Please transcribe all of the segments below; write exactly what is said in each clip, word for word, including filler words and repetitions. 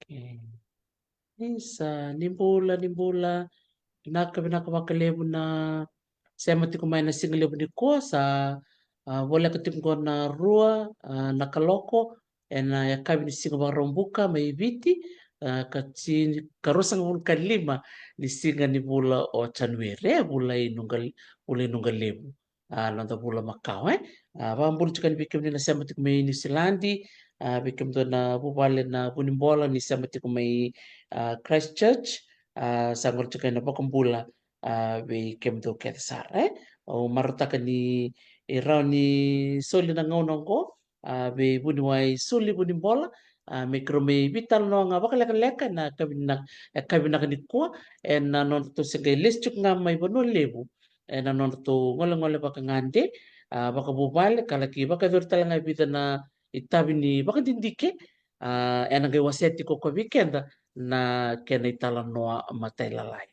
E, isa, ni bula, ni bula. Vinaka, vinaka vakalevu na sema tiko mai na siga levu nikua. Sa, a, voleka tiko qo na rua, a, na kaloko ena yakavi ni siga Vakaraubuka mai Viti, a, ka tini, ka ruasagavulu ka lima ni siga ni vula o Janueri, e, vula i Nuqa, vula i Nuqa Levu. A, noda vula makawa, e. A, vakabula tiko yani vei kemuni na sema tiko mai Niusiladi, a, vei kemudou na vuvale na Vunibola ni sema tiko mai, a, Christchurch, a, sa qori tiko ena vakabula, a, vei kemudou kece sara, e. Au marautaka ni, e, rawa ni soli na gauna oqo, a, vei vuniwai Suli Vunibola, a, me keirau mai veitalanoa ga vakalekaleka ena yakavi na, yakavi vinaka nikua, ena nodratou se qai lesu tiko ga mai Vanua Levu, ena nodratou golegole vakagade, a, vakavuvale, ka laki vakayacori tale ga e vica na itavi ni vakadidike, a, ena qai wasea tiko o koya vei keda na kena italanoa matailalai.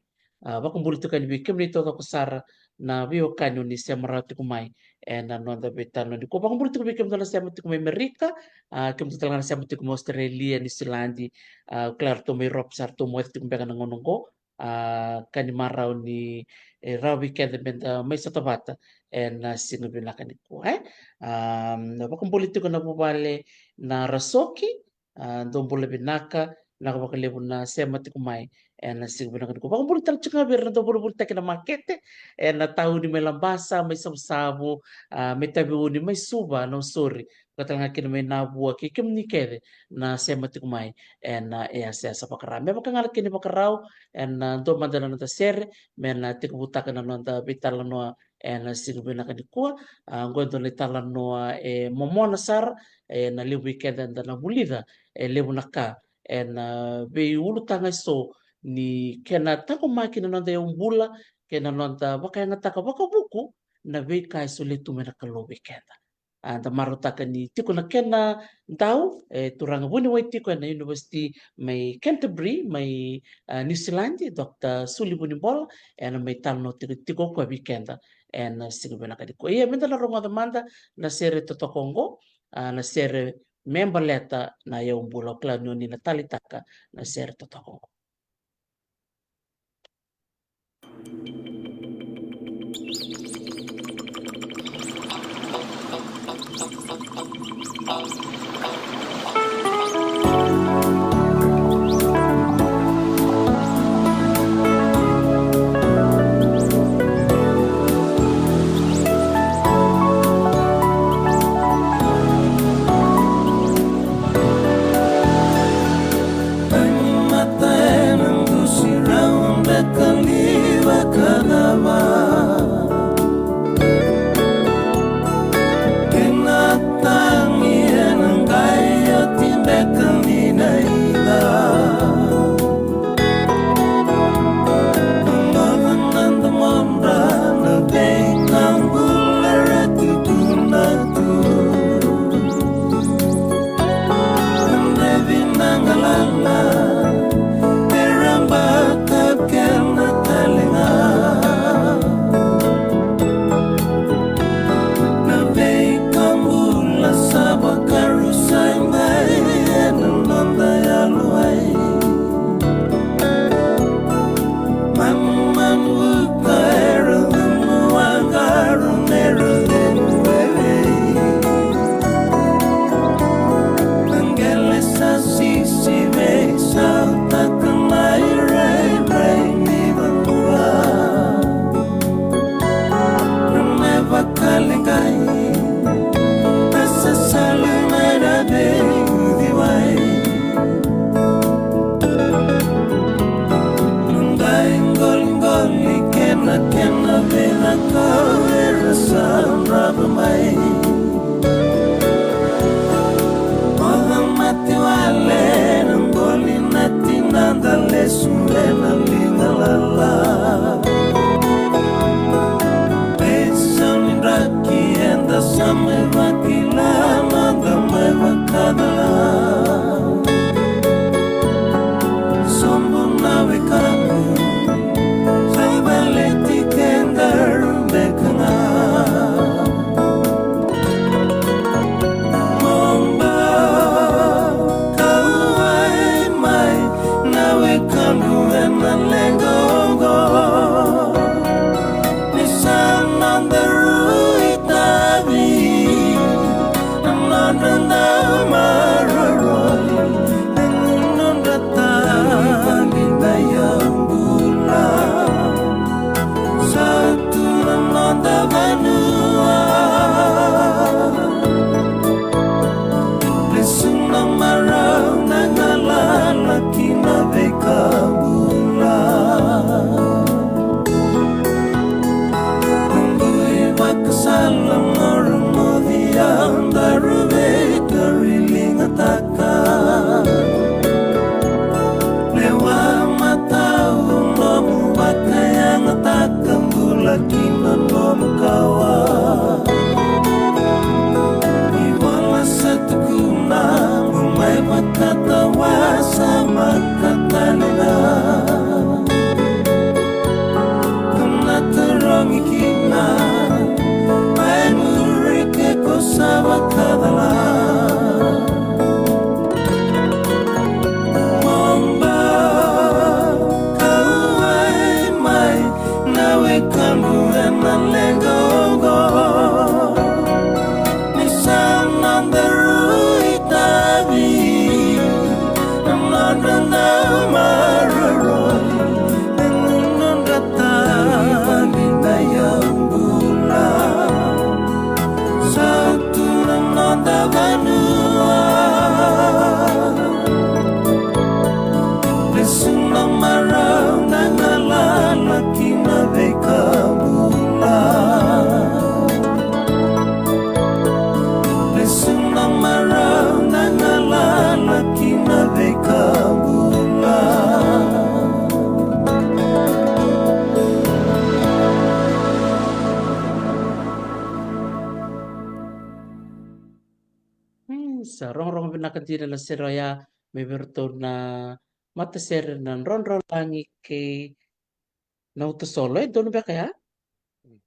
A, vakabula tiko yani vei kemuni taucoko sara na veiwekani oni sema rawa tiko mai ena noda veitalanoa nikua. Vakabula tiko vei kemudou na sema tiko mai Amerika, a, kemudou tale ga na sema tiko mai Australia, Niusiladi, a, kila ratou mai Europe sa ratou moce tiko beka na gauna oqo, a, ka ni marau ni, e, rawa vei keda meda mai sota vata ena siga vinaka nikua, e. A, vakabula tiko na vuvale na Rasoki, a, dou bula vinaka, vinaka vakalevu na sema tiko mai ena siga vinaka nikua. Vakabula tale tiko ga vei ira na dau volivolitaki na makete, ena tauni mai Labasa, mai Savusavu, a, mai Taveuni, mai Suva, Nausori, vaka tale ga kina mai Navua, kei kemuni kece na sema tiko mai ena, e, yasayasa vakara. Me vaka ga na kena ivakarau, ena dua mada na noda sere me na tekivutaka na noda veitalanoa ena siga vinaka nikua. A, oqo e dua na italanoa e momona sara, ena levu vei keda eda na vulica e levu na ka ena veiulutaga eso ni kena taqomaki na noda yaubula kei na noda vakayagataka vakavuku na veika e solia tu mai na Kalou vei keda. A, da marautaka ni tiko na kena dau, e, turaga vuniwai tiko ena university mai Canterbury, mai, a, Niusiladi, Doctor Suli Vunibola, ena mai talanoa tiko, tiko o koya vei keda ena siga vinaka nikua. Ia, meda na rogoca mada na sere totoka oqo, a, na sere me baleta na yaubula. Au kila ni oni na taleitaka na sere totoka oqo. Ai mata ena dusi rau beka ni vakala. Na nomu kawa. Ni vola sa tukuna mo mai vakatawa sa makatalina. Ko na tarogi kina mai muri ke ko sa vakacala. Mo ba kauai mai na wekamu ena leqa oqo. Ni sa noda rui tavi na noda na maroroi ena noda tali na yaubula. Sa tu na noda vanua. Lesu na marau na galala ki na veika bula. Lesu na marau na galala ki na veika bula. Hmm, sa rogorogo vinaka dina na sere oya mai vei iratou na matasere na Drodrolagi kei Nautasolo, e donu beka ya? Mm.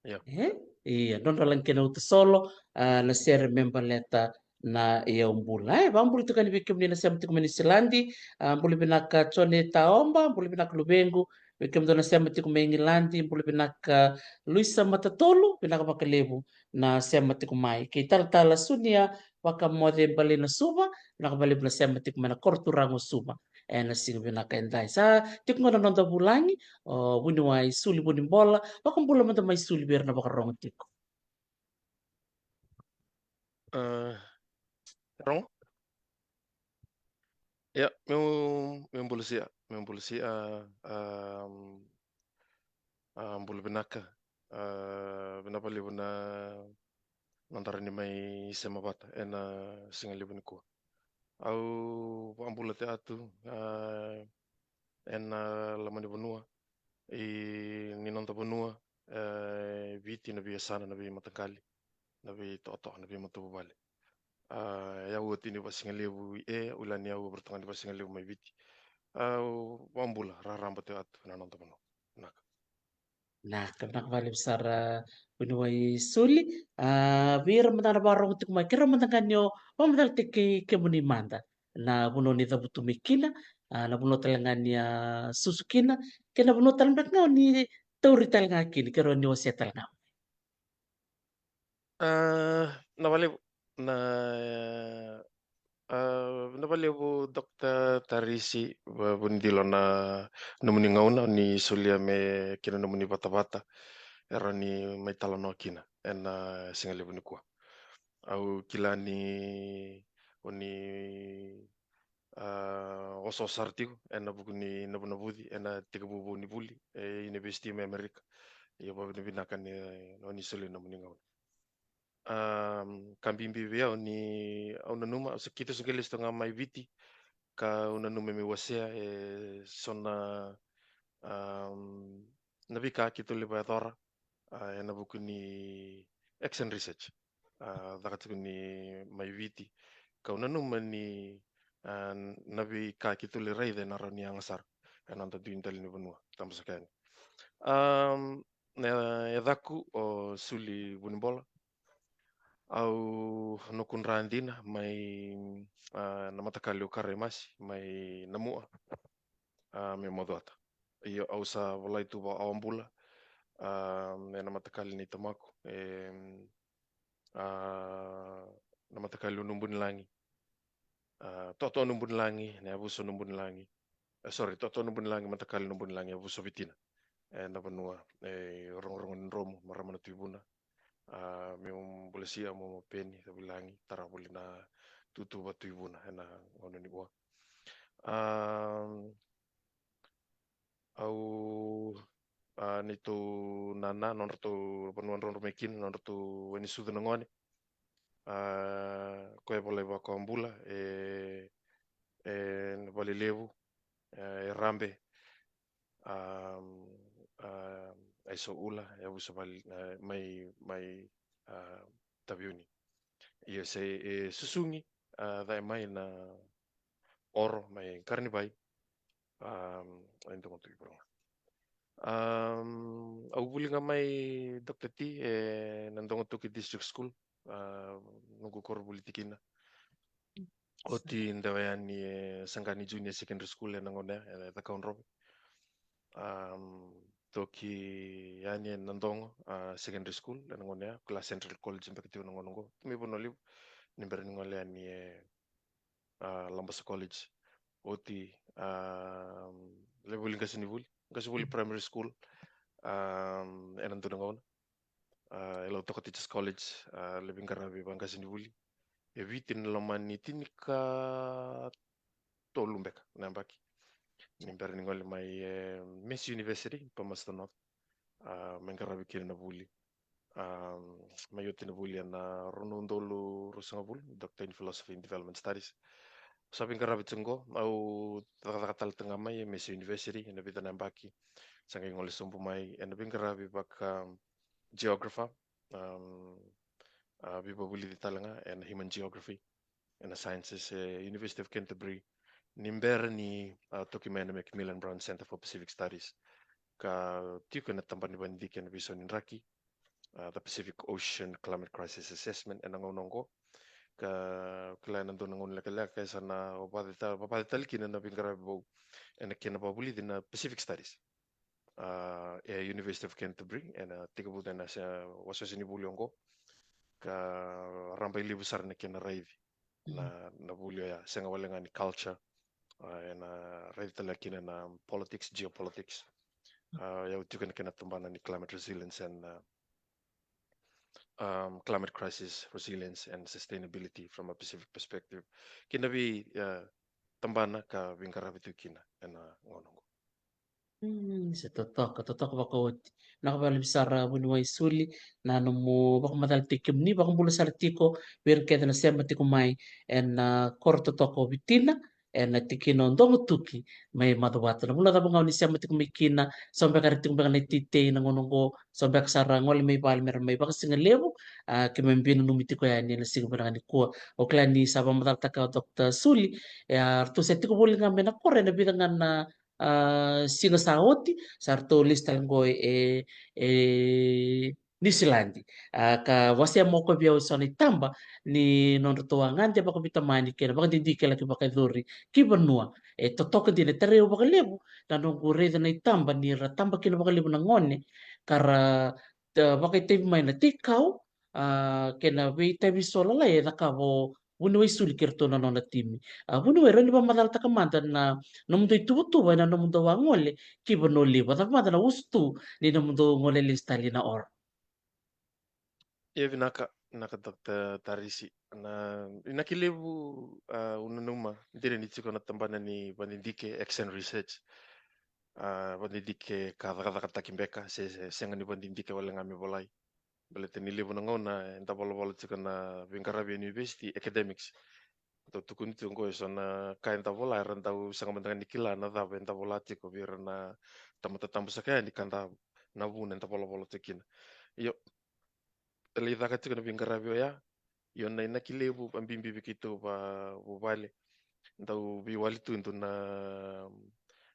Io. E? Ia, Drodrolagi kei Nautasolo, a, na sere me baleta na yaubula. E, vakabula tiko yani vei kemuni na sema tiko mai Niusiladi, a, bula vinaka Jone Taoba, bula vinaka luvequ, vei kemudou na sema tiko mai Igiladi, bula vinaka Luisa Matatolu, vinaka vakalevu na sema tiko mai. Kei Talatala Sunia Vakamoce Bale na Suva, vinaka vakalevu na sema tiko mai na koro turaga o Suva. Ena siga vinaka edai. Sa tiko ga na noda vulagi, o vuniwai Suli Vunibola, vakabula mada mai Suli vei ira na vakarogo tiko. A, rogo? Ia, meu, meu bula sia, meu bula sia, a, a, bula vinaka, a, vinaka vakalevu na, na noda rawa ni mai sema vata ena siga levu nikua. Au vakabula tiko atu, a, ena loma ni vanua, i ni noda vanua, e, Viti, na veiyasana, na veimataqali, na veitotoka, na veimatavuvale. A, e au oti ni vasigalevu i e, au kila ni au a varautaka ni vasigalevu mai Viti. Au vakabula raraba tiko atu na noda vanua. Vinaka. Vinaka, vinaka vakalevu sara vuniwai Suli. A, vei ira mada na vakarogo tiko mai, keirau mada ga ni o vakamacalataki kemuni mada na vanua ni cavutu mai kina, a, na vanua tale ga ni a susu kina, kei na vanua tale beka ga ni tauri tale ga kina, keirau ni wasea tale ga. A, na vakalevu, na, a, na vakalevu Doctor Tarisi, va-, Vunidilo na nomuni gauna ni solia me kina nomuni vatavata, e rawa ni mai talanoa kina ena siga levu nikua. Au kila ni oni, a, osooso sara tiko ena vuku ni navunavuci ena tekivu vou ni vuli e univesiti mai Amerika. Ia vakavinavinaka ni oni solia nomuni gauna. A, ka bibi vei au ni au nanuma, au sa, keitou sa qai lesu toka ga mai Viti, ka au nanuma meu wasea e so na, a, na veika keitou lai vakayacora, a, ena vuku ni action research. A, caka tiko ni mai Viti, kau nanuma ni, a, na veika keitou lai raica ena rawa ni yaga sara ena noda dui dali ni vanua, tabasaka yani. A, na yacaqu o Suli Vunibola. Au noqu dra dina mai, a, na matakali o Karaimasi mai Namua, a, mai Macuata. Io, au sa volai tu vaka-Awabula, a, ena matakali nei tamaqu, e, a, na matakali o Nubunilagi, a, toto o Nubunilagi, na yavusa o Nubunilagi. E, sorry, toto o Nubunilagi, matakali o Nubunilagi, yavusa o Vitina. E, na vanua e rogorogo ni dromu, marama na Tui Vuna. A, meu bula sia, meu mapeni, cavu lagi, tara voli na tutu va Tui Vuna ena gauna nikua. A, au, a, neitou nana, nodratou vanua drodro mai kina, nodratou wai ni sucu na gone. A, koya e volai vaka-Awabula, e, e Valelevu, e, e Rabe, a, a, Aiso Ula, e yavusa vale, e, mai, mai, a, Taveuni. Ia se, e susugi, a, cake mai na Oro, mai Qaranivai, a, e Dogotuki vaka ga. A, au vuli ga mai Doctor T, e, na Dogotuki District School, a, noqu koronivuli tikina. Oti dewa yani e Saqani Junior Secondary School ena gauna ya, e Cakaudrove. A, toki yani e Nadogo, a, Secondary School ena gauna ya, kila Central College beka tiko na gauna oqo. Mai Vanua Levu, ni bera ni gole yani e, a, Labasa College. Oti, a, lai vuli qasenivuli, qasenivuli Primary School, a, ena dua na gauna. A, e Lautoka Teachers College, a, lai veiqaravi vaqasenivuli. E Viti ena loma ni tinikatolu beka na yabaki. Ni bera ni gole mai, e, Massey University, Palmerston North. A, mai qaravi kina na vuli. A, mai oti na vuli ena rua na udolu ruasagavulu, Doctor in Philosophy and Development Studies. Sa veiqaravi tiko qo, au cakacaka tale tiko ga mai e Massey University ena vica na yabaki. Sa qai gole sobu mai ena veiqaravi vaka geographer, a, a, veivavulici tale ga ena human geography, ena sciences e University of Canterbury. Ni bera ni, a, toki mai ena Macmillan Brown Centre for Pacific Studies, ka tiko ena tabana ni vakadidike ena veisau ni draki, a, the Pacific Ocean Climate Crisis Assessment ena gauna oqo. Ka kila ena dua na gauna lekaleka e sa na vavaci ta-, vavaci tale kina na veiqaravi vou ena kena vakavulici na Pacific Studies, a, e University of Canterbury, ena tekivu ena se-, wasewase ni vuli oqo, ka rabailevu sara na kena raici na, na vuli oya, sega wale ga ni culture, a, ena raici tale kina na politics, geopolitics. A, e tiko ena kena tabana ni climate resilience and, a, um, climate crisis resilience and sustainability from a Pacific perspective. Kei na vei, a, tabana ka veiqaravi tu kina ena gauna oqo. Mm, se totoka, totoka vakaoti. Vinaka vakalevu sara vuniwai Suli, na nomu vakamacalataki kemuni, vakabula sara tiko vei ira kece na sema tiko mai ena, a, koro totoka o Vitina, ena tikina o Dogotuki mai Macuata. Na vula cava ga o ni sema tiko mai kina, so beka era tiko beka na iteitei na gauna oqo, so beka sa ra gole mai vale me ra mai vakasigalevu, a, keimami veinanumi tiko yani ena siga vinaka nikua. O kila ni sa vakamacalataka o Doctor Suli, e, a, ratou se tiko voli ga mai na koro ena vica ga na, a, siga sa oti, sa ratou lesu tale qo e, e Niusiladi. A, ka wasea mai o koya vei au eso na itaba ni nodratou a gade vakaveitamani kei na vakadidike laki vakayacori ki vanua. E totoka dina, e tarai au vakalevu na noqu raica na itaba ni ra taba kina vakalevu na gone, ka ra, a, vakaitavi mai na teikau, a, kei na veitavi so lalai e cakava o vuniwai Suli kei ratou na nona timi. A, vuniwai, rawa ni vakamacalataka mada na nomudou ituvatuva ena nomudou a gole ki Vanua Levu, a cava mada na usutu ni nomudou gole lesu tale i na Oro? Ia vinaka, vinaka Doctor Tarisi. Na, inaki levu, a, au nanuma, dina ni tiko na tabana ni vakadidike, action research. A, vakadidike ka cakacakataki beka, se, se, sega ni vakadidike wale ga me volai. Baleta ni levu na gauna eda volavola tiko na veiqaravi e university, academics. Dau tukuni tiko qo eso na ka eda vola era dau sega mada ga ni kila na cava eda vola tiko vei ira na tamata tabu saka yani ka da, na vuna eda volavola tiko kina. Io, e lai caka tiko na veiqaravi oya. Io, na inaki levu a bibi vei keitou vakavuvale. Dau veiwali tu e dua na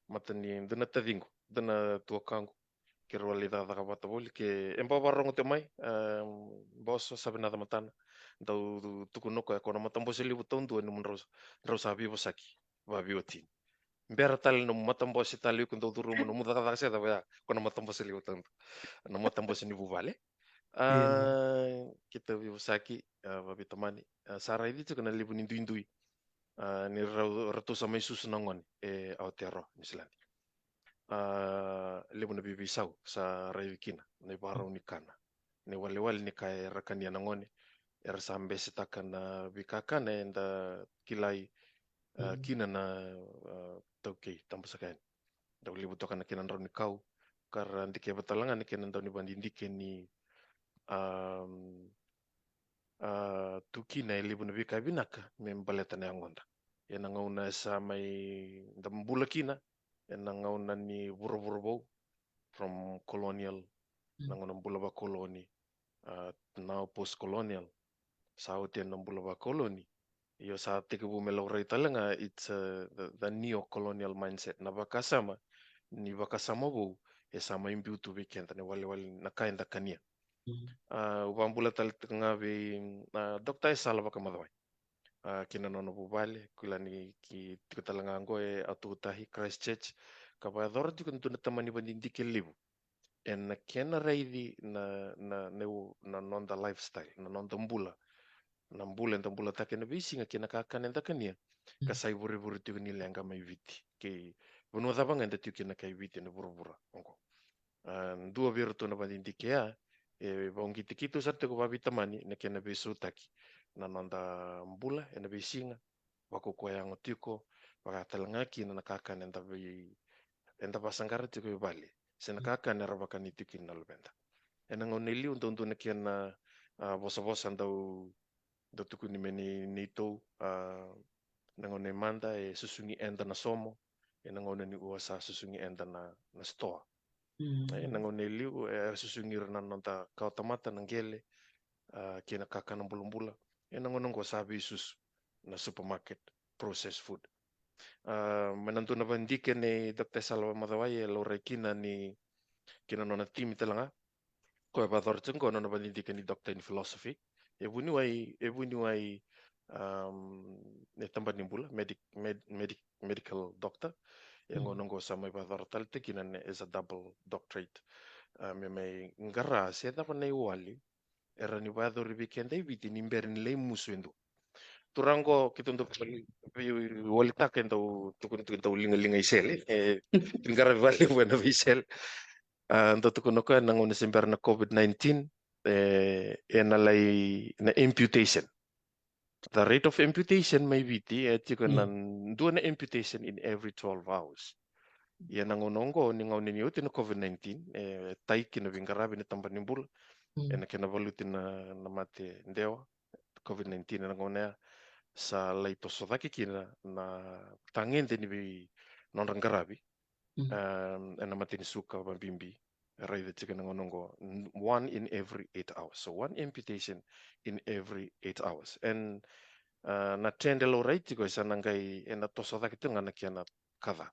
mata ni dua na taciqu, dua na tuakaqu. Keirau a lai cakacaka vata voli ke e bau vakarogo tiko mai, em, boso sa vinaka matana. Dau tukuna o koya ko na matabose levu taudua ni nomudrau, drau sa veivosaki vakaveiwatini. Bera tale nomu matabose tale iko dau curuma nomu cakacaka se cava ya, ko na matabose levu taudua. Na matabose ni vuvale. A, keitou veivosaki, a, vakaveitamani, a, sa raici tiko na levu ni duidui. A, ni rau, ratou sa mai susu na gone e Aotearoa, Niusiladi. A, levu na veiveisau sa raici kina, na ivakarau ni kana, na iwalewale ni ka era kania na gone, era sa besetaka na veikakana eda kilai, a, kina na, a, taukei, tabusaka yani. Dau levu toka na kena drau ni kau, ka ra dikeva tale ga na kena dau ni vakadidike ni, am, a, tu kina e levu na veika vinaka me baleta na yagoda. Ena gauna e sa mai da bula kina, ena gauna ni vuravura vou, from colonial na gauna bula vakoloni, uh, now post-colonial. Sa oti na bula vakoloni. Io, sa tekivu me laurai tale ga, it's, uh, the, the neo-colonial mindset. Na vakasama ni vakasama vou e sa mai biu tu vei keda na iwalewale, na ka eda kania. Mm. Uh, au vakabula tale tiko ga vei, uh, Doctor Esala Vakamacawai. Uh, kei na nona vuvale, kila ni ki tiko tale ga oqo e Atuutahi, Christchurch, ka vakayacora tiko e dua na tamani vadidike levu ena kena raici na, na, na, na noda lifestyle, na noda bula. Na bula eda bulataka ena veisiga kei na kakana eda kania, ka sa ivurevure tiko ni leqa mai Viti. Kei vanua cava ga eda tiko kina kai Viti ena vuravura oqo. A, dua vei iratou na vadidike ya, e vauqiti keitou sara tiko vaveitamani na kena veisautaki na noda bula ena veisiga, vakaukauwa yago tiko, vaka tale ga kina na kakana eda vei, eda vasaqara tiko i vale, se na kakana era vakani tiko kina na luveda. Ena gauna e liu dau dua na kena, a, vosavosa dau, dau tukuni me nei, neitou, a, na gauna e mada e susugi eda na somo, ena gauna ni ua sa susugi eda na, na sitoa. Mm. Ena gauna e liu, e, era susugi ira na noda kawatamata, na qele, a, kei na kakana bulabula. Ena gauna oqo sa veisusu na supermarket, processed food. A, mai na dua na vadidike nei Doctor Esala Vakamacawai e laurai kina ni, kei na nona timi tale ga. Koya e vakayacora tiko oqo na nona vadidike ni Doctor in Philosophy. E vuniwai, e vuniwai, um, e tabana ni bula, medic-, med-, medic-, medical doctor. E gauna oqo sa mai vakayacora tale tiko kina na, as a double doctorate. A, me mai qara se cava na iwali era ni vakayacori vei keda i Viti ni bera ni lai musu e dua. Turaga oqo keitou dau veiwalitaka e dau tukuni tiko e dau ligaliga i sele, e, ni qaravi vakalevu ena veisele. A, dau tukuna o koya na gauna se bera na COVID nineteen, e, ena lai na amputation. The rate of amputation mai Viti e tiko na dua na amputation in every twelve hours. Ia na gauna oqo ni gauna ni oti na COVID nineteen, e, tai kina veiqaravi na tabana ni bula, ena kena valuti na, na mate dewa, COVID nineteen, ena gauna ya sa lai toso cake kina na tagede ni vei nodra qaravi, um, ena mate ni suka vabibi. E raica tiko na gauna oqo, n-, one in every eight hours. So one amputation in every eight hours. And, uh, na trend e laurai tiko e sa na qai, ena toso cake tiko ga na kena kaca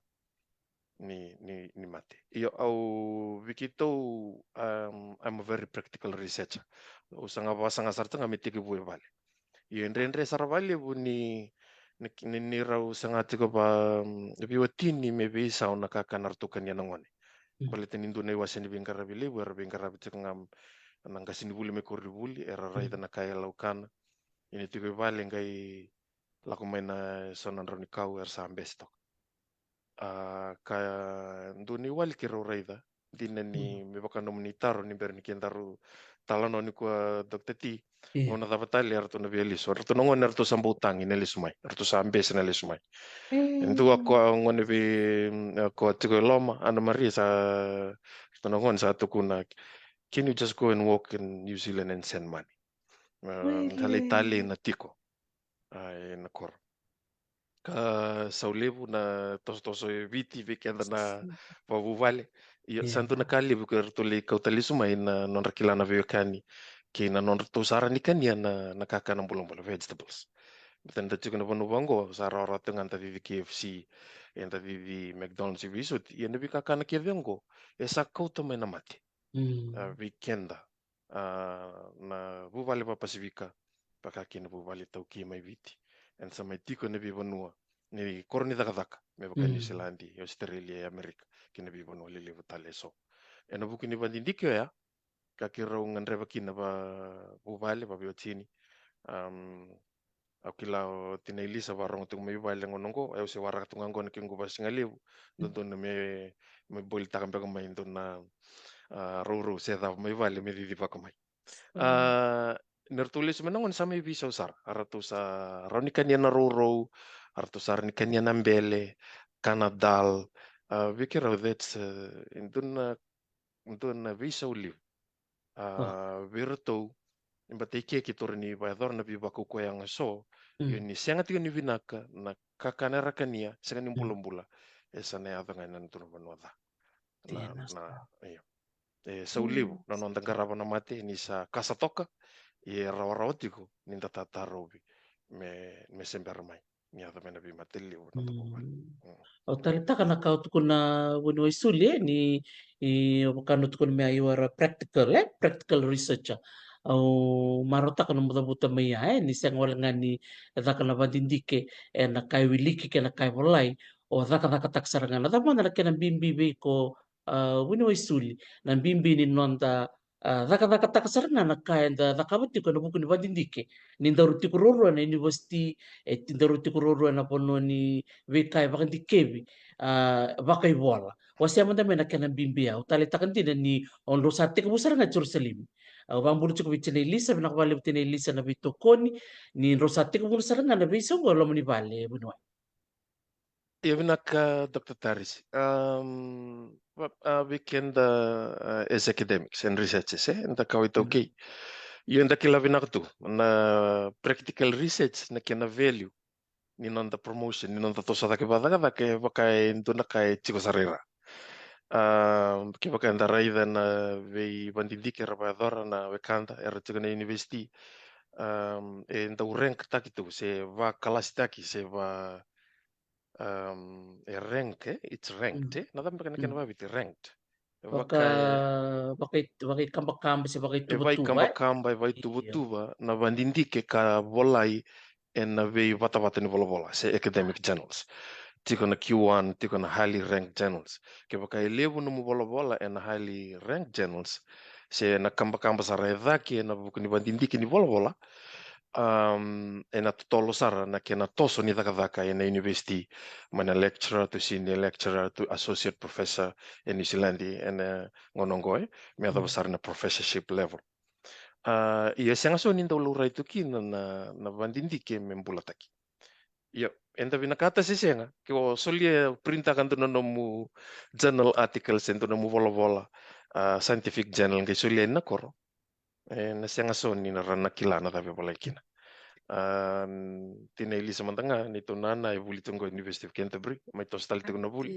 ni, ni, ni mate. Io, au vei keitou, um, I'm a very practical researcher. Au saga, vasaga sara tiko ga me tekivu e vale. Io, e dredre sara vakalevu ni, ni, ni, ni rau saga tiko va, mm, veiwatini me veisau na kakana ratou kania na gone. Baleta ni dua na iwase ni veiqaravi levu era veiqaravi tiko ga na qasenivuli mai koronivuli, era raica na ka e laukana. Ia ni tiko i vale qai lako mai na so na drau ni kau era sa bese toka. A, ka dua na iwali keirau raica, dina ni me vaka nomuni taro ni bera ni kedaru talanoa nikua, Doctor T. Gauna cava tale eratou na via lesu? Eratou na gone eratou sa bau tagi na lesu mai, eratou sa bese na lesu mai. E dua ko a gone vei, mm, ko a tiko e loma, Ana Maria, sa, eratou na gone sa tukuna, "Can you just go and work in New Zealand and send money?" Sa lai tale na tiko, a, ena koro. Ka sau levu na tosotoso e Viti vei keda na vavuvale. Ia, sa dua na ka levu ke ratou lai kauta lesu mai na nodra kila na veiwekani kei na nodratou sa rawa ni kania na, na kakana bulabula, vegetables. Baleta da tiko na vanua vaqo, sa rawarawa tiko ga da cici K F C, eda cici McDonald's i veisoti. Ia na veikakana kece oqo e sa kauta mai na mate. A, vei keda, a, na vuvale vaPasifika, vaka kina vuvale taukei mai Viti. Eda sa mai tiko ena veivanua ni koro ni cakacaka, me vaka Niusiladi, Australia, Amerika, kei na veivanua lelevu tale eso. Ena vuku ni vadidike oya, ka keirau gadreva kina vavuvale, vaveiwatini. Am, au kila o Tina Ilisa varogo tiko mai vale gauna oqo, au se waraka tu ga oqo na kequ vasigalevu, dodonu me, me bolitaka beka mai dua na, a, rourou se cava mai vale me cicivaka mai. A, ni ratou lesu mai na gone sa mai veisau sara, a ratou sa rawa ni kania na rourou, a ratou sa rawa ni kania na bele, kana dal, a, vei keirau that's, a, dua na, dua na veisau levu. A, vei iratou, ni bata i ke keitou rawa ni vakayacora na veivakaukauwa yago eso, ia ni sega tiko ni vinaka na kakana era kania, sega ni bulabula, e sa na yaco ga ena dua na vanua ca. Na, na, io. E sau levu na noda qarava na mate ni sa kasa toka, e rawarawa tiko ni da tatarovi me, me se bera mai ni yaco mai na veimate levu na tavuvale. Au taleitaka na ka o tukuna vuniwai Suli, e, ni, e, o vaka na tukuna me a, you are a practical, e, practical researcher. Au marautaka na mucavuta mai ya, e, ni sega wale ga ni caka na vadidike e na ka e wiliki kei na ka e volai, o cakacakataka sara ga. Na cava mada na kena bibi vei iko, a, vuniwai Suli, na bibi ni noda, a, cakacakataka sara ga na ka eda cakava tiko e na vuku ni vadidike, ni daru tiko ruarua e na university, e ti daru tiko ruarua e na vanua ni veika e vakadikevi, a, vakaivola. Wasea mada mai na kena bibi ya. Au taleitaka dina ni o drau sa tekivu sara ga e Jerusalemi. Au vabula tiko vei tinai Lisa, vinaka vakalevu tinai Lisa na veitokoni, ni drau sa tekivu sara ga na veisau oqo e loma ni vale, vuniwai. Ia vinaka, Doctor Taris. Um, va-, a, vei keda, a, as academics and researchers, e, da kawa iTaukei. Io, da kila vinaka tu na practical research, na kena value ni noda promotion, ni noda toso cake vakacakacaka, e vaka e dua na ka e tiko sara i ra. Um, kevaka eda raica na veivadidike era vakayacora na wekada era tiko na university, um, e dau rank taki tu, se vakalasitaki, se va, um, e rank, e? It's ranked, e? Na cava beka na kena vaviti, ranked. E vaka, vaka, vakaikabakaba se vakaituvatuva, e? Vakaikabakaba, e vakaituvatuva na vadidike ka volai e na veivatavata ni volavola, se academic journals. Tiko na Q one, tiko na highly ranked journals. Kevaka e levu nomu volavola e na highly ranked journals, se na kabakaba sara e cake e na vuku ni vadidike ni volavola, um, e na totolo sara na kena toso ni cakacaka e na university, mai na lecturer to senior lecturer to associate professor e New Zealand e na gauna oqo, e, me yacova sara na professorship level. A, ia e sega so ni dau laurai tu kina na, na, na vadidike me bulataki. Ia, eda vinakata se sega, ke o solia, printaka dua na nomu journal article se dua na nomu volavola, a, scientific journal, qai solia ina koro, e na sega so ni na ra na kila na cava e volai kina. A, tinai Lisa mada ga, neitou nana e vuli tu oqo e University of Canterbury, mai toso tale tiko na vuli.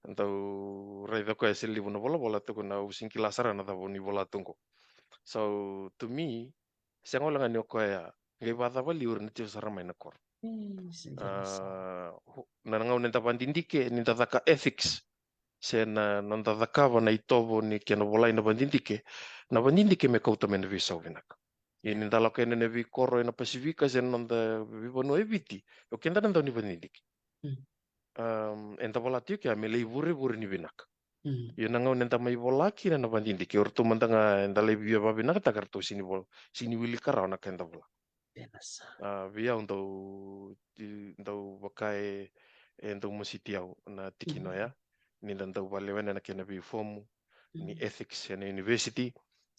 Dau raica koya se levu na volavola, tukuna au sega ni kila sara na cava ni vola tu oqo. So, to me, sega wale ga ni o koya, qai vakacava li o ira na tiko sara mai na koro. A, na gauna eda vadidike, ni da caka ethics, se na, na noda cakava na itovo ni kena volai na vadidike, na vadidike me kauta mai na veisau vinaka. Ia ni da lako yani na veikoro e na Pasifika, se na noda veivanua e Viti, o keda na dau ni vadidike. Um, eda vola tiko kea me lai vurevure ni vinaka. Ia na gauna eda mai vola kina na vadidike, o ratou mada ga eda lai via vavinakataka, ratou sega ni vola, sega ni wilika rawa na ka eda vola. A, vei au dau, dau vaka e, e dau mositi au na tikina oya, ni da dau valewena na kena veifomu ni ethics e na university.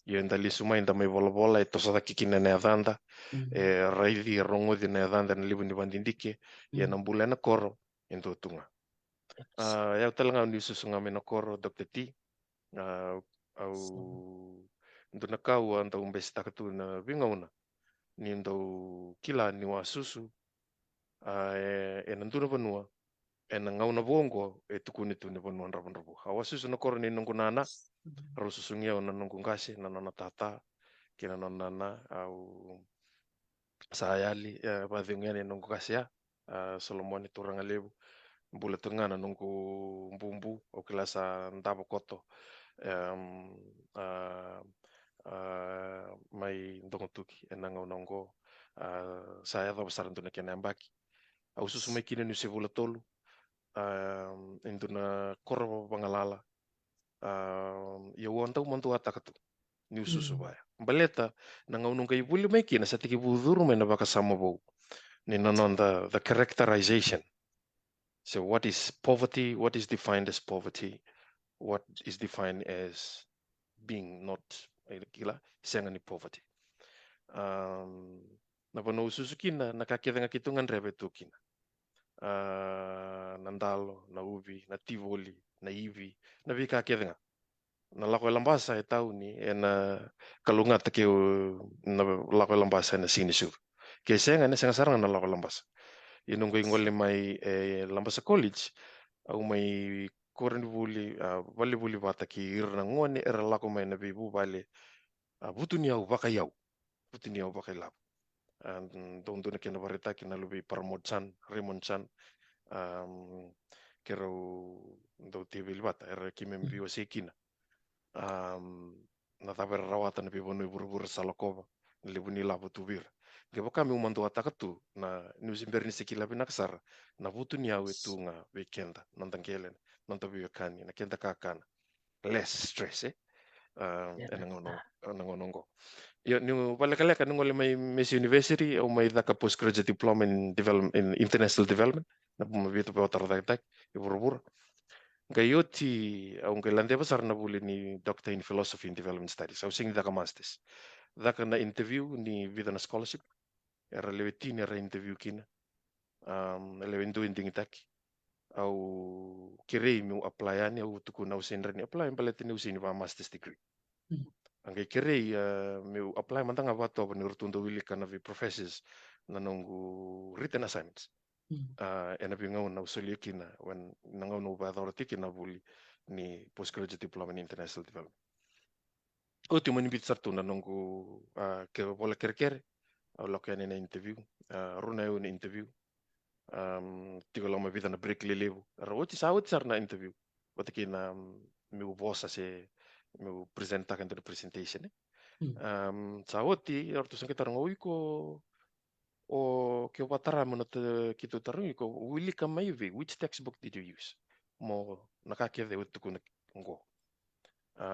Ia eda lesu mai, da mai volavola, e toso cake kina na yacada, e raici, e rogoci na yacada e na levu ni vadidike, ia na bula e na koro e dua tu ga. A, e au tale ga niu susu ga mai na koro, Doctor T. A, au, dua na ka au a dau besetaka tu na veigauna, niu dau kila niu a susu, a, e, e na dua na vanua, e na gauna vou oqo e tukuni tu ni vanua dravudravua. Au a susu na koro nei noqu nana, rau susugi au na noqu qase, na nona tata kei na nona nana. Au sa yali, e, vakacegu yani e noqu qase ya, a, Solomone Turagalevu. Bula tu ga na noqu bubu, au kila sa davo koto, em, a, a, mai Dogotuki e na gauna oqo. A, sa yacova sara dua na kena yabaki. Au susu mai kina niu se vula tolu, a, e dua na koro vagalala. A, ia au a dau maduataka tu niu susu vaya. Baleta na gauna au qai vuli mai kina, sa tekivu curu mai na vakasama vou ni na noda, the characterization. So what is poverty? What is defined as poverty? What is defined as being not, e, kila, sega ni poverty? Um, na vanua au susu kina, na ka kece ga keitou gadreva e tu kina. A, na dalo, na uvi, na tivoli, na ivi, na veika kece ga. Na lako e Labasa e tauni, e na kalougata keu na lako e Labasa e na siga ni sucu. Ke sega, e na sega sara ga na lako e Labasa. Ia noqu qai gole mai e Labasa College, au mai koronivuli, a, valenivuli vata kei ira na gone era lako mai na veivuvale, a, vutuniyau vakaiyau, vutuniyau vakailavo. A, dodonu na kena vakaraitaki na luve i Paramount Chan, Raymond Chan, um, keirau dau teveli vata, era keimami veiwasei kina. Um, na cava era rawata na veivanua i vuravura sa lakova, na levu ni ilavo tu vei ira. Qai vaka meu maduataka tu na, niu se bera ni se kila vinaka sara, na vutuniyau e tu ga vei keda, noda qele, noda veiwekani, na keda kakana. Less stress, e? Um, ena gauna, ena gauna oqo. Io, niu vakalekaleka, niu gole mai Massey University, au mai caka postgraduate diploma in development, in international development, na vuma veitu vakatorocaketaki e vuravura. Qai oti, au qai ladeva sara na vuli ni Doctor in Philosophy and Development Studies. Au sega ni caka masters. Caka na interview ni vica na scholarship. Era lewe tini era interview kina. Um, lewe dua e digitaki. Au kerei meu apply yani, au tukuna au sega ni rawa ni apply baleta niu sega ni va masters degree. Mm. A qai kerei, uh, meu apply mada ga vatovo ni ratou dau wilika na vei professors na noqu written assignments. Mm. Uh, ena veigauna au solia kina, when, na gauna au vakayacora tiko kina na vuli ni postgraduate diploma in international development. Oti au mani biuta sara tu na noqu, uh, ke vola kerekere, au lako yani na interview, uh, rua na au na interview, um, tiko loma vica na break lelevu. Ra oti, sa oti sara na interview. Vata kei na, um, meu vosa se meu presentaka e dua na presentation, e. Mm. Um, sa oti, ratou sa qai taroga, o iko, o, ke o vakatara mo na ta-, keitou tarogi iko, o wilika mai vei, which textbook did you use? Mo na ka kece o tukuna qo. A,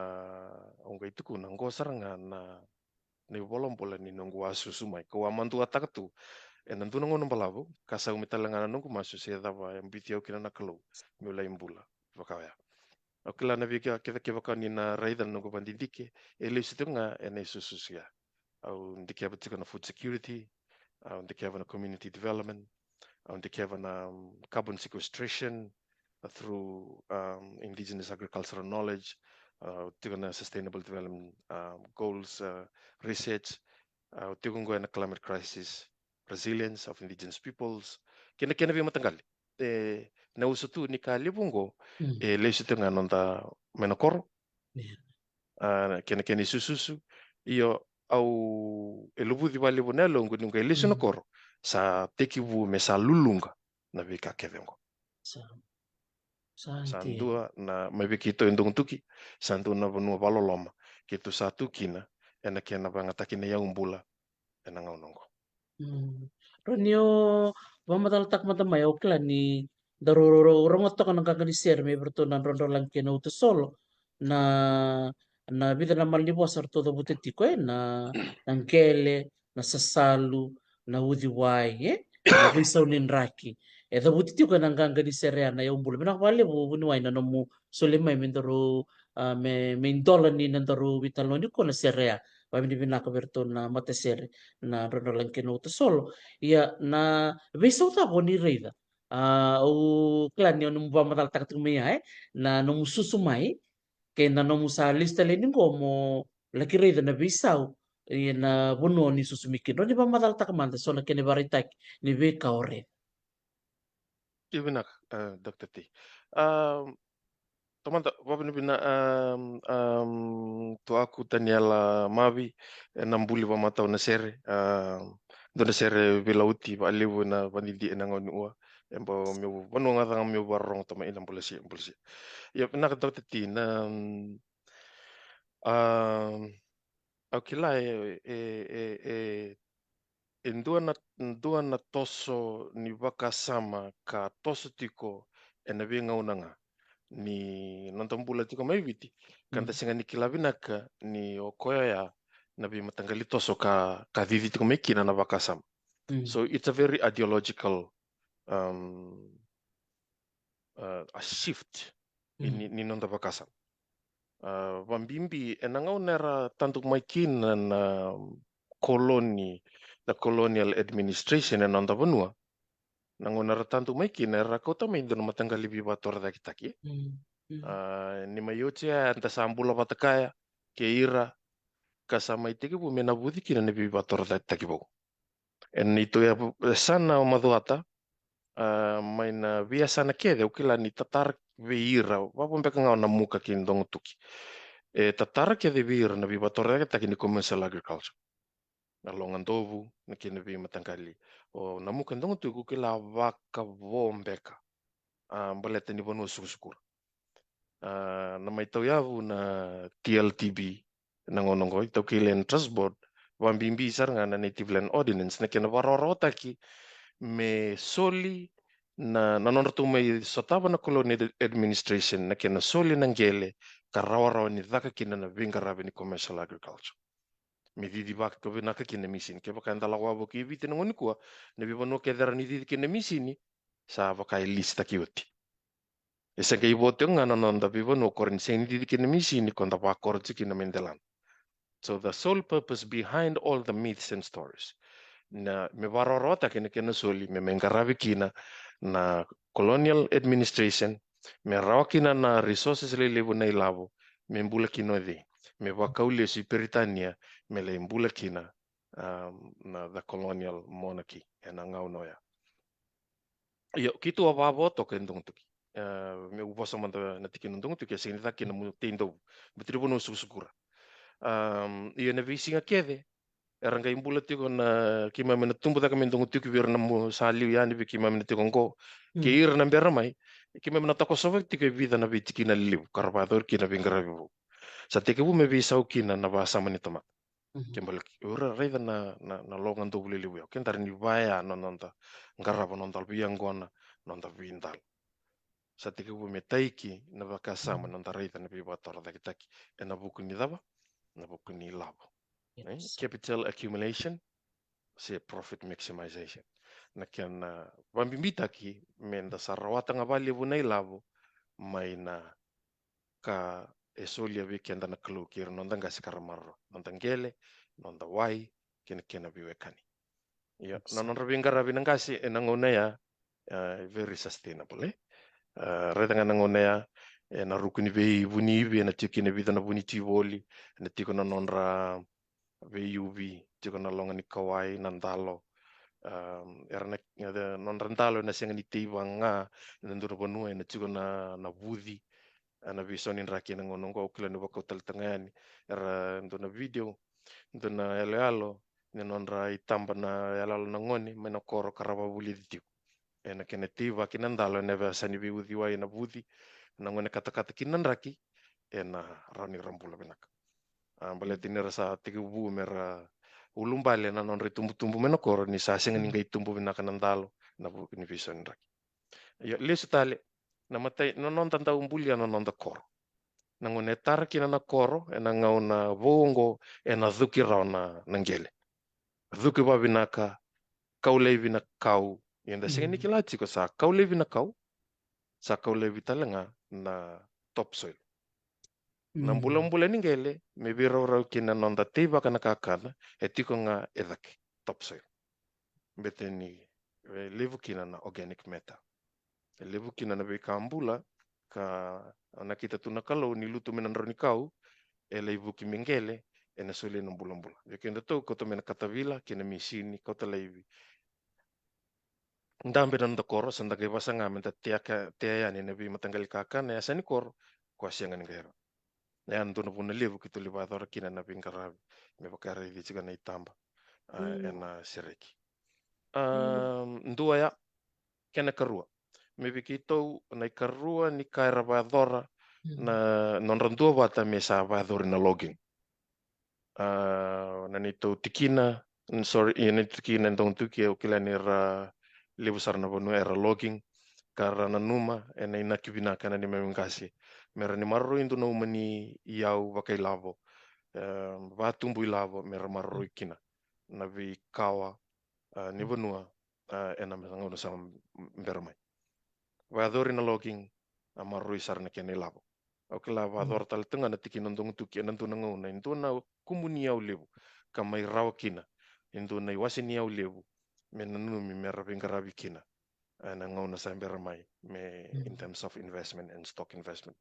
au qai tukuna, qo sara ga na, na ivola bula ni noqu a susu mai. Kau a maduataka tu ena dua na gauna balavu, ka saumi tale ga na noqu masu se cava e biuti au kina na Kalou meu lai bula vaka oya. Au kila na veika kece kevaka ni na raica na noqu vakadidike, e lesu tiko ga ena isususu ya. Au dikeva tiko na food security, au dikeva na community development, au dikeva na, um, carbon sequestration, uh, through, um, indigenous agricultural knowledge, uh, tiko na sustainable development, um, goals, uh, research, uh, tiko qo ena climate crisis, resilience of indigenous peoples, kei na kena veimataqali. E, na uso tu ni ka levu qo, mm, e lesu tiko ga noda mai na koro. Yeah. A, kena, kena isususu, io, au, e luvuci vakalevu na yaloqu niu qai lesu na, mm, koro, sa tekivu me sa luluqa na veika kece qo. Sa, sa, sa dina. Dua na, mai vei keitou e Dogotuki, sa dua na vanua vakaloloma keitou sa tu kina ena kena vakayagataki na iyau bula ena gauna oqo. Mm. Rau ni o vakamacalataka mada mai, au kila ni daru rogo toka na qaqa ni sere mai vei ratou na Drodrolagi kei na Utasolo, na, na vica na malanivosa ratou cavuta tiko, e, na, na qele, na sasalu, na uciwai, e, na veisau ni draki. E cavuti tiko ena qaqa ni sere ya na iyau bula. Vinaka vakalevu vuniwai na nomu solia mai me daru, a, me, me idola ni nodaru veitalanoa nikua na sere ya. Vakavinavinaka vei ratou na matasere na Drodrolagi kei na Utasolo. Ia na veisau cava o ni raica? A, au kila ni o nomu vakamacalataka tiko mai ya, e, na nomu susu mai kei na nomu sa lesu tale yani qo mo laki raica na veisau ena vanua o ni susu mai kina. O ni vakamacalataka mada so na kena ivakaraitaki ni veika o raica. Io, vinaka, e, Doctor T. A, tamata, vakavinavinaka, um, um, tuaku Taniela Mavi, ena buli vakamatau na sere, a, dua na sere veilauti vakalevu ena vakadidi ena gauna ni ua. E bau meu vanua ga caka meu vakarorogo tama ina bulasia, bulasia. Ia, vinaka Doctor T, na, um, a, au kila e, e, e, e, e dua na, dua na toso ni vakasama ka toso tiko ena veigauna ga ni noda bula tiko mai Viti, ka da, mm, sega ni kila vinaka ni o koya ya na veimataqali toso ka, ka cici tiko mai kina na vakasama. Mm. So it's a very ideological, um, uh, a shift, mm, ni, ni noda vakasama. A, vakabibi ena gauna era tadu mai kina na koloni, na colonial administration ena noda vanua. Na gauna era tadu mai kina era kauta mai dua na mataqali veivakatorocaketaki. Mm, mm. A, ni mai oti ya eda sa bula vata kaya kei ira, ka sa mai tekivu me navuci kina na veivakatorocaketaki vou. Ena neitou yasana o Macuata, a, mai na veiyasana kece au kila ni tatara vei ira, vavo beka ga o Namuka kei Dogotuki. E tatara kece vei ira na veivakatorocaketaki ni commercial agriculture. Na Logadovu, na kena veimataqali. O Namuka, Dogotuki, au kila vakavo beka. A, baleta ni vanua sukasukura. A, na mai tauyavu na T L T B, na gauna oqo, iTaukei Land Trust Board, vabibi sara ga na Native Land Ordinance, na kena vakarawarawataki me soli na, na nodratou mai sotava na colonial administration, na kena soli na qele ka rawarawa ni caka kina na veiqaravi ni commercial agriculture. Me cici vakavinaka kina na misini. Kevaka eda lako wavoki e Viti ena gauna nikua, na veivanua kece era ni cici kina na misini, sa vaka e lisitaki oti. E se qai vo tiko ga na noda veivanua ko ra ni sega ni cici kina na misini, ko da vakoro tiko kina mai delana. So the sole purpose behind all the myths and stories, na me vakarawarawataki na kena soli, me mai qaravi kina na colonial administration, me rawa kina na resources lelevu na ilavo, me bula kina o cei, me vakau lesu i Peritania, me lai bula kina, um, na the colonial monarchy ena gauna oya. Io, keitou a vavo toka e Dogotuki. E, meu vosa mada na tikina o Dogotuki, e sega ni caka kina Muteidovu, baleta ni vanua sukasukura. Um, io, na veisiga kece era qai bula tiko na, keimami na tubu cake mai Dogotuki vei ira na mu-, sa liu yani vei keimami na tiko oqo. Mm. Kei ira na bera mai, keimami na takosova tiko e vica na veitikina lelevu ka ra vakayacori kina veiqaravi vou. Sa tekivu me veisau kina na vakasama ni tamata. Mhm. Ke baleta o ira raica na, na, na Logadovu lelevu ya, ke da rawa ni vaya na noda qarava noda veiyaqona, noda veidalo. Sa tekivu me taiki na vakasama, mm, noda raica na veivakatorocaketaki ena vuku ni cava? Na vuku ni lavo. Yes. Eh? Capital accumulation se profit maximization. Na kena, ah, vabibitaki me da sa rawata ga valevu na ilavo mai na ka e solia vei keda na Kalou kei ira na noda qase ka ra maroroya, noda qele, noda wai, kei na kena veiwekani. Ia, na, yes, nodra veiqaravi na qase ena gauna ya, ah, very sustainable, eh? Ah, raica ga na gauna ya, ena ruku ni veivuniivi, ena tiko kina e vica na vunitivoli, ena tiko na nodra veiuvi, tiko na loga ni kauwai, na dalo. Um, era na, na nodra dalo ena sega ni tei vaka ga ena dua na vanua, ena tiko na, na vuci, ena veisau ni draki ena gauna oqo. Au kila ni vakau tale tiko ga yani, era dua na video, dua na yaloyalo ni nodra itaba na yaloyalo na gone mai na koro ka ra vakavulici tiko. Ena kena teivaki na dalo ena veiyasa ni veiuciwai ena vuci, na gone katakata kina na draki, ena rawa ni ra bula vinaka. Ah, baleta ni ra sa tekivu me ra ulubale na nodra itubutubu mai na koro, ni sa sega ni, mm, qai tubu vinaka na dalo ena vuku ni veisau ni draki. Ia, lesu tale na matai, na noda dau bulia na noda koro. Na gauna e tara kina na koro ena gauna vou oqo, ena cuki rawa na, na qele. Cuki vavinaka, kau laivi na kau. Ia da sega ni, mm, kila tiko, sa kau laivi na kau, sa kau laivi tale ga na topsoil. Na, mm, bulabula ni qele me veiraurau kina na noda teivaka na kakana, e tiko ga e cake, topsoil. Baleta ni, e, levu kina na organic matter. E levu kina na veika bula ka nakita tu na Kalou ni lutu mai na drau ni kau, e lai vuki me qele, ena solia na bulabula. Vei kedatou, kauta mai na katavila kei na misini, kauta laivi, dabe na noda koro, sa da qai vakasaga me da tea ka, tea yani na veimataqali kakana e yasa ni koro, ko a sega ni qai rawa. E a dua na vuna levu keitou lai vakayacora kina na veiqaravi me vakaraici tiko na itaba, ah, mm, ena sereki. Mm. Ah, dua ya, kena ikarua. Me vei keitou, na ikarua ni ka era vakayacora, mm, na nodra duavata me sa vakayacori na logging. Ah, na neitou tikina, n-, sorry, ia, na neitou tikina e Dogotuki, au kila ni ra levu sara na vanua era logging, ka ra nanuma ena inaki vinaka na neimami qase me ra ni maroroi e dua na uma ni iyau vakailavo, eh, vatubu ilavo me ra maroroi kina na veikawa, ah, ni vanua, ah, ena gauna sa bera mai. Vakayacori na logging, a maroroi sara na kena ilavo. Au kila vakayacora tale tu ga na tikina o Dogotuki ena dua na gauna, e dua na kumu ni iyau levu ka mai rawa kina e dua na iwase ni iyau levu me nanumi me ra veiqaravi kina ena gauna sa bera mai, me, mm, in terms of investment and stock investment.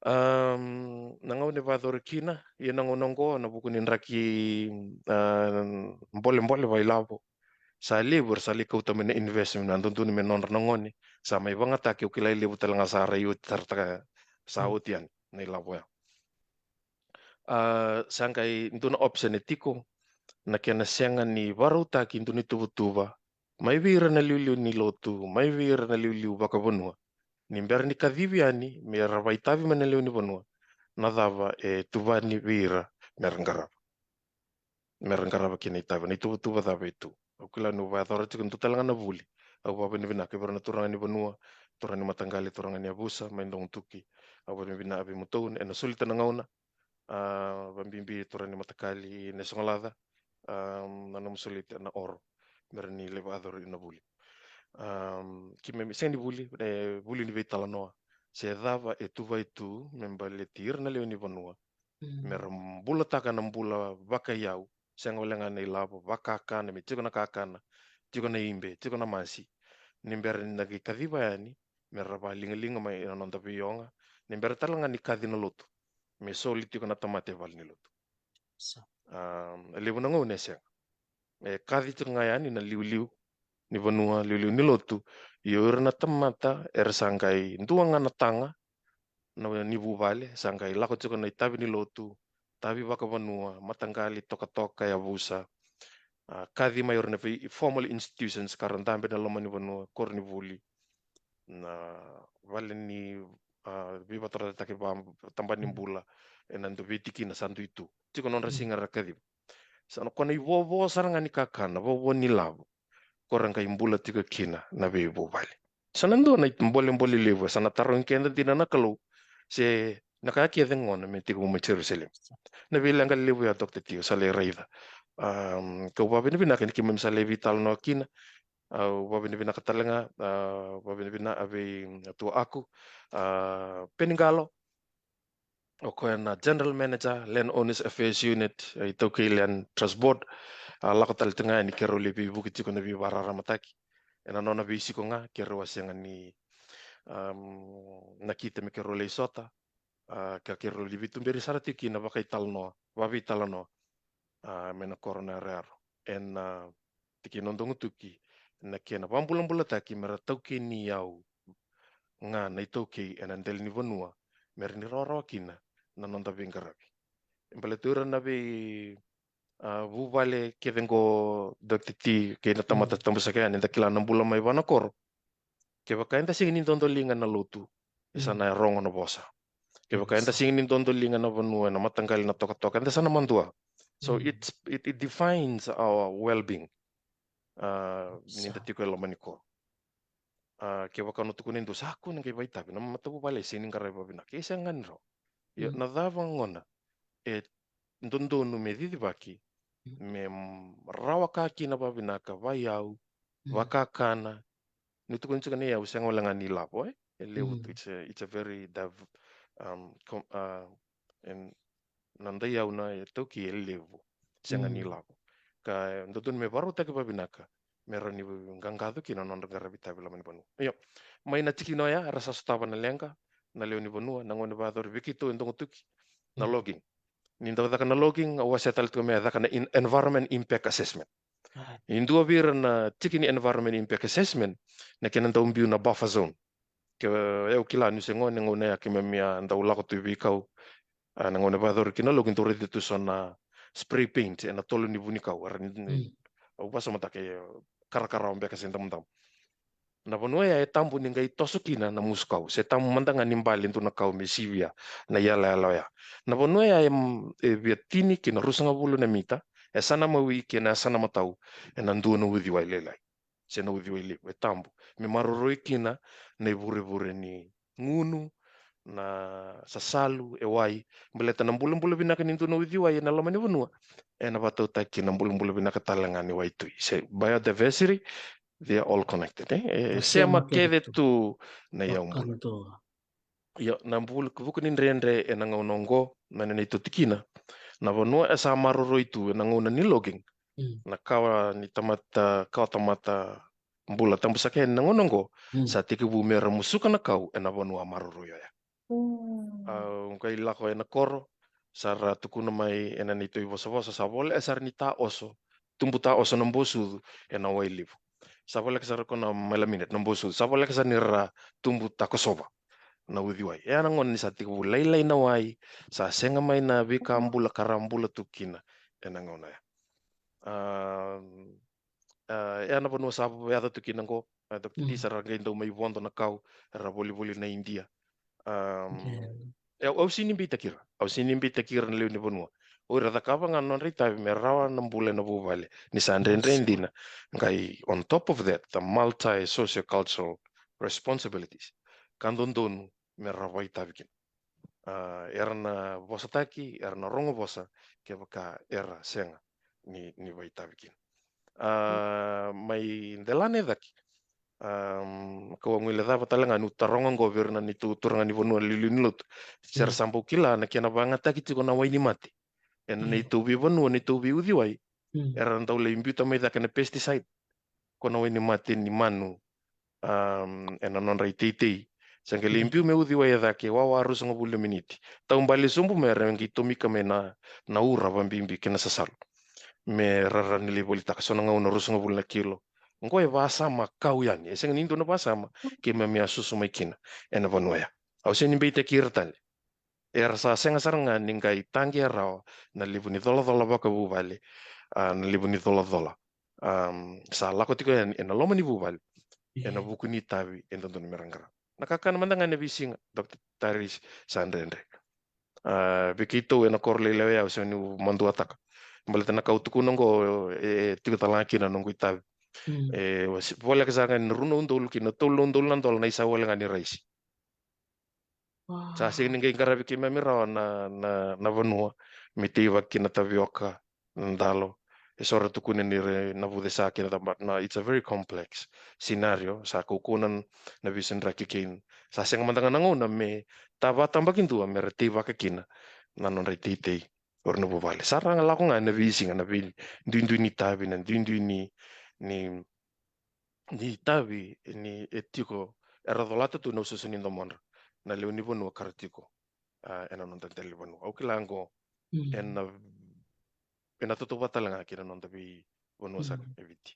Um, na gauna e vakayacori kina, ia na gauna oqo, ena vuku ni draki, ah, bolebole vakailavo, Sa levu era sa lai kauta mai na investment, na dodonu me nodra na gone. Sa mai vagataki, au kila e levu tale ga sa rai oti, tarataka sa oti yani na ilavo ya. A, sa qai dua na option e tiko, na kena sega ni varautaki dua na ituvatuva mai vei ira na liuliu ni lotu, mai vei ira na liuliu vakavanua, ni bera ni kacivi yani me ra vakaitavi mai na lewe ni vanua, na cava e tuvani vei ira me ra qarava, me ra qarava kina itavi, na ituvatuva cava e tu. Au kila niu vakayacora tiko e dua tale ga na vuli. Au vakavinavinaka vei ira na turaga ni vanua, turaga ni mataqali, turaga ni yavusa mai Dogotuki. Au vakavinavinaka vei mutou ena solita na gauna. A, vakabibi turaga ni mataqali Nesogalaca, a, na nomu solita na oro me ra ni lai vakayacora na vuli. A, keimami sega ni vuli, e vuli ni veitalanoa se cava e tuvai tu me baleti ira na lewe ni vanua me ra bulataka na bula vakaiyau, sega wale ga na ilavo, vakakana, me tiko na kakana, tiko na ibe, tiko na masi, ni bera ni na qai kaciva yani me ra vakaligaliga mai ena noda veioga, ni bera tale ga ni kaci na lotu, me soli tiko na tamata e vale ni lotu. A, e levu na gauna e sega. E kaci tiko ga yani na liuliu ni vanua, liuliu ni lotu. Ia o ira na tamata era sa qai dua ga na taga na ni vuvale, sa qai lako tiko na itavi ni lotu, tavi vakavanua, mataqali, tokatoka, yavusa. A, kaci mai o ira na vei formal institutions ka ra dabe ena loma ni vanua, koronivuli, na vale ni, a, veivakatorocaketaki, va, tabana ni bula, ena dua veitikina sa dui tu. Tiko nodra siga ra kaciva. Sa na kona ivovo sara ga ni kakana, vovo ni lavo, ko ra qai bula tiko kina na veivuvale. Sa na dua na bolebole levu, sa na tarogi keda dina na Kalou se na ka kece gona me tiko mai Jerusalem. Na veileqa levu ya, Doctor T, au sa lai raica. A, kau vakavinavinaka ni keimami sa lai veitalanoa kina. Au vakavinavinaka tale ga, a, vakavinavinaka vei, mm, a tua aku, a, Peniqalo. O koya na General Manager, Land Owners Affairs Unit, e, iTaukei Land Trust Board. A, lako tale tu ga yani, keirau lai veivuke tiko na veivakararamataki. Ena nona veisiko ga, keirau a sega ni, am, nakita me keirau lai sota. A, ka keirau lai veituberi sara tiko kina vakaitalanoa, vakaveitalanoa, a, mai na koro na Yaroyaro. Ena, a, tikina o Dogotuki, na kena vakabulabulataki me ra taukei ni yau ga na iTaukei ena dela ni vanua, me ra ni rawarawa kina na noda veiqaravi. E baleta o ira na vei, a, vuvale kece qo, Doctor T, kei na tamata tabu saka yani, eda kila na bula mai va na koro. Kevaka eda sega ni dodoliga na lotu, e sa na rogo na vosa. Kevaka eda sega ni dodoliga na vanua, na mataqali, na tokatoka, eda sa na madua. So it's, it, it defines our well-being. A, ni da tiko e loma ni koro. A, kevaka o na tukuna e dua, sa kua ni qai vakaitavi, na matavuvale e sega ni qaravi vakavinaka, e sega ga ni rawa. Ia, na cava gona e dodonu me cicivaki me, mm, rawa ka kina vakavinaka, vaiyau, vakakana. Niu tukuna tiko na iyau, sega wale ga ni lavo, e? E levu, it's a, it's a very div-, um, com-, uh, and na daiyau na iTaukei e levu, sega ni lavo. Ka e dodonu me vakarautaki vakavinaka me rawa ni qaqaco kina na nodra qaravi itavi loma ni vanua. Io, mai na tikina oya era sa sotava na leqa na lewe ni vanua, na gauna vakayacori vei keitou e Dogotuki na logging. Ni dau caka na logging, au wasea tale tiko mai, e caka na in-, environment impact assessment. E dua vei ira na tiki ni environment impact assessment na kena dau biu na buffer zone. Ke au kila niu se gone, gauna ya keimami a dau lako tu i veikau, a, na gauna vakayacori kina logging, dau raici tu so na spray paint ena tolo ni vunikau, era ni, au vakasamataka e karakarawa beka se damudamu. Na vanua ya e tabu ni qai toso kina na musu kau, se tabu mada ga ni bale e dua na kau me sivia na iyalayala oya. Na vanua ya e, e via tini ki na ruasagavulu na mita, e yasana mawi kei na yasana matau ena dua na uciwai lailai se na uciwai levu, e tabu me maroroi kina na ivurevure ni gunu, na sasalu, e wai. Baleta na bulabula vinaka ni dua na uciwai ena loma ni vanua ena vakatautaki kina na bulabula vinaka tale ga ni waitui, se biodiversity, they are all connected, e? E sema kece tu na iyau bula. Io, na bula, vuku ni dredre ena gauna oqo, na neitou tikina, na vanua e sa maroroi tu ena gauna ni logging, na kawa ni tamata, kawa tamata bula tabu saka yani na gauna oqo, sa tekivu me ra musuka na kau ena vanua maroroi oya. Au qai lako ena koro, sa ra tukuna mai ena neitou ivosavosa, sa voleka sara ni ta oso tubuta oso na bosucu ena wai levu. Sa voleka sara ko na melaminate na bosucu. Sa voleka sara ni ra tubuta kosova na uciwai. E a na gauna ni sa tekivu lailai na wai, sa sega mai na veika bula ka ra bula tu kina ena gauna ya. A, a, e a na vanua sa yaco tu kina qo, a, Doctor T, sa ra qai dau mai vodo na kau, era volivoli na Idia. A, e, au sini beitaki ira, au sini beitaki ira na lewe ni vanua. O ira cakava ga na nodra itavi me rawa na bula ena vuvale, ni sa dredre dina. Qai, on top of that, the multi-sociocultural responsibilities ka dodonu me ra vakaitavi kina. A, era na vosataki, era na rogo vosa kevaka era sega ni, ni vakaitavi kina. A, mai Delana e cake, a, kau a guilecava tale ga niu taroga qo vei ira na neitou turaga ni vanua, liuliu ni lotu, se ra sa bau kila na kena vagataki tiko na wai ni mate ena neitou veivanua, neitou veiuciwai. Era dau lai biuta mai cake na pesticide, ko na wai ni mate ni manu, a, ena nodra iteitei. Sa qai lai biu me uciwai e cake, wawa ruasagavulu na miniti. Taubale sobu me ra qai tomika mai na, na ura vabibi kei na sasalo, me ra rawa ni lai volitaka so na gauna ruasagavulu na kilo. Qo e vasama kau yani, e sega ni dua na vasama keimami a susu mai kina ena vanua ya. Au sega ni beitaki ira tale. Era sa sega sara ga ni qai taqea rawa na levu ni colacola vakavuvale, a, na levu ni colacola, am, sa lako tiko yani ena loma ni vuvale ena vuku ni itavi e dodonu me ra qara. Na kakana mada ga ena veisiga, Doctor Taris, sa dredre. A, vei keitou ena koro lailai oya, au sega niu maduataka, baleta na ka au tukuna qo e, e tiko tale ga kina na noqu itavi. E, voleka sara ga ni rua na udolu ki na tolu na udolu na dola na isau wale ga ni raisi. Sa sega ni qai qaravi keimami rawa na, na, na vanua me teivaki kina tavioka, na dalo. E so ra tukuna ni ra na vucesa kina, but no, it's a very complex scenario. Sa kaukaua na, na veisidraki kina. Sa sega mada ga na gauna me ta vakatabakidua me ra teivaka kina na nodra iteitei o ira na vuvale. Sa ra ga lako ga ena veisiga na veiduidui ni itavi, na duidui ni, ni ni itavi ni e tiko, era colata tu na usuusu ni domodra na lewe ni vanua ka ra tiko, a, ena noda dela ni vanua. Au kila qo ena, ena tautauvata tale ga kei na noda veivanua sara e Viti.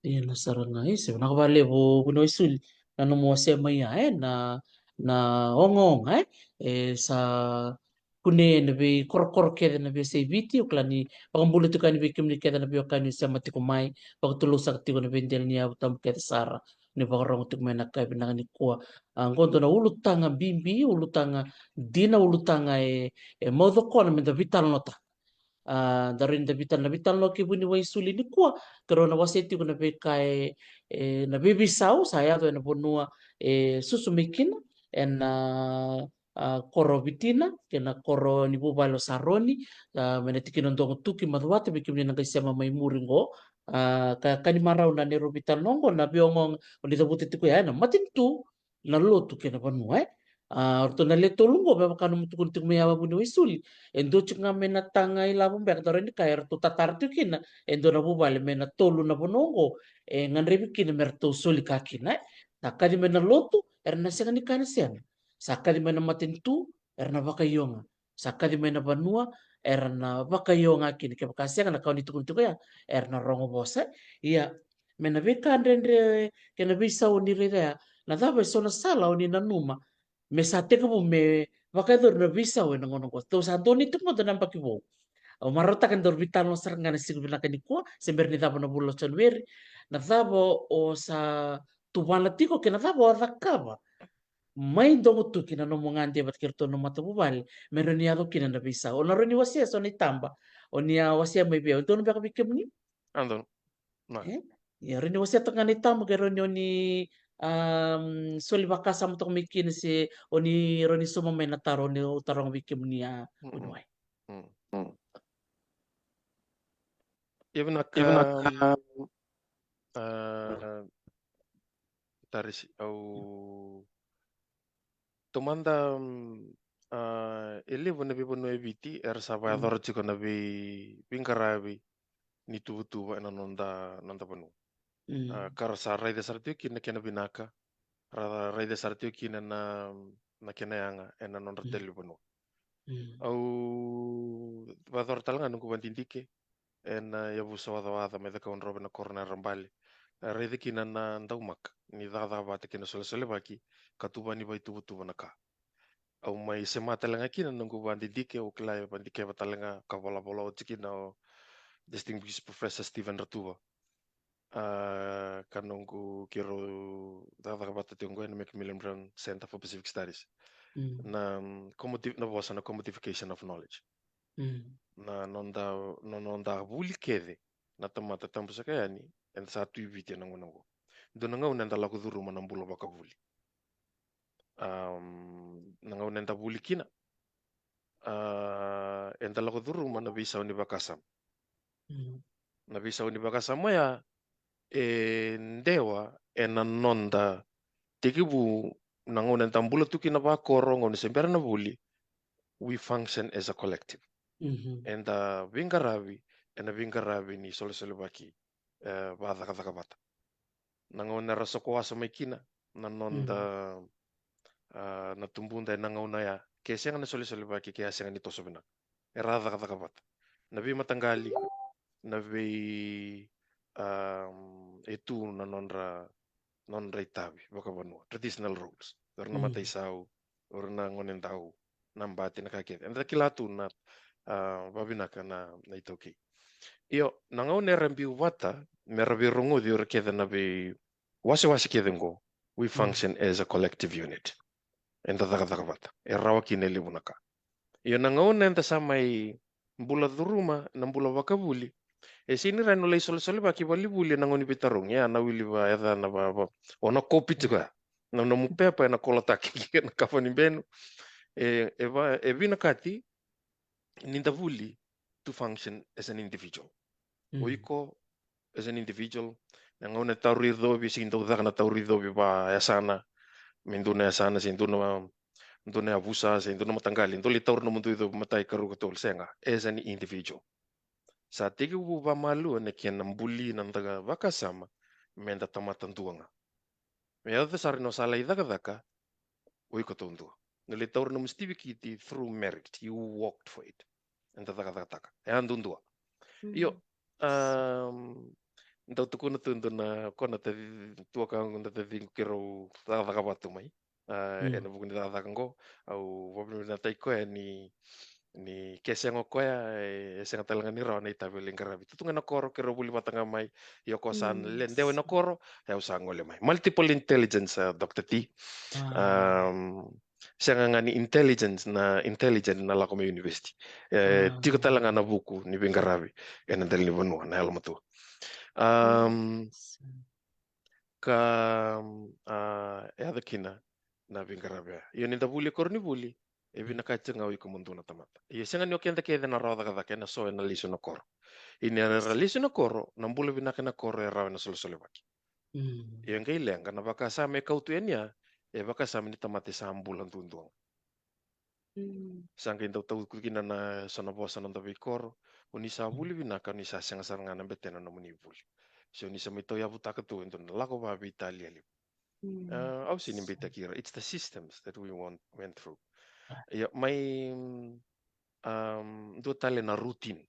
Ia, na sara ga, e, se vinaka vakalevu, vuniwai Suli, na nomu wasea mai ya, e, na, na ogaoga, e, e sa kunei ena veikorokoro kece na veiyasai Viti. Au kila ni vakabula tiko yani vei kemuni kece na veiwekani o sema tiko mai, vakatulou saka tiko na veidela ni yavu tabu kece sara ni vakarogo tiko mai ena yakavi vinaka nikua. A, qo dua na ulutaga bibi, ulutaga dina, ulutaga e, e maucokona meda veitalanoataka. A, da rawa ni da veitalanoa, veitalanoa kei vuniwai Suli nikua, keirau na wasea tiko na veika e, e, na veiveisau sa yaco ena vanua e susu mai kina, ena, a, koro Vitina kei na koro ni vuvale o Saroni, a, mai na tikina o Dogotuki, Macuata, vei kemuni na qai sema mai muri qo. A, ka, ka ni marau na neirau veitalanoa qo, na veiogaoga o ni cavuta tiko ya, e, na matanitu, na lotu kei na vanua, e. A, o ratou na le tolu qo, me vaka nomu tukuna tiko mai ya, vuniwai Suli, e dua tiko ga mai na taga ilavo beka, da rawa ni kaya, eratou tatara tiko kina e dua na vuvale mai na tolu na vanua qo e gadrevi kina me ratou soli ka kina, e. Sa kaci mai na lotu, era na sega ni kaya na sega. Sa kaci mai na matanitu, era na vakaioga. Sa kaci mai na vanua, era na vakaioga kina. Kevaka sega, na ka o ni tukuna tiko ya, era na rogo vosa. Ia, mai na veika dredre kei na veisau o ni raica ya, na cava e so na sala o ni nanuma me sa tekivu me vakayacori na veisau ena gauna qo? Tou sa donui tiko mada na yabaki vou. Au marautaka ni daru veitalanoa sara ga ena siga vinaka nikua, se bera ni cava na vula o Janueri. Na cava o sa tuvana tiko kei na cava o a cakava mai Dogotuki, na nomu gade vata kei iratou na nomu matavuvale, me rawa ni yaco kina na veisau? O na rawa ni wasea so na itaba o ni a wasea mai vei au, e donu beka vei kemuni? A, donu. Na. E? Ia, rawa ni wasea toka ga na itaba, ke rawa ni o ni, am, soli vakasama toka mai kina, se o ni rawa ni sauma mai na taro o ni, au taroga vei kemuni, a, vuniwai. Mm, mm. Ia vinaka, am, a, Tarisi, au taumada, mm, a, e levu na veivanua e Viti era sa vakayacora tiko na vei, veiqaravi ni tuvatuva ena noda, noda vanua. A, ka ra sa raica sara tiko kina na kena vinaka, ra raica sara tiko kina na, na kena yaga ena nodra dela ni vanua. Au vakayacora tale ga noqu vakadidike, ena yavusa wacawaca mai Cakaudrove na koro na Yarabale. E raica kina na daumaka ni cakacaka vata kei na solesolevaki ka tuvani vaituvatuva na ka. Au mai sema tale ga kina na noqu vadidike, au kila e vadikeva tale ga ka volavola oti kina o Distinguished Professor Stephen Ratuva. A, ka noqu keirau cakacaka vata tiko qo ena Macmillan Brown Center for Pacific Studies. Mm. Na, mm, commodi-, na vosa na commodification of knowledge. Mm. Na noda, na noda vuli kece na tamata tabu saka yani, eda sa tu i Viti ena gauna qo. Dua na gauna eda lako curuma na bula vakavuli. Am, na gauna eda vuli kina, a, eda lako curuma na veisau ni vakasama. Mm. Na veisau ni vakasama oya e dewa ena noda tekivu, na gauna eda bula tu kina vakoro, gauna se bera na vuli, we function as a collective. Mhm. Eda veiqaravi ena veiqaravi ni solesolevaki, e, vakacakacaka vata. Na gauna era soko wasa mai kina na noda, mm, a, na tubuda ena gauna ya, ke sega na solesolevaki, ke a sega ni toso vinaka, era cakacaka vata. Na veimataqali, na vei, am, e tu na nodra, nodra itavi vakavanua, traditional roles. O ira na, mm, mataisau, o ira na gonedau, na bati, na ka kece. Eda kila tu na, a, vavinaka na, na iTaukei. Io, na gauna era biu vata mera veirogoci o ira kece na veiwasewase kece qo, we, mm, function as a collective unit. Eda cakacaka vata, e rawa kina e levu na ka. Io, na gauna eda sa mai bula curuma na bula vakavuli, e sega ni rawa ni o lai solesolevaki valenivuli ena gauna ni veitarogi, ia na wili va, e ca na va, va, o na kopi tiko ya na nomu pepa, ena kolotaki ena kava ni benu. E, e va, e vinakati ni da vuli to function as an individual. Mm. O iko as an individual, na gauna e tauri icovi, se dau caka na tauri icovi va yasana, me dua na yasana, se dua na, dua na yavusa, se dua na mataqali, dau lai tauri nomudou icovi, matai, karua, katolu, sega. As an individual. Sa tekivu vamalua na kena buli na noda vakasama meda tamata dua ga. Me yaco sara ni o sa lai cakacaka, o iko taudua. Ni lai taura nomu sitivikiti through merit, you worked for it. Eda cakacakataka, e a duadua. Io, mm, am, dau tukuna tu dua na, ko na taci, tuakaqu, na taciqu keirau cakacaka vata tu mai. A, mm, ena vuku ni cakacaka qo, au vakavinavinakataki koya ni, ni ke sega o koya, e, e sega tale ga ni rawa na itavi e lai qaravi. Tu ga ena koro, keirau vuli vata ga mai, ia o koya sa, mm, le, dewa ena koro, e au sa gole mai. Multiple intelligence, a, Doctor T. Ah. Am, sega ga ni intelligence na, intelligent na lako mai university. E, ah, tiko tale ga na vuku ni veiqaravi ena dela ni vanua, na yalomatua. Am, yes. Ka, a, e yaco kina na veiqaravi ya. Ia ni da vuli e koronivuli, e vinakati ga o iko mo dua na tamata. Ia sega ni o keda kece na rawa cakacaka ena so ena lesu na koro. Ia ni ra lesu na koro, na bula vinaka ena koro e rawa ena solesolevaki. Mm. Ia qai leqa na vakasama e kau tu yani ya, e vakasama ni tamata e sa bula duadua ga. Mm. Sa qai dau tautuku kina na so na vosa na noda veikoro. O ni sa, mm, vuli vinaka, o ni sa sega sara ga na betena na nomuni vuli. Se o ni sa mai tauyavutaka tu e dua na lako vakaveitalia levu. Mm. A, au sega ni beitaki ira. It's the systems that we want, went through. Ah. Ia, mai, mm, am, dua tale na routine.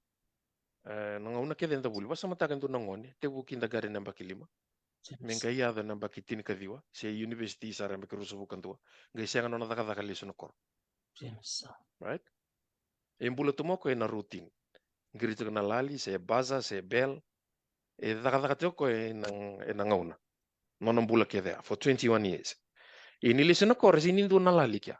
E, na gauna kece eda vuli, vakasamataka e dua na gone tekivu kindergarten na yabaki lima. Yes. Me qai yaco na yabaki tinikaciwa, se university sara yabaki ruasagavulu ka dua, qai sega nona cakacaka lesu na koro. Yes, sir. Right? E bula tu mai o koya ena routine. Qiri tiko na lali, se buzzer, se bell. E cakacaka tiko o koya ena, ena gauna. Nona bula kece ya, for twenty-one years. Ia ni lesu na koro, e sega ni dua na lali kea.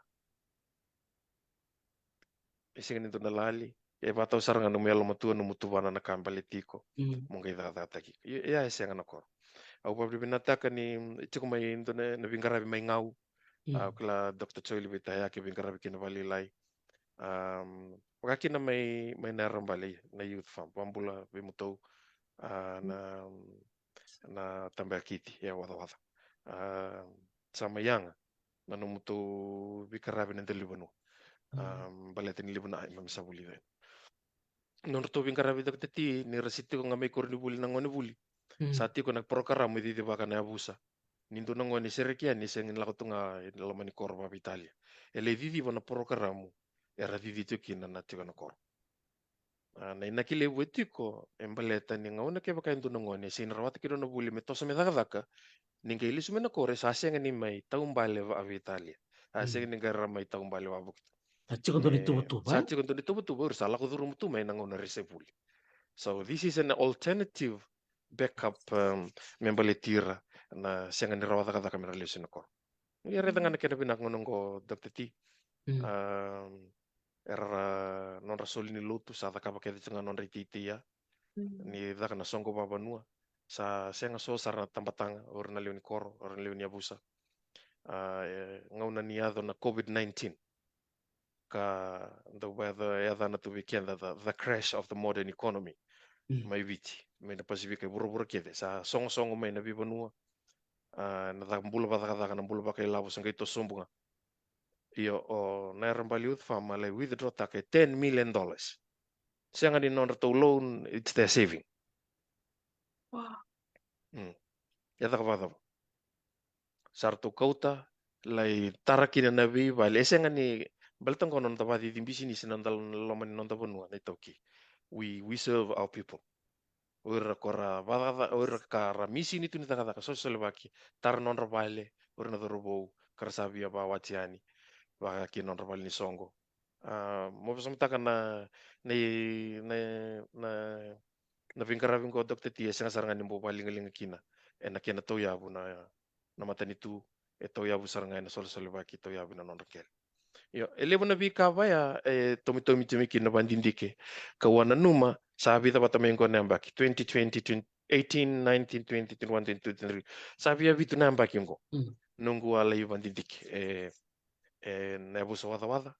E sega ni dua na lali. E vakatau sara ga nomu yalomatua, nomu tuvana na ka e baleti iko. Mm. Mo qai cakacakataki iko. Ia, ia e sega na koro. Au vakavinavinakataka ni, mm, tiko mai dua na, na veiqaravi mai Gau. Mm. A, au kila Doctor Joeli Veitayake veiqaravi kina vakalailai. Am, vaka kina mai, mai Nairabali, na youth farm, Vabula Veimutou, a, mm, na, na Tabayakiti, e Wacawaca. A, sa mai yaga na nomutou veiqaravi na dela ni vanua. Mm. Am, baleta ni levu na, a, me sa vulica. Nodratou veiqaravi cakacaka ni ra se tiko ga mai koronivuli na gonevuli. Mm. Sa tiko na porokaramu e cicivaka na yavusa. Ni dua na gone e sereki yani, e sega ni lako tu ga e loma ni koro vakaveitalia. E lai ciciva na porokaramu era cici tiko kina na tiko na koro. A, na inaki levu e tiko e baleta ni gauna kevaka e dua na gone e sega ni rawata kina na vuli me toso me cakacaka, ni qai lesu mai na koro e sa sega ni mai taubale vakaveitalia. A sega ni qai ra mai taubale vakavukitaki. Sa tiko dua na ituvatuva, sa tiko dua na ituvatuva, o ira sa lako curuma tu mai na gauna era se vuli. So this is an alternative backup, um, me baleti ira na sega ni rawa cakacaka me ra lesu na koro. Ia raica ga na kena vinaka gauna oqo, Doctor T. Um, era ra, nodra soli ni lotu sa cakava kece tiko ga nodra iteitei ya. Ni caka na soqo vavanua. Sa sega so sara na tabataga, o ira na lewe ni koro, o ira na lewe ni yavusa. A, e, gauna ni yaco na COVID nineteen. Ka dau vakayacana tu vei keda the, the crash of the modern economy. Mai Viti, mai na Pasifika e vuravura kece. Sa sogosogo mai na veivanua. A, na caka bula vakacakacaka, na bula vakailavo sa qai toso sobu ga. Io, o Narrabari Youth Farm a lai withdraw taka e ten million dollars. Sega ni nodratou loan, it's their saving. E caka vakacava? Sa ratou kauta, lai tara kina na veivale. E sega ni, baleta oqo na noda vacici bisinisi, na noda loma ni noda vanua na iTaukei. We, we serve our people. O ira ko ra vakaca, o ira ka ra misini tu ni cakacaka, solesolevaki, tara nodra vale, o ira na cauravou ka ra sa via vakawati yani vaka ki nodra vale ni soqo. A, mo vakasamataka na, na, na, na, na veiqaravi oqo, Doctor T, e sega sara ga ni bau vakaligaliga kina ena kena tauyavu na, na matanitu, e tauyavu sara ga ena solesolevaki, tauyavu na nodra qele. Io, e levu na veika vaya e tomitomi tiko mai kina na vakadidike. Kau a nanuma, sa vica vata mai oqo na yabaki, twenty twenty, twenty eighteen, nineteen, twenty, twenty-one, twenty-two, twenty-three. Sa via vitu na yabaki oqo. Noqu a lai vakadidike e, e na yavusa wacawaca.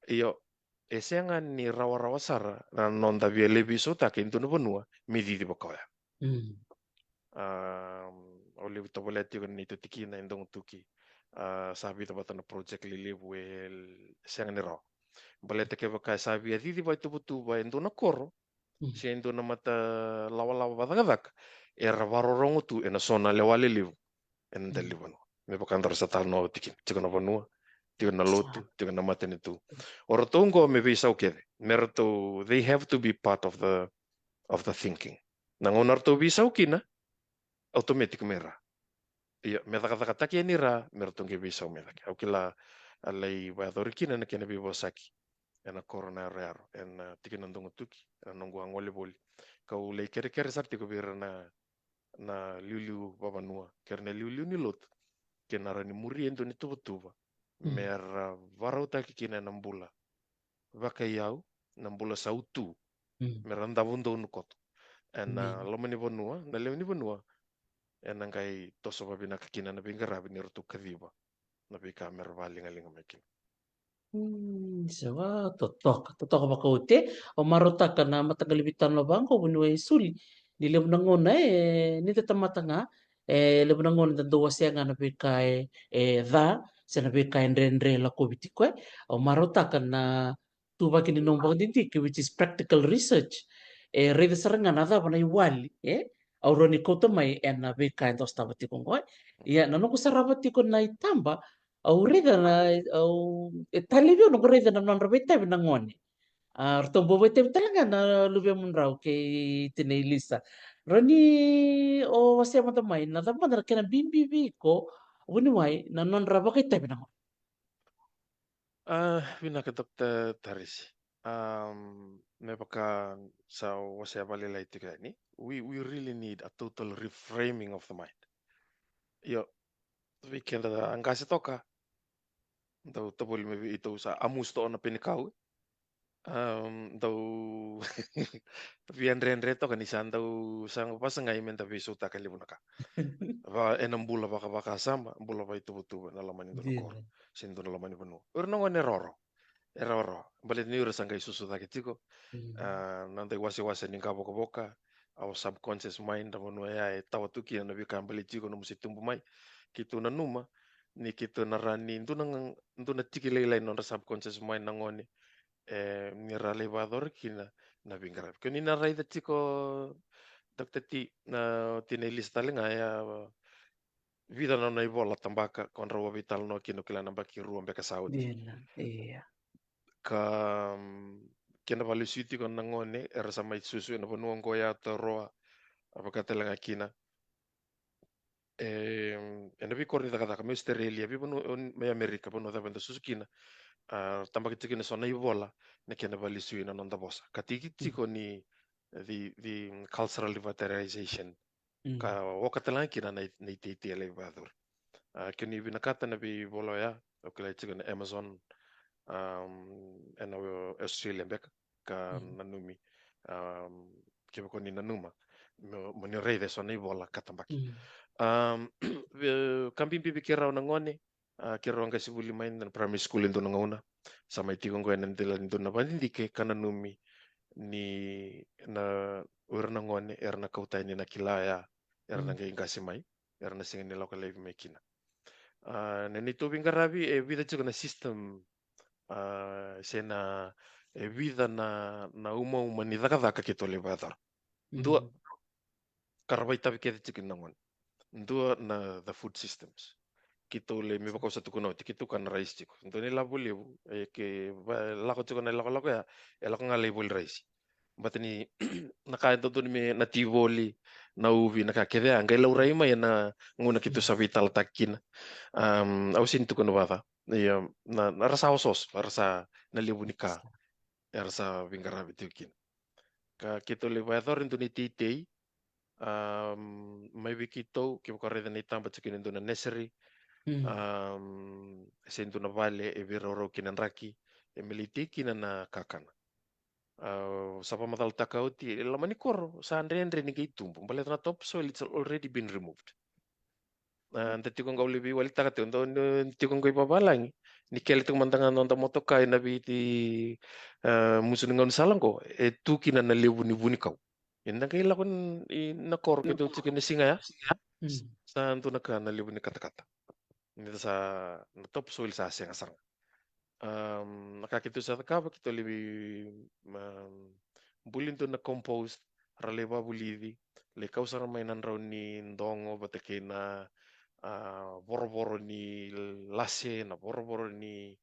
Io, e sega ni rawarawa sara na noda via lai veisautaka e dua na vanua me cici vaka oya. A, au levu tovolea tiko na neitou tikina e Dogotuki. A, sa vica vata na project lelevu e sega ni rawa. Baleta kevaka e sa via cici vakaituvatuva e dua na koro se e dua na mata lawalawa vakacakacaka, era vakarorogo tu ena so na lewa lelevu ena dela ni vanua. Me vaka daru sa talanoa oti kina, tiko na vanua, tiko na lotu, tiko na matanitu. O ratou oqo me veisau kece, me ratou, they have to be part of the, of the thinking. Na gauna ratou veisau kina, automatic me ra. Ia, me cakacakataki yani ra, me ratou qai veisau me cake. Au kila a lai vakayacori kina na kena veivosaki ena koro na Yaroyaro, ena tikina Dogotuki, ena noqu a gole voli. Kau lai kerekere sara tiko vei ira na, na liuliu vavanua, kei ira na liuliu ni lotu, kei na rawa ni muri e dua na ituvatuva me ra varautaki kina ena bula vakaiyau, na bula sautu, me ra davo donu koto ena loma ni vanua, na lewe ni vanua, ena qai toso vavinaka kina na veiqaravi ni ratou kaciva na veika me ra vakaligaliga mai kina. Sa va totoka, totoka vakaoti. Au marautaka na mataqali veitalanoa vaqo, vuniwai Suli, ni levu na gauna e, ni da tamata ga, e levu na gauna da dau wasea ga na veika e, e ca se na veika e dredre lakovi tiko. E, au marautaka na tuvaki ni nomu vakadidike, which is practical research. E raica sara ga na cava na iwali e au rawa ni kauta mai ena veika e dau sotava tiko oqo. Ia, na noqu sarava tiko na itaba, au raica na, au, e talevi au noqu raica na nodra veitavi na gone. A, ratou bau veitavi tale ga na luvemudrau kei tinai Lisa. Rawa ni o wasea mada mai na cava mada na kena bibi vei iko, vuniwai, na nodra vakaitavi na gone. A, vinaka, Doctor Tarisi. Am, me vaka sa wasea vakalailai tiko yani, we, we really need a total reframing of the mind. Io, vei keda a qase toka, dau tavoli mai vei, dau sa amusu toka na penikau. Am, dau via dredre toka ni sa dau sa vasagai me da veisautaka levu na ka. Va, ena bula vakavakasama, bula vakaituvatuva ena loma ni dua na koro se dua na loma ni vanua. O ira na gone e rawarawa, e rawarawa. Baleta ni o ira sa qai susu cake tiko. A, na dau wasewase ni qavokavoka, our subconscious mind, na vanua ya e tawa tu kina na veika e baleti iko nomu se tubu mai. Keitou nanuma ni keitou na rawa ni dua na, dua na tiki lailai na nodra subconscious mind na gone, e, ni ra lai vakayacora kina na veiqaravi. Ke ni na raica tiko, Doctor T, na tinai Lisa tale ga ya, vica na nona ivola tabaka, ko drau a veitalanoa kina, au kila na yabaki rua beka sa oti. Ia, ia. Ka, mm, kena vakalesui tiko na gone era sa mai susu ena vanua oqo ya, Aotearoa, a vaka tale ga kina e, ena veikoro ni cakacaka mai Australia, veivanua, o, mai Amerika, vanua cava eda susu kina, a, tabaki tiko kina so na ivola na kena vakalesui na noda vosa. Ka tiki tiko ni the, the cultural revitalization. Mm. Ka oka tale ga kina na, na iteitei e lai vakayacori. A, ke ni vinakata na veivola oya, au kila tiko na Amazon, um, ena Australia beka, ka Mm. nanumi, um, kevaka ni nanuma, mo, mo ni raica e so na ivola ka tabaki. Mm. Um, ve-, ka bibi vei keirau na gone, a, keirau a qai sivuli mai na primary school e dua na gauna. Sa mai tiko oqo ena dela ni dua na vakadidike ka nanumi ni na, o ira na gone era na kauta yani na kila ya, era na Mm. qai qase mai, era na sega ni lako laivi mai kina. A, na neitou veiqaravi e vica tiko na system, a, se na, e vica na, na umauma ni cakacaka keitou lai vakayacora. Dua, Mm. ka ra vakaitavi kece tiko na gone. Dua na the food systems. Keitou lai, me vaka au sa tukuna oti, keitou kana raisi tiko. Dua na ilavo levu, e ke va-, lako tiko na ilakolako ya, e lako ga lai voli raisi. Baleta ni na ka e dodonu me na tei voli, na uvi, na ka kece ya, qai laurai mai ena gauna keitou sa veitalataki kina. Um, au sega ni tukuna vakaca. Ia, na, na ra sa osooso, ra sa na levu ni ka era sa veiqaravi tiko kina. Ka keitou lai vakayacora e dua na iteitei, um, mai vei keitou, kevaka o raica na itaba tiko kina e dua na nursery, Mm. um, se dua na vale e veiraurau kina draki, e me lai tei kina na kakana. A, sa vakamacalataka oti, e loma ni koro, sa dredre ni qai tubu. Baleta na topsoil, it's already been removed. A, da tiko qo, au lai veiwalitaka tiko, da, da tiko qo i vavalagi. Ni kele tiko mada ga na noda motoka ena Viti, a, musu ni gaunisala qo, e tu kina na levu ni vunikau. Eda qai lako n-, i na koro keitou tiko ena siga ya. Mm. Sa dua na ka na levu ni katakata. Ni da sa, na topsoil sa sega sara ga. Um, na ka keitou sa cakava, keitou lai, um, buli dua na compost, ra lai vakavulici, lai kau sara mai na drau ni dogo, vata kei na, a, vorovoro ni lase, na vorovoro ni,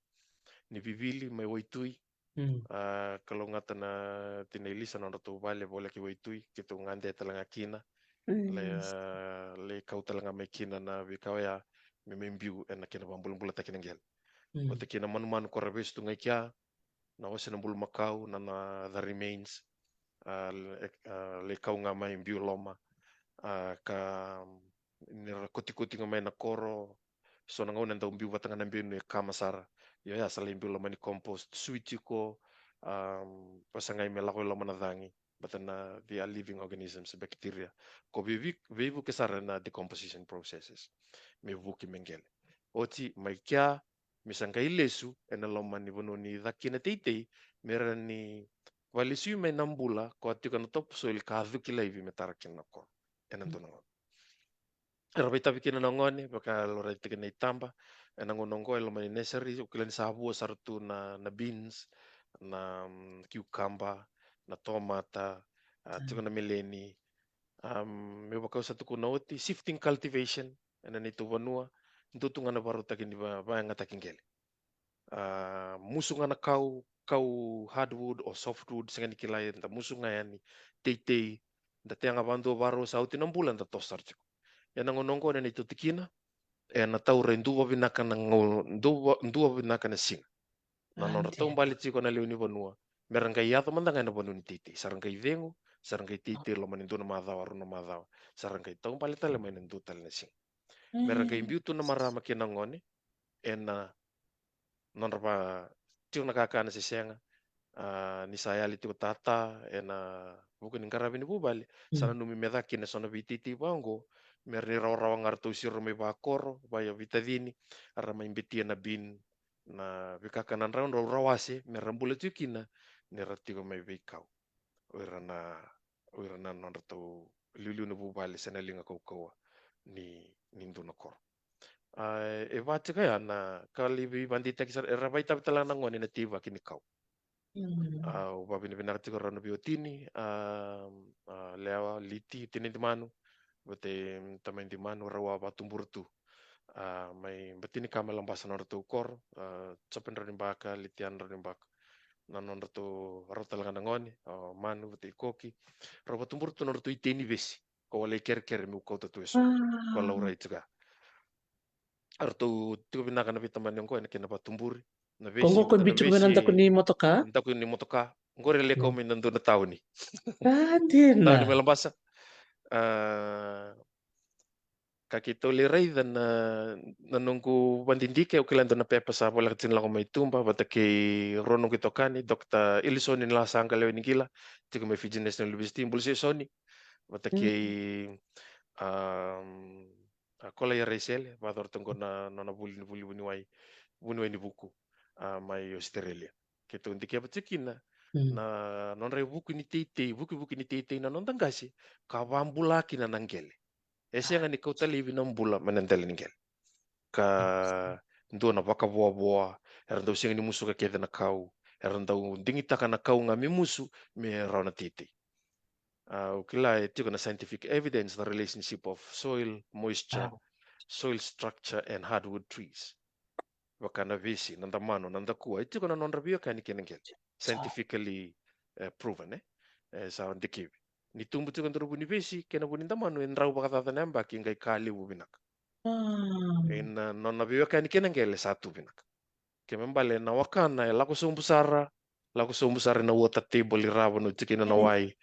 ni vivili mai waitui. Mm. A, kalougata na tina i Lisa na nodratou vale voleka i waitui, keitou gade tale ga kina. Mm. Lai, a, lai kau tale ga mai kina na veika oya, me mai biu ena kena vakabulabulataki na qele. Mm. Vata kei na manumanu ko ra vesu tu ga i kea, na ose na bulumakau, na, na the remains, a, le-, a, lai kau ga mai biu loma, a, ka ni ra kotikoti ga mai na koro, so na gauna e dau biu vata ga na benu e kama sara. Io ya sa lai biu loma ni compost, sui tiko, um, vakasagai me lako i loma na cagi, vata na, they are living organisms, bacteria. Ko veivi-, veivuke sara na decomposition processes. Me vuki me qele. Oti mai kea, me sa qai lesu ena loma ni vanua ni caka kina teitei, me ra ni vakalesui mai na bula, ko a tiko na topsoil ka cuki laivi me tara kina na koro. Ena dua na gauna. Era vakaitavi kina na gone, vaka e laurai tiko na itaba, ena gauna oqo e loma ni nursery, au kila ni sa vua sara tu na, na beans, na, mm, cucumber, na tomata, a, tiko na meleni. Um, me vaka au sa tukuna oti, shifting cultivation, ena neitou vanua, dua tu ga na vakarautaki ni va-, vakayagataki qele. A, musu ga na kau, kau hardwood o softwood, sega ni kilai, da musu ga yani, teitei, da tea ga vakadua vakarau sa oti na bula, da toso sara tiko. Ena gauna oqo na neitou tikina, ena taura e dua vinaka na gau-, dua, dua vinaka na siga. Na nodra taubale tiko na lewe ni vanua, me ra qai yaco mada ga ena vanua ni teitei, sa ra qai cegu, sa ra qai teitei loma ni dua na macawa, rua na macawa, sa ra qai taubale tale mai na dua tale na siga. Me ra qai biu tu na marama kei na gone ena nodra va tiko na kakana se sega, a, ni sa yali tiko tata ena vuku ni qaravi ni vuvale, sa nanumi me caka kina so na veiteitei vaqo, me ra ni rawarawa ga ratou siro mai vakoro, vakaveitacini, ra mai betia na bin, na veikakana draudrau, rawase, me ra bula tiko kina ni ra tiko mai veikau. O ira na, o ira na nodratou liuliu na vuvale se na liga kaukauwa ni, ni dua na koro. A, e va tiko ya na ka lai veivakadeitaki sara, era vakaitavi tale ga na gone na teivaki ni kau. Mm. A, au vakavinavinaka tiko rau na veiwatini, a, a, Lewa, Liti, Tinaidimanu, vata kei Tamaidimanu, rau a vakatubura tu. A, mai Batinikama, Labasa na nodratou koro, a, Jope Draunibaka, Litiana Draunibaka. na nodratou rau tale ga na gone, o Manu vata i Koki. Rau vakatubura tu nodratou itei ni vesi. Ko wale i kerekere meu kauta tu eso. Ko laurai tiko ya. Eratou tiko vinaka na veitabani oqo ena kena vakatuburi. Na vesi, ko qo e biu tiko mai na daku ni motoka. Daku ni motoka. Qori e lai kau mai na dua na tauni. A, dina. Tauni mai Labasa. A, ka keitou lai raica na, na noqu vadidike, au kila e dua na pepa sa voleka tiko ni lako mai tuba, vata kei rua noqu itokani, Doctor Ilisoni Lasaqalewa ni Qila, tiko mai Fiji National University, bula se Soni, vata kei, um, a Kolaia Raisele, vakayacora toka na nona vuli ni vuli vuniwai, vuniwai ni vuku, a, mai Australia. Keitou dikeva tiko kina na nodra ivuku ni teitei, vukivuki ni teitei na noda qase, ka vabula kina na qele. E sega ni kauta laivi na bula mai na dela ni qele. Ka dua na vakavoavoa, era dau sega ni musuka kece na kau, era dau digitaka na kau ga me musu, me rawa na teitei. A, au kila e tiko na scientific evidence, the relationship of soil moisture, soil structure and hardwood trees. Vaka na vesi, na damanu, na dakua, e tiko na nodra veiwekani kei na qele. Scientifically, eh, proven, eh? E sa dikevi. Ni tubu tiko e dua na vu ni vesi kei na vu ni damanu, e drau vakacaca na yabaki, qai ka levu vinaka. Ena nona veiwekani kei na qele sa tu vinaka. Kena ibalebale na wakana e lako sobu sara, lako sobu sara ena water table, e rawa ni tiko kina na wai.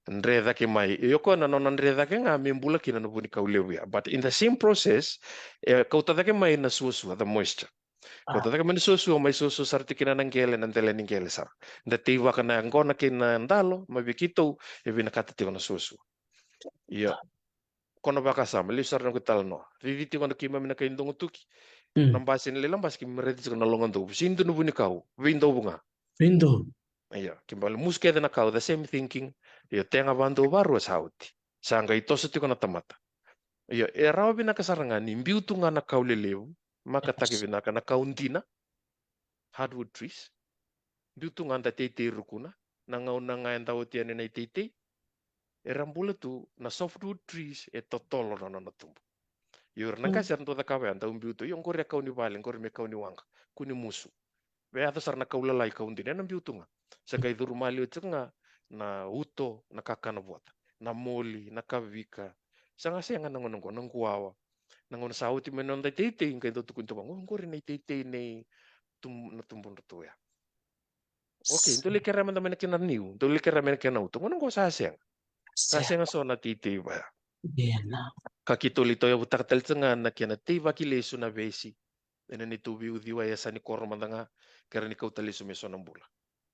Dre cake mai. Io, o koya na nona dre cake ga me bula kina na vunikau levu ya. But in the same process, e kauta cake mai na suasua, the moisture. Kauta cake mai na suasua, mai suasua sara tiko kina na qele, na dela ni qele sara. Da teivaka na yaqona kei na dalo, mai vei keitou, e vinakata tiko na suasua. Io. Ko na vakasama, lesu sara na noqu italanoa. Cici tiko na keimami na kai Dogotuki. Na basi, na Lailabasi, keimami raica tiko na Logadovu. Sega ni dua na vunikau, veidovu ga. Veidovu. Io, kena ibalebale musu kece na kau, the same thinking. Io, tega vadou varua sa oti. Sa qai toso tiko na tamata. Io, e rawa vinaka sara ga ni biu tu ga na kau lelevu, makataki vinaka na kau dina. Hardwood trees. Biu tu ga da teitei rukuna, na gauna ga eda oti yani na iteitei, era bula tu na softwood trees, e totolo na nona tubu. Io, ira na qase era dau cakava ya, dau biu tu, io, qori e kau ni vale, qori me kau ni waqa, kua ni musu. Vei yaco sara na kau lalai, kau dina, ena biu tu ga. Sa qai curu maliwa tiko ga na uto, na kakana vuata, na moli, na kavika. Sa qai sega na gauna qo, na quwawa. Na gauna sa oti mai na noda iteitei, qai dau tukuni tu vaqo, qori na iteitei nei tum-, na tubudratou ya. Okay, dou lai kerea mada mai na kena niu, dou lai kerea mai na kena uto. Gauna qo sa sega. Sa sega so na teitei vaya. Ka keitou lai tauyavutaka tale tiko ga na kena teivaki lesu na vesi ena neitou veiuciwai e yasa ni koro mada ga, kerea ni kauta lesu me so na bula.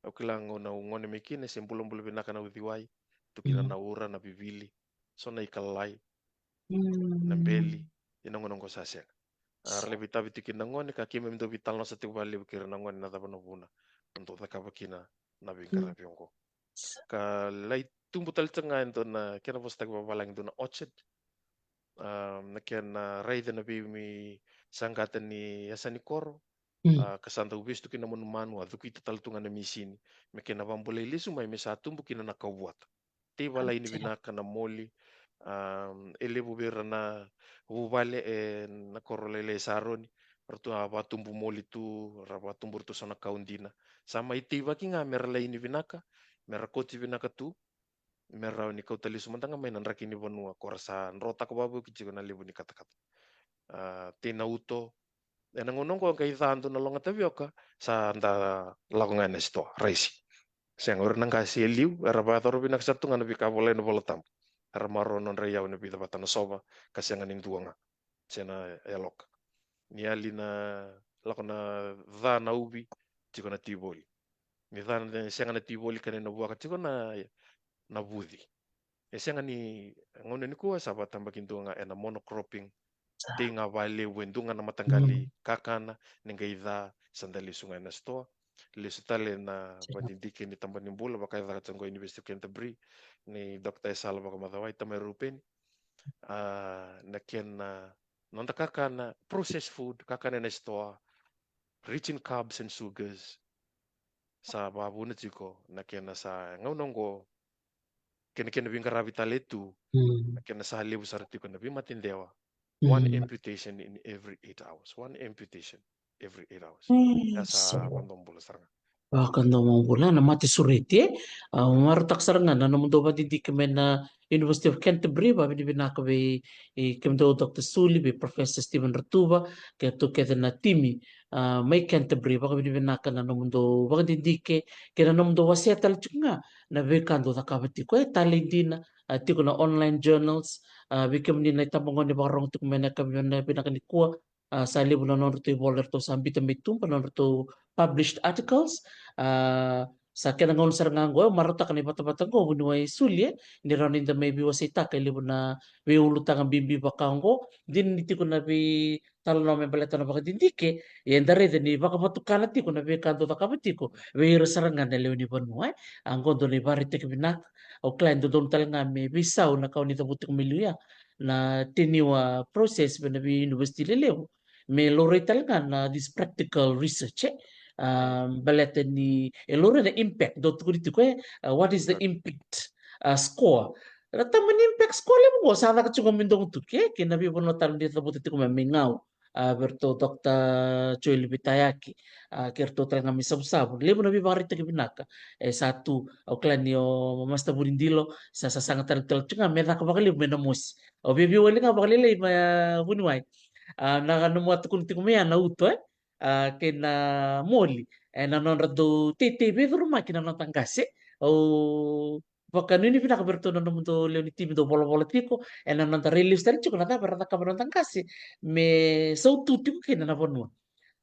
Au kila gauna au gone mai kina, se bulabula vinaka na uciwai, tu kina na ura, na vivili, so na ika lalai, na beli, ia na gauna qo sa sega. A, ra lai veitavi tiko kina na gone, ka keimami dau veitalanoa sa tiko vakalevu kei ira na gone na cava na vuna dau cakava kina na veiqaravi oqo. Ka lai tubu tale tiko ga e dua na kena vosataki vavalagi, dua na orchard. A, na kena raica na veisaqata ni yasa ni koro. A, ka sa dau vesu tu kina na manumanu, a cukita tale tu ga na misini me kena vabulai lesu mai me sa tubu kina na kauvuata. Tei valaini vinaka na moli. A, e levu vei ira na vuvale ena koro lailai Saroni, ratou a vatubu moli tu, ra vatubu ratou so na kau dina. Sa mai teivaki ga me ra laini vinaka, me ra koti vinaka tu, me rawa ni kauta lesu mada ga mai na draki ni vanua ko ra sa drotaka vakavuki tiko na levu ni katakata. A, tei na uto, ena gauna oqo qai ca dua na loga tavioka, sa da lako ga ena sitoa, raisi. Sega, o ira na qase e liu, era vakayacora vinaka sara tu ga na veika volai na iVolatabu. Era maroroya nodra iyau ena vica vata na sova, ka sega ni dua ga. Se na yaloka. Ni yali na lako na ca na uvi, tiko na tivoli. Ni ca na, sega na tivoli, ka ni na vuaka tiko na, na vuci. E sega ni, gauna nikua sa vakatabakidua ga ena monocropping. Tei ga valevu e dua ga na mataqali kakana, ni qai ca, sa da lesu ga ena sitoa. Lesu tale na vadidike ni taba ni bula, vaka e caka tiko qo University of Canterbury, ni Doctor Esala Vakamacawai, tamai Rupeni. A, na kena, noda kakana, processed food, kakana ena sitoa, rich in carbs and sugars. Sa vavuna tiko na kena sa gauna oqo, kena, kena veiqaravi tale tu, na kena sa levu sara tiko na veimate dewa. One amputation in every eight hours. One amputation every eight hours. Ia sa vadomobula sara ga. Vakadomobula na mate sureti, e. A, marautaka sara ga na nomudou vakadidike mai na University of Canterbury, vakavinavinaka vei, e, kemudou Doctor Suli, vei Professor Stephen Ratuva, kei ratou kece na timi, a, mai Canterbury, vakavinavinaka na nomudou vakadidike, kei na nomudou wasea tale tiko ga na veika dou cakava tiko, e, talei dina, a, tiko na online journals, a, vei kemuni na itabagone vakarogo tiko mai na yakavi vinaka nikua, a, sa levu na nodratou ivola eratou sa biuta mai tuba, na nodratou published articles. A, sa kena gauna sara ga oqo, e, marautaka na ivatavata oqo, vuniwai Suli, e, ni rawa ni da mai veiwaseitaka e levu na veiulutaga bibi vaka oqo, dina ni tiko na veitalanoa me baleta na vakadidike, ia eda raica ni vakavatukana tiko na veika dou cakava tiko vei ira sara ga na lewe ni vanua, e. A, oqo dua na ivakaraitaki vinaka, au kila e dodonu tale ga me veisau na ka o ni cavuta tiko mai liu ya, na teniwa process vei na vei university lelevu, me laurai tale ga na this practical research, e. A, baleta ni e laurai na impact, dou tukuni tiko, e, a, what is the impact, a, score. Na taba ni impact score levu oqo sa caka tiko me dogo tu ke, kei na veivanua tale ni cavuta tiko mai, mai Gau, a, vei ratou Doctor Joel Vitayaki, a, kei ratou tale ga mai Savusavu. Levu na veivakaraitaki vinaka e sa tu, au kila ni o Master Vunidilo sa sasaga tale tale tiko ga me caka vakalevu mai na mosi. Au viavia wale ga vakalailai mai, a, vuniwai. A, na nomu a tukuna tiko mai ya na uto, e, a, kei na moli, e, na nodra dau teitei veicurumaki na noda qase. Au vakanuinui vinaka vei ratou na nomudou lewe ni timi dou volavola tiko ena noda rai lesu tale tiko na cava era cakava na noda qase me sautu tiko kina na vanua.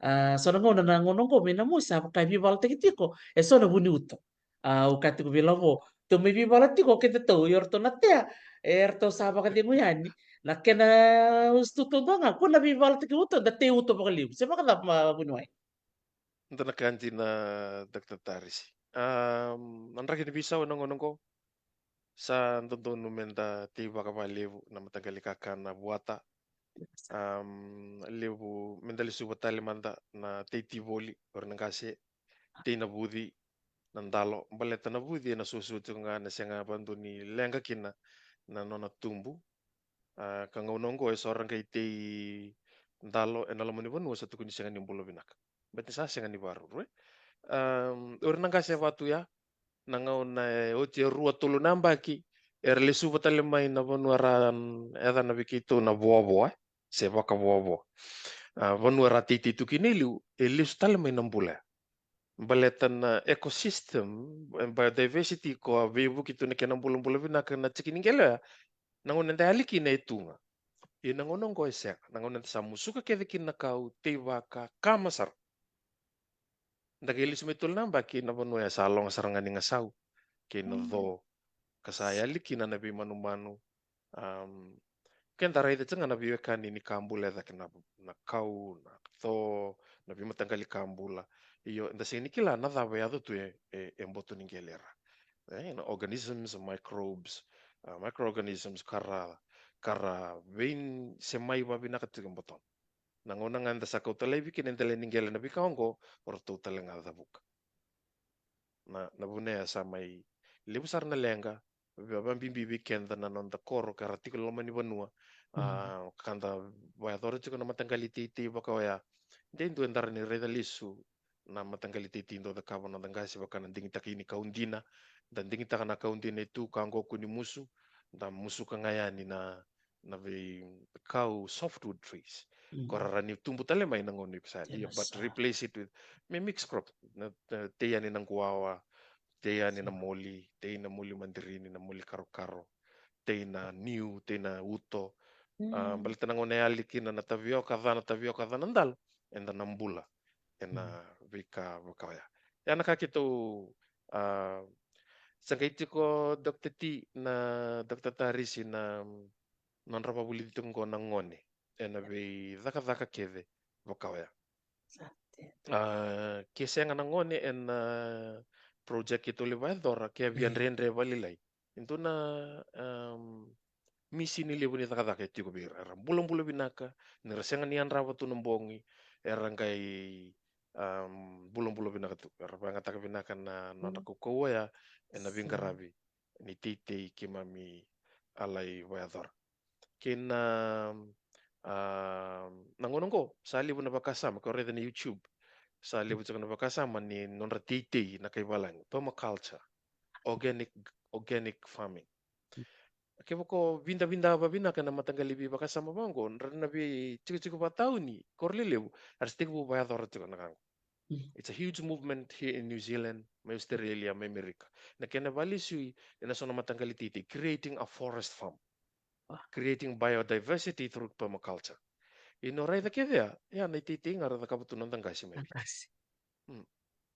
A, so na gauna, na gauna oqo mai na mosi sa vaka e veivalataki tiko e so na vu ni uto. A, au kaya tiko vei Lavo, tou mai veivala tiko o kedatou, io ratou na tea, e ratou sa vakacegu yani. Na kena usutu taudua ga, ko na veivalataki uto, da tei uto vakalevu. Se vakacava, vuniwai? Da na kaya dina, Doctor Tarisi. Am, na draki ni veisau ena gauna oqo, sa dodonu me da tei vakavalevu na mataqali kakana vuata. Am, levu me da lesuva tale mada na tei tivoli, o ira na qase, tei na vuci, na dalo, baleta na vuci ena suasua tiko ga, na sega vakadua ni leqa kina na nona tubu. A, ka gauna oqo e so ra qai tei dalo ena loma ni vanua sa tukuni sega ni bula vinaka. Baleta ni sa sega ni vakaruru, e. Am, o ira na qase e va tu ya, na gauna e oti e rua tolu na yabaki, era lesuva tale mai na vanua ra, mm, yacana vei keitou na Voavoa, e, se Vakavoavoa. A, vanua ra teitei tu kina e liu, e lesu tale mai na bula ya. Baleta na ecosystem, e, biodiversity, ko a veivuke tu na kena bulabula vinaka na tiki ni qele oya, na gauna eda yali kina e tu ga. Ia na gauna oqo e sega, na gauna eda sa musuka kece kina na kau, tei vakakama sara. Da qai lesu mai tolu na yabaki, na vanua ya sa loga sara ga ni gasau kei na co, ka sa yali kina na veimanumanu. Am, keda raica tiko ga na veiwekani ni ka bula e cake, na, na kau, na co, na veimataqali ka bula. Io, eda sega ni kila na cava e yaco tu e, e, e boto ni qele ra. E, na organisms, microbes, a, microorganisms ka ra, ka ra veisemai vavinaka tiko e botona. Na gauna ga eda sa kauta laivi kina e dela ni qele na veika oqo, o ratou tale ga cavuka. Na, na vuna ya sa mai levu sara na leqa, va-, vabibi vei keda na noda koro ka ra tiko e loma ni vanua. A, ka da vakayacora tiko na mataqali teitei vaka oya. De dua e dara ni raica lesu na mataqali teitei dau cakava na noda qase, vaka na digitaka ini kau dina. Da digitaka na kau dina e tu, ka oqo kua ni musu, da musuka ga yani na, na veikau softwood trees. Ko ra rawa ni tubu tale mai na gauna iko sa lia, but replace it with, me mix crop. Na, na tei yani na quawa, tei yani na moli, tei na moli madirini, na moli karokaro, tei na niu, tei na uto. A, baleta na gauna e yali kina na tavioka ca, na tavioka ca na dalo, eda na bula ena veika vaka oya. Ia na ka keitou, a, sa qai tiko Doctor T, na Doctor Tarisi, na nodra vakavulici tiko oqo na gone ena veicakacaka kece vaka oya. A, ke sega na gone ena project keitou lai vakayacora, ke a via dredre vakalailai. E dua na, am, misini levu ni cakacaka e tiko vei ira. Era bulabula vinaka, ni ra sega ni yadrava tu na bogi, era qai, am, bulabula vinaka tu. Era vakayagataka vinaka na nodra kaukauwa oya ena veiqaravi ni teitei keimami a lai vakayacora. Kei na, a, na gauna oqo sa levu na vakasama, ko raica na YouTube, sa levu tiko na vakasama ni nodra teitei na kai valagi, permaculture, organic, organic farming. Kevaka o vidavida vavinaka na mataqali veivakasama vaqo, ra na veitikotiko vatauni, koro lelevu, era sa tekivu vakayacora tiko na ka qo. It's a huge movement here in New Zealand, mai Australia, mai America. Na kena vakalesui ena so na mataqali teitei, creating a forest farm, creating biodiversity through permaculture. Io, raica kece ya, ya na iteitei ga ra cakava tu na noda qase mai Viti.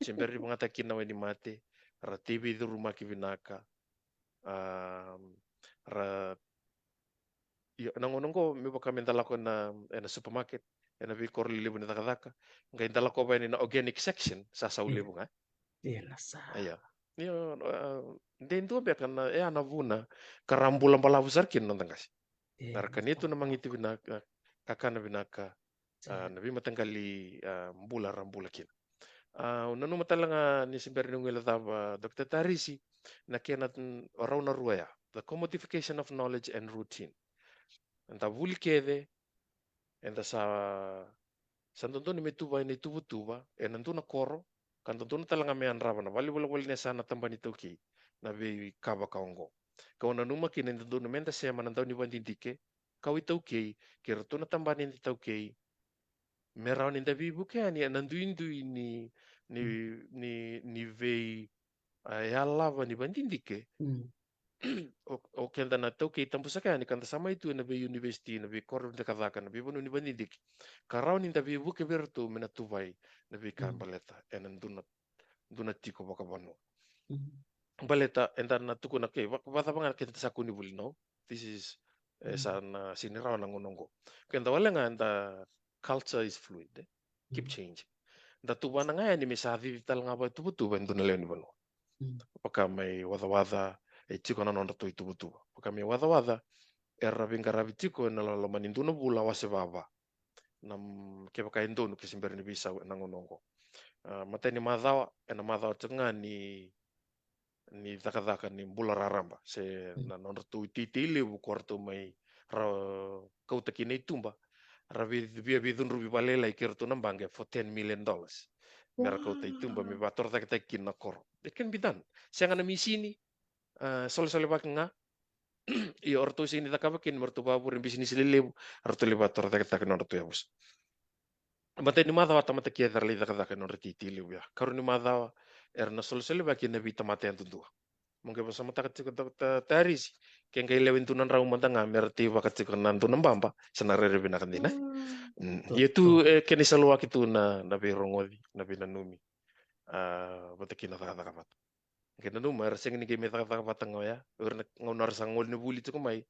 Se bera ni vakayagataki kina na wainimate, ra tei veicurumaki vinaka, a, ra, io, na gauna qo me vaka me da lako ena, ena supermarket, ena veikoro lelevu ni cakacaka, qai da lako vaya ena organic section, sa sau levu ga. Io, na sa. Io, a, de dua beka na, e a na vuna ka ra bula balavu sara kina na noda qase. Era kania tu na magiti vinaka, kakana vinaka, a, na veimataqali, a, bula ra bula kina. A, au nanuma tale ga ni se bera ni guilecava, Doctor Tarisi, na kena, mm, rau na rua ya, the commodification of knowledge and routine. Eda vuli kece, eda sa, sa dodonu me tuvai na ituvatuva ena dua na koro, ka dodonu tale ga me yadrava na valenivolavola ni yasana, tabana ni iTaukei, na veika vaka oqo. Kau nanuma kina ni dodonu me da sema na dau ni vadidike, kau iTaukei, kei iratou na tabana ni iTaukei, me rawa ni da veivuke yani ena duidui ni, ni, ni, ni vei, a, yalava ni vadidike. O, o keda na iTaukei tabu saka yani ka da sa mai tu ena veiunivesiti, na veikoro ni cakacaka, na veivanua ni vadidike, ka rawa ni da veivuke vei iratou me na tuvai na veika baleta ena dua na, dua na tiko vakavanua. Baleta eda na tukuna, okay, va, vacava ga keda sa kua ni vuli, no? This is, e, sa na sega ni rawa na gauna oqo. Keda wale ga, eda, culture is fluid, e? Keep changing. Da tuvana ga yani me sa cici tale ga vakaituvatuva e dua na lewe ni vanua. Vaka mai Wacawaca, e tiko na nodratou ituvatuva. Vaka mai Wacawaca, era veiqaravi tiko ena loma ni dua na vula wase vava. Na, mm, kevaka e donu ke se bera ni veisau ena gauna oqo. A, matai ni macawa, ena macawa tiko ga ni, ni cakacaka ni bula raraba, se na nodratou iteitei levu ko ratou mai ra kauta kina i tuba, ra vei, via veicudruvi vakalailai kei ratou na baqe for ten million dollars. Me ra kauta i tuba, me vatorocaketaki kina na koro. It can be done. Sega na misini, a, solesolevaki ga. Ia o ratou sega ni cakava kina me ratou vakavure bisinisi lelevu, ratou lai vatorocaketaka na nodratou yavusa. Matai ni macawa tamata kece era lai cakacaka ena nodra iteitei levu ya. Karua ni macawa era na solesolevaki ena veitamata yadudua. Mo qai vakasamataka tiko, Doctor Tarisi, ke qai lewe dua na drau mada ga me ra teivaka tiko na dua na baba, sa na rairai vinaka dina. Mm, ia tu, e, kena isaluwaki tu na, na veirogoci, na veinanumi, a, vata kei na cakacaka vata. Qai nanuma era sega ni qai mai cakacaka vata ga oya, o ira na gauna era sa gole ni vuli tiko mai,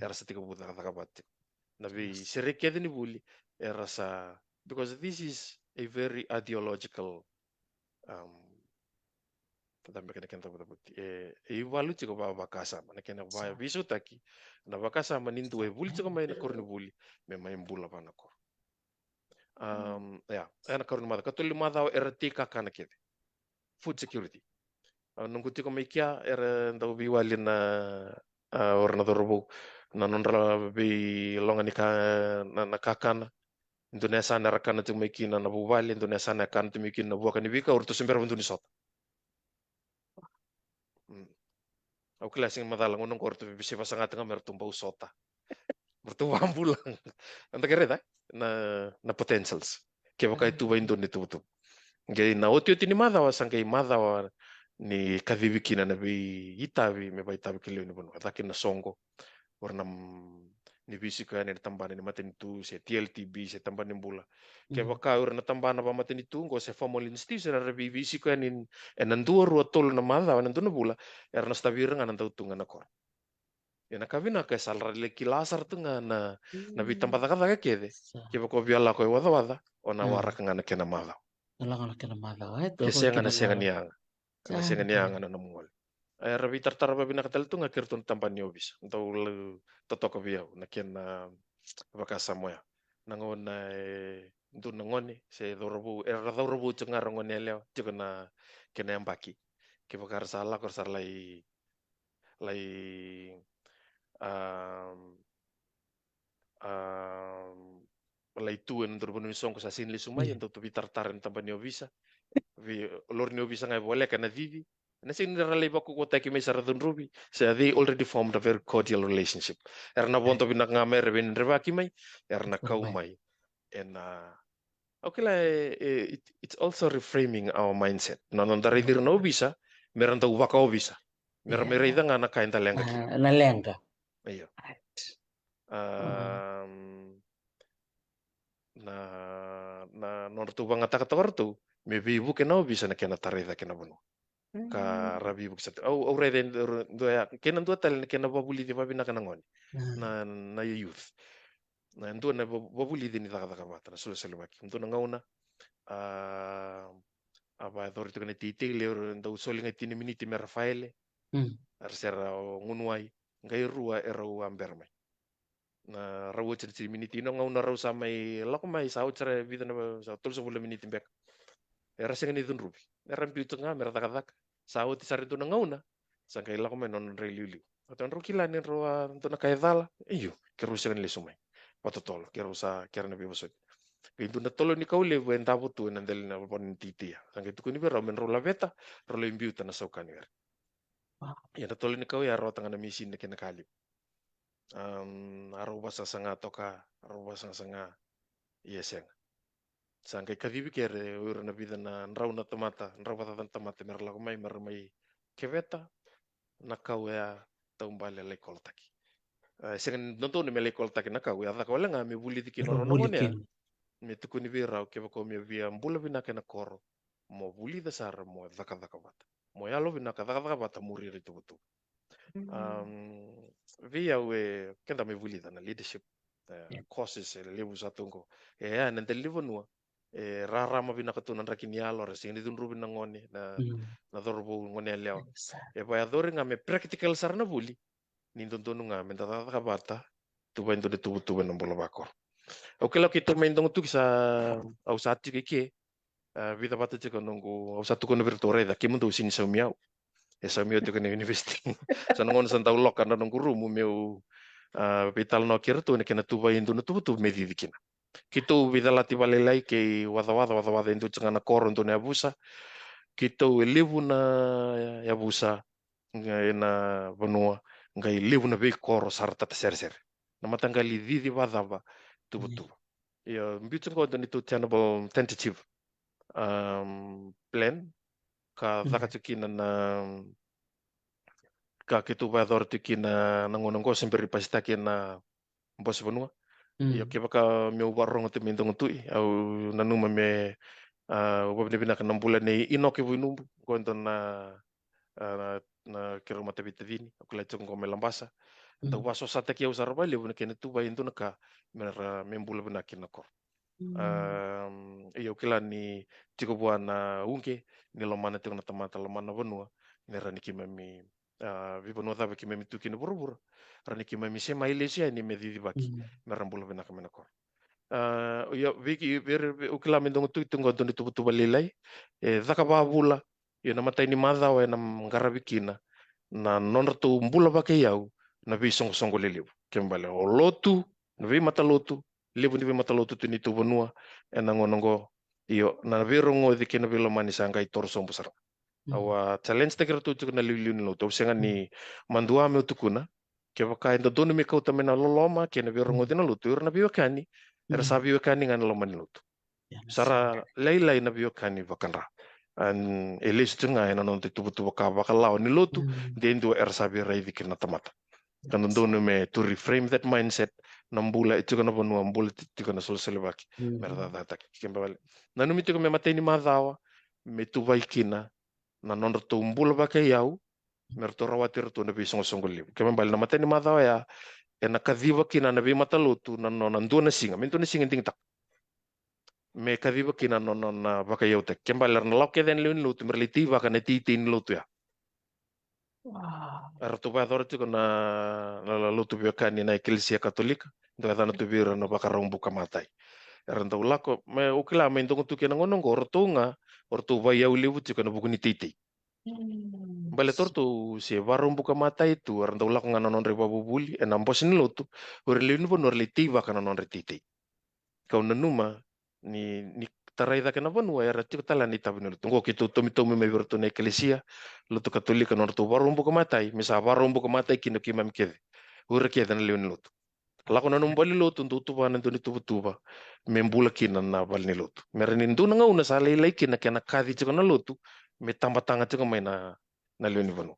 era sa tekivu cakacaka vata tiko. Na veisereki kece ni vuli era sa, because this is a very ideological, um, tada beka na kena tavuta voti, e, e ivalu tiko va, vakasama, na kena va, veisautaki na vakasama ni dua e vuli tiko mai na koronivuli me mai bula va na koro. Um, ia, e na karua ni macawa. Katolu ni macawa era tei kakana kece. Food security. A, noqu tiko mai kea, era dau veiwali na, a, o ira na cauravou, na nodra veiloga ni ka, na, na kakana. Dua na yasana era kana tiko mai kina na vuvale, dua na yasana e kana tiko mai kina na vuaka ni veikau, o ratou se bera vakadua ni sota. Mm. Au kila sega ni macala gauna oqo ratou se vakasaqata ga me ratou bau sota. Me ratou vakabula. Eda qai raica na, na potentials. Kevaka e tu vei dua na ituvatuva. Qai na otioti ni macawa sa qai macawa ni kacivi kina na veiitavi me vakaitavi ki lewe ni vanua. Caka na soqo. O ira na, mm, ni veisiko yani na tabana ni matanitu, se T L T B, se tabana ni bula. Kevaka o ira na tabana vakamatanitu oqo se formal institution era vei, veisiko yani ena dua, rua, tolu na macawa, ena dua na vula, era na sotavi ira ga na dau tu ga na koro. Ia na ka vinaka e sa ra lai kila sara tu ga na, na veitabacakacaka kece. Kevaka o via lako e Wacawaca, o na waraka ga na kena macawa. Na lako na kena macawa, e? Ke sega na sega ni yaga. Ka na sega ni yaga na nomu gole. Era veitaratara vavinaka tale tu ga kei ratou na tabana ni ovisa. Dau lai totoka vei au na kena vakasama oya. Na gauna e dua na gone se cauravou, era cauravou tiko ga, ra gone yalewa, tiko na kena yabaki. Kevaka ra sa lako, ra sa lai, lai, um, um, lai tu ena dua na vanua ni soqo sa sega ni lesu mai, e dau tu veitaratara ena taba ni ovisa. Vei lori ni ovisa ga e voleka ena cici. Ena sega ni ra lai vakaukauwataki mai sa ra cudruvi, se they already formed a very cordial relationship. Era na vodo vinaka ga mai, era veidredrevaki mai, era na kau mai. Ena, au kila, e, e, it, it's also reframing our mindset. Na noda raici ira na ovisa, me ra dau vakaovisa. Me ra mai raica ga na ka eda leqa kina. Na leqa. Io. Na, na nodratou vagataka toka ratou me veivuke na ovisa na kena tarai cake na vanua. Ka ra veivuke sa tu. Au, au raica e dua ya, kei na dua tale na kena vavulici vavinaka na gone. Na, na youth. Na dua na vavulici ni cakacaka vata, na solesolevaki. Dua na gauna, a, a vayacori toka na teitei, levu dau soli ga e tini miniti me ra faele. Era sera o gunuwai, qai rua e rau a bera mai. Na rau oti na tini miniti, ina gauna rau sa mai lako mai, sa oti sara e vica na, sa tolusagavulu na miniti beka. Era sega ni cudruvi. Era biuta ga me ra cakacaka. Sa oti sara e dua na gauna, sa qai lako mai na nodra iliuliu. Oti drau kila ni drau a dua na ka e cala. Io, keirau sega ni lesu mai. Vakatotolo, keirau sa kere na veivosoti. Qai dua na tolo ni kau levu e davo tu ena dela ni vanua ni teitei. Sa qai tukuni vei rau me drau laveta, drau lai biuta na saukani vei ira. Ia na tolo ni kau ya a rawata ga na misini kei na ka levu. A rau vasasaga toka, a rau vasasaga. Ia sega. Sa qai kacivi kere o ira na vica na drau na tamata, drau vakacaca na tamata me ra lako mai, me ra mai keveta na kau ya, taubale lai kolotaki. E sega ni dodonu me lai kolotaki na kau, e a caka wale ga me vulici kina o rau na gone ya. Me tukuni vei rau, kevaka o me via bula vinaka ena koro, mo vulica sara mo cakacaka vata. Mo yalo vinaka, cakacaka vata, muri ira i tuvatuva. Vei au, e, keda mai vulica na leadership, e, courses e levu sa tu qo. E, a, na dela ni vanua e rarama vinaka tu na draki ni yalo, era sega ni cudruvi na gone, na, na cauravou, gone yalewa. E vayacori ga me practical sara na vuli ni dodonu ga me da cakacaka vata, tuva e dua na tuvatuva ena bula vakoro. Au kila keitou mai Dogotuki sa, au sa tiko i ke, a, vica vata tiko noqu, au sa tukuna vei iratou, raica, kemudou sega ni saumi au. E saumi au tiko na university. Sa na gauna sa dau loka na noqu rumu meu, a, veitalanoa kei iratou ena kena tuva e dua na tuvatuva me cici kina. Keitou veicalati vakalailai kei wacawaca, wacawaca e dua tiko ga na koro, dua na yavusa. Keitou e levu na yavusa ena vanua, qai levu na veikoro sa ra tataseresere. Na mataqali cici vakacava, tuvatuva. Ia, biu tiko qo dua neitou tenable, tentative, um, plan, ka caka tiko kina na, ka keitou vakayacora tiko kina na gauna qo se bera ni pasitaki ena bose vanua. Ia kevaka meu vakarorogo tu mai Dogotuki, au nanuma me, a, au vakavinavinaka na bula nei Inoke Vuinubu, qo e dua na, a, na, na keirau mataveitacini, au kila tiko qo mai Labasa. Dau vakasosataki au sara vakalevu na kena tuva e dua na ka me ra, me bula vinaka kina na koro. A, ia au kila ni tiko vua na uqe ni lomana tiko na tamata, lomana na vanua, me ra ni keimami, a, veivanua cava keimami tu kina vuravura, ra ni keimami se mai lesu yani me cicivaki, me ra bula vinaka mai na koro. A, ia vei, vei, vei, au kila mai Dogotuki tiko qo dua na tuvatuva lailai, e caka vakavula, ia na imatai ni macawa ena qaravi kina na nodratou bula vakaiyau na veisoqosoqo lelevu. Kena ibalebale o lotu, na veimatalotu, levu ni veimatalotu tu neitou vanua ena gauna qo. Io, na veirogoci kei na veilomani sa qai toro sobu sara. Au a challenge taki iratou tiko na liuliu ni lotu. Au sega ni madua meu tukuna, kevaka e dodonu me kauta mai na loloma kei na veirogoci na lotu, ira na veiwekani era sa veiwekani ga ena loma ni lotu. Sa ra lailai na veiwekani vakadra. E lesu tiko ga ena noda ituvatuva ka vakalawa ni lotu, de dua era sa veiraici kina na tamata. Ka dodonu me to reframe that mindset, na bula e tiko na vanua, bula e tiko na solesolevaki, me ra cakacakataki. Kena ibalebale, nanumi tiko me imatai ni macawa me tuvai kina na nodratou bula vakaiyau, me ratou rawati iratou na veisoqosoqo levu. Kena ibalebale na imatai ni macawa ya ena kaciva kina na veimatalotu na nona dua na siga, me dua na siga digitaka, me kaciva kina na nona, nona vakaiyautaki. Kena ibalebale era na lako kece yani lewe ni lotu me ra lai teivaka na teitei ni lotu ya. Eratou vakayacora tiko na, na, na lotu veiwekani na Ekelesia Katolika, dau yacana tu vei ira na Vakaraubuka Matai. Era dau lako, me au kila mai Dogotuki ena gauna oqo, o ratou ga o ratou vakaiyau levu tiko ena vuku ni teitei. Baleta o ratou se Vakaraubuka Matai tu, era dau lako ga na nodra ivakavuvuli ena bose ni lotu, o ira lewe ni vanua era lai teivaka na nodra teitei. kau nanuma ni, ni tarai cake na vanua era tiko tale na itavi ni lotu. Oqo keitou tomitomi mai vei iratou na ekelesia, lotu Katolika, nodratou vakarau buka matai, me sa vakarau buka matai kina keimami kece. O ira kece na lewe ni lotu. Lako na nomu vale ni lotu, dou tuvana e dua na ituvatuva me bula kina na vale ni lotu. Me rawa ni dua na gauna sa lailai kina kena kaci tiko na lotu, me tabataga tiko mai na, na lewe ni vanua.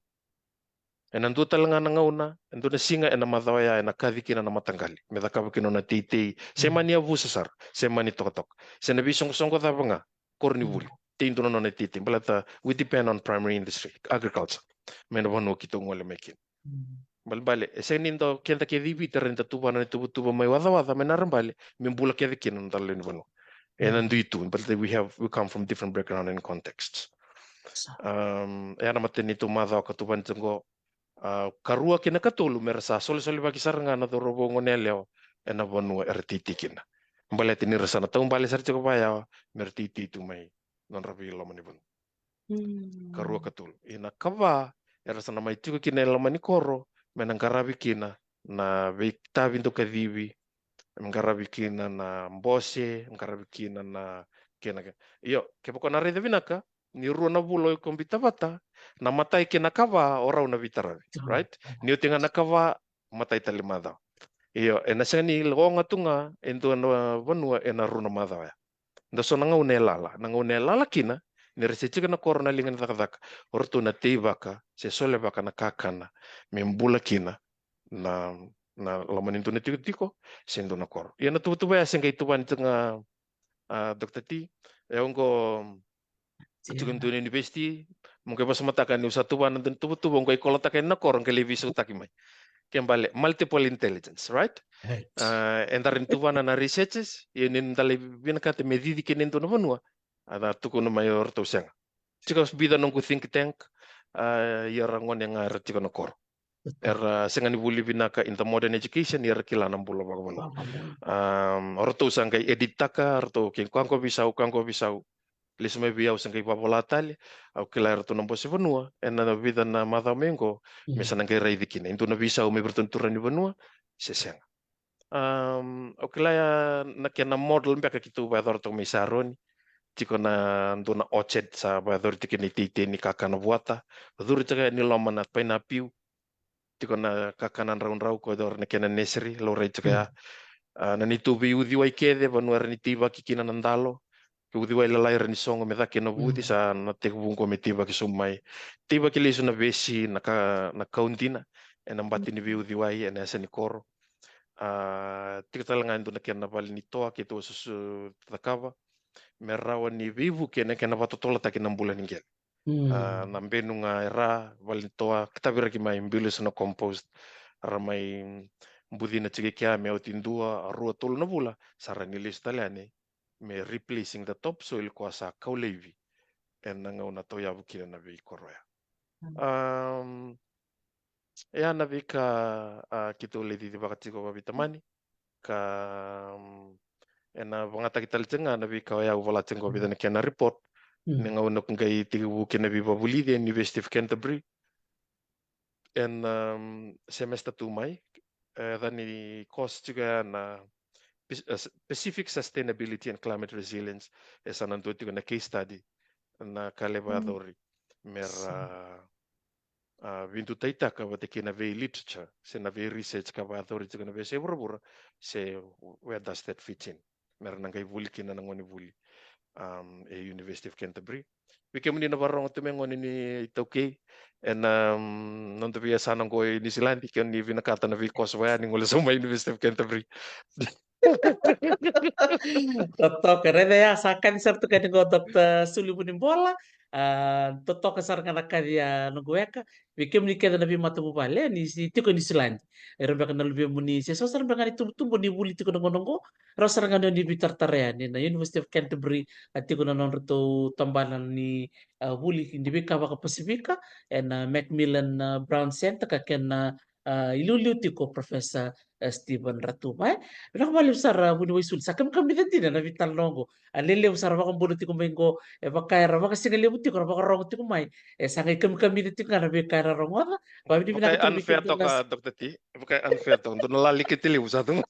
Ena dua tale ga na gauna, e dua na siga ena macawa ya, ena kaci kina na mataqali me cakava kina na teitei. Se mani yavusa sara, se mani tokatoka, se na veisoqosoqo cava ga, koronivuli, tei dua na nona teitei. Baleta we depend on primary industry, agriculture, mai na vanua keitou gole mai kina. Balebale e sega ni da keda kece i Viti era ni da tuvana na ituvatuva mai Wacawaca, mai Narabale, me bula kece kina na dala lewe ni vanua. Ena dui tu, baleta we have, we come from different background and contexts. Um, e a na matanitu macawa ka tuvani tiko qo, a, karua kei na katolu, mera sa solesolevaki sara ga na cauravou, gone yalewa ena vanua era teitei kina. Baleta ni ra sa na taubale sara tiko vakayawa mera teitei tu mai nodra veiloma ni vanua. Karua, katolu. Ia na kava, era sa na mai tiko kina e loma ni koro me na qaravi kina na veitavi dau kacivi, me qaravi kina na bose, me qaravi kina na kena, kena. Io, kevaka o na raica vinaka, ni rua na vula o iko biuta vata, na matai kei na kava o rau na veitaravi, right? Ni oti ga na kava, matai tale macawa. Io, ena sega ni oga tu ga e dua na vanua ena rua na macawa ya. Da so na gauna e lala, na gauna e lala kina, ni ra se tiko na koro na liga ni cakacaka, o ratou na teivaka se solevaka na kakana me bula kina na, na loma ni dua na tikotiko se dua na koro. Ia na tuvatuva ya se qai tuvani tiko ga, a, Doctor T, e oqo, tiko e dua na university, mo qai vakasamataka niu sa tuvana dua na tuvatuva, o qai kolotaka yani na koro, qai lai veisautaki mai. Ke bale, multiple intelligence, right? A, e dara ni tuvana na researches, ia ni da lai vinakata me cici kina e dua na vanua, a, da tukuna mai o ratou sega. Tiko bica noqu think tank, a, ia ra gone ga era tiko na koro. Era sega ni vuli vinaka in the modern education, ia ra kila na bula vakavanua. Um, o ratou sa qai edit taka, ratou ke ka qo veisau, ka qo veisau. Lesu mai vei au sa qai vavola tale, au kila e ratou na bose vanua ena vica na macawa mai qo, me sa na qai raici kina e dua na veisau mai vei ratou na turaga ni vanua se sega. Um, au kila ya na kena model beka keitou vakayacora toka mai Saroni. Tiko na dua na orchard sa vakayacori tiko kina iteitei ni kakana vuata. Curu tiko yani loma na painapiu. Tiko na kakana draudrau, ko dau na kena nursery, laurai tiko ya. A, na neitou veiuciwai kece, vanua era ni teivaki kina na dalo. Ke uciwai lalai era ni sogo me caka na vuci, sa na tekivu qo me teivaki sobu mai. Teivaki lesu na vesi, na ka, na kaudina ena bati ni veiuciwai ena yasa ni koro. A, tiko tale ga e dua na kena vale ni toa keitou a susu cakava me rawa ni veivuke ena kena vakatotolotaki na bula ni qele. A, na benu ga e ra, vale ni toa, ka taviraki mai, biu lesu na compost, ra mai bucina tiko i kea me oti dua, rua, tolu na vula, sa ra ni lesu tale yani me replacing the topsoil ko a sa kau laivi ena gauna tauyavu kina na veikoro ya. Um, e a na veika, a, keitou lai cicivaka tiko vakaveitamani, ka, um, ena vagataki tale tiko ga na veika o yau vola tiko qo, vica na kena report, ni gauna ko qai tekivu kina na veivakavulici e University of Canterbury. Ena, um, semester tu mai, e, yaca ni course tiko ya na Pac-, e, Pacific Sustainability and Climate Resilience, e sa na dua tiko na case study na ka lai vakayacori me ra, a, veidutaitaka vata kei na vei literature se na vei research ka vakayacori tiko na veiyasai vuravura, se where does that fit in? Me ra na qai vuli kina na gonevuli, um, e University of Canterbury. Vei kemuni na vakarorogo tu mai, gone ni iTaukei, ena, um, noda veiyasana qo e Niusiladi, ke ni vinakata na veikoso vaya, ni gole sobu mai University of Canterbury. Totoka, raica ya, sa kaci sara tu kina qo Doctor Suli Vunibola. A, totoka sara ga na kaci ya, noqu weka. Vei kemuni kece na veimatavuvale ni si tiko e Niusiladi, era beka na luvemuni se so sara beka ga ni tubutubu ni vuli tiko na gauna qo, rawa sara ga ni o ni veitaratara yani na University of Canterbury. A tiko na nodratou tabana ni, a, vuli ni veika vaka-Pasifika ena Macmillan, a, Brown Centre ka kena, a, iliuliu tiko Professor, e, Stephen Ratuva, e. Vinaka vakalevu sara, a, Vuniwaisulu, sa kamikamica dina na veitalanoa qo. A, lelevu sara, vakabula tiko mai qo, e vaka era vakasigalevu tiko ra vakarogo tiko mai. E sa qai kamikamica tiko ga na veika era rogoca. Vaka e unfair toka, Doctor T. Vaka e unfair toka, dua na lali kete levu sa tu.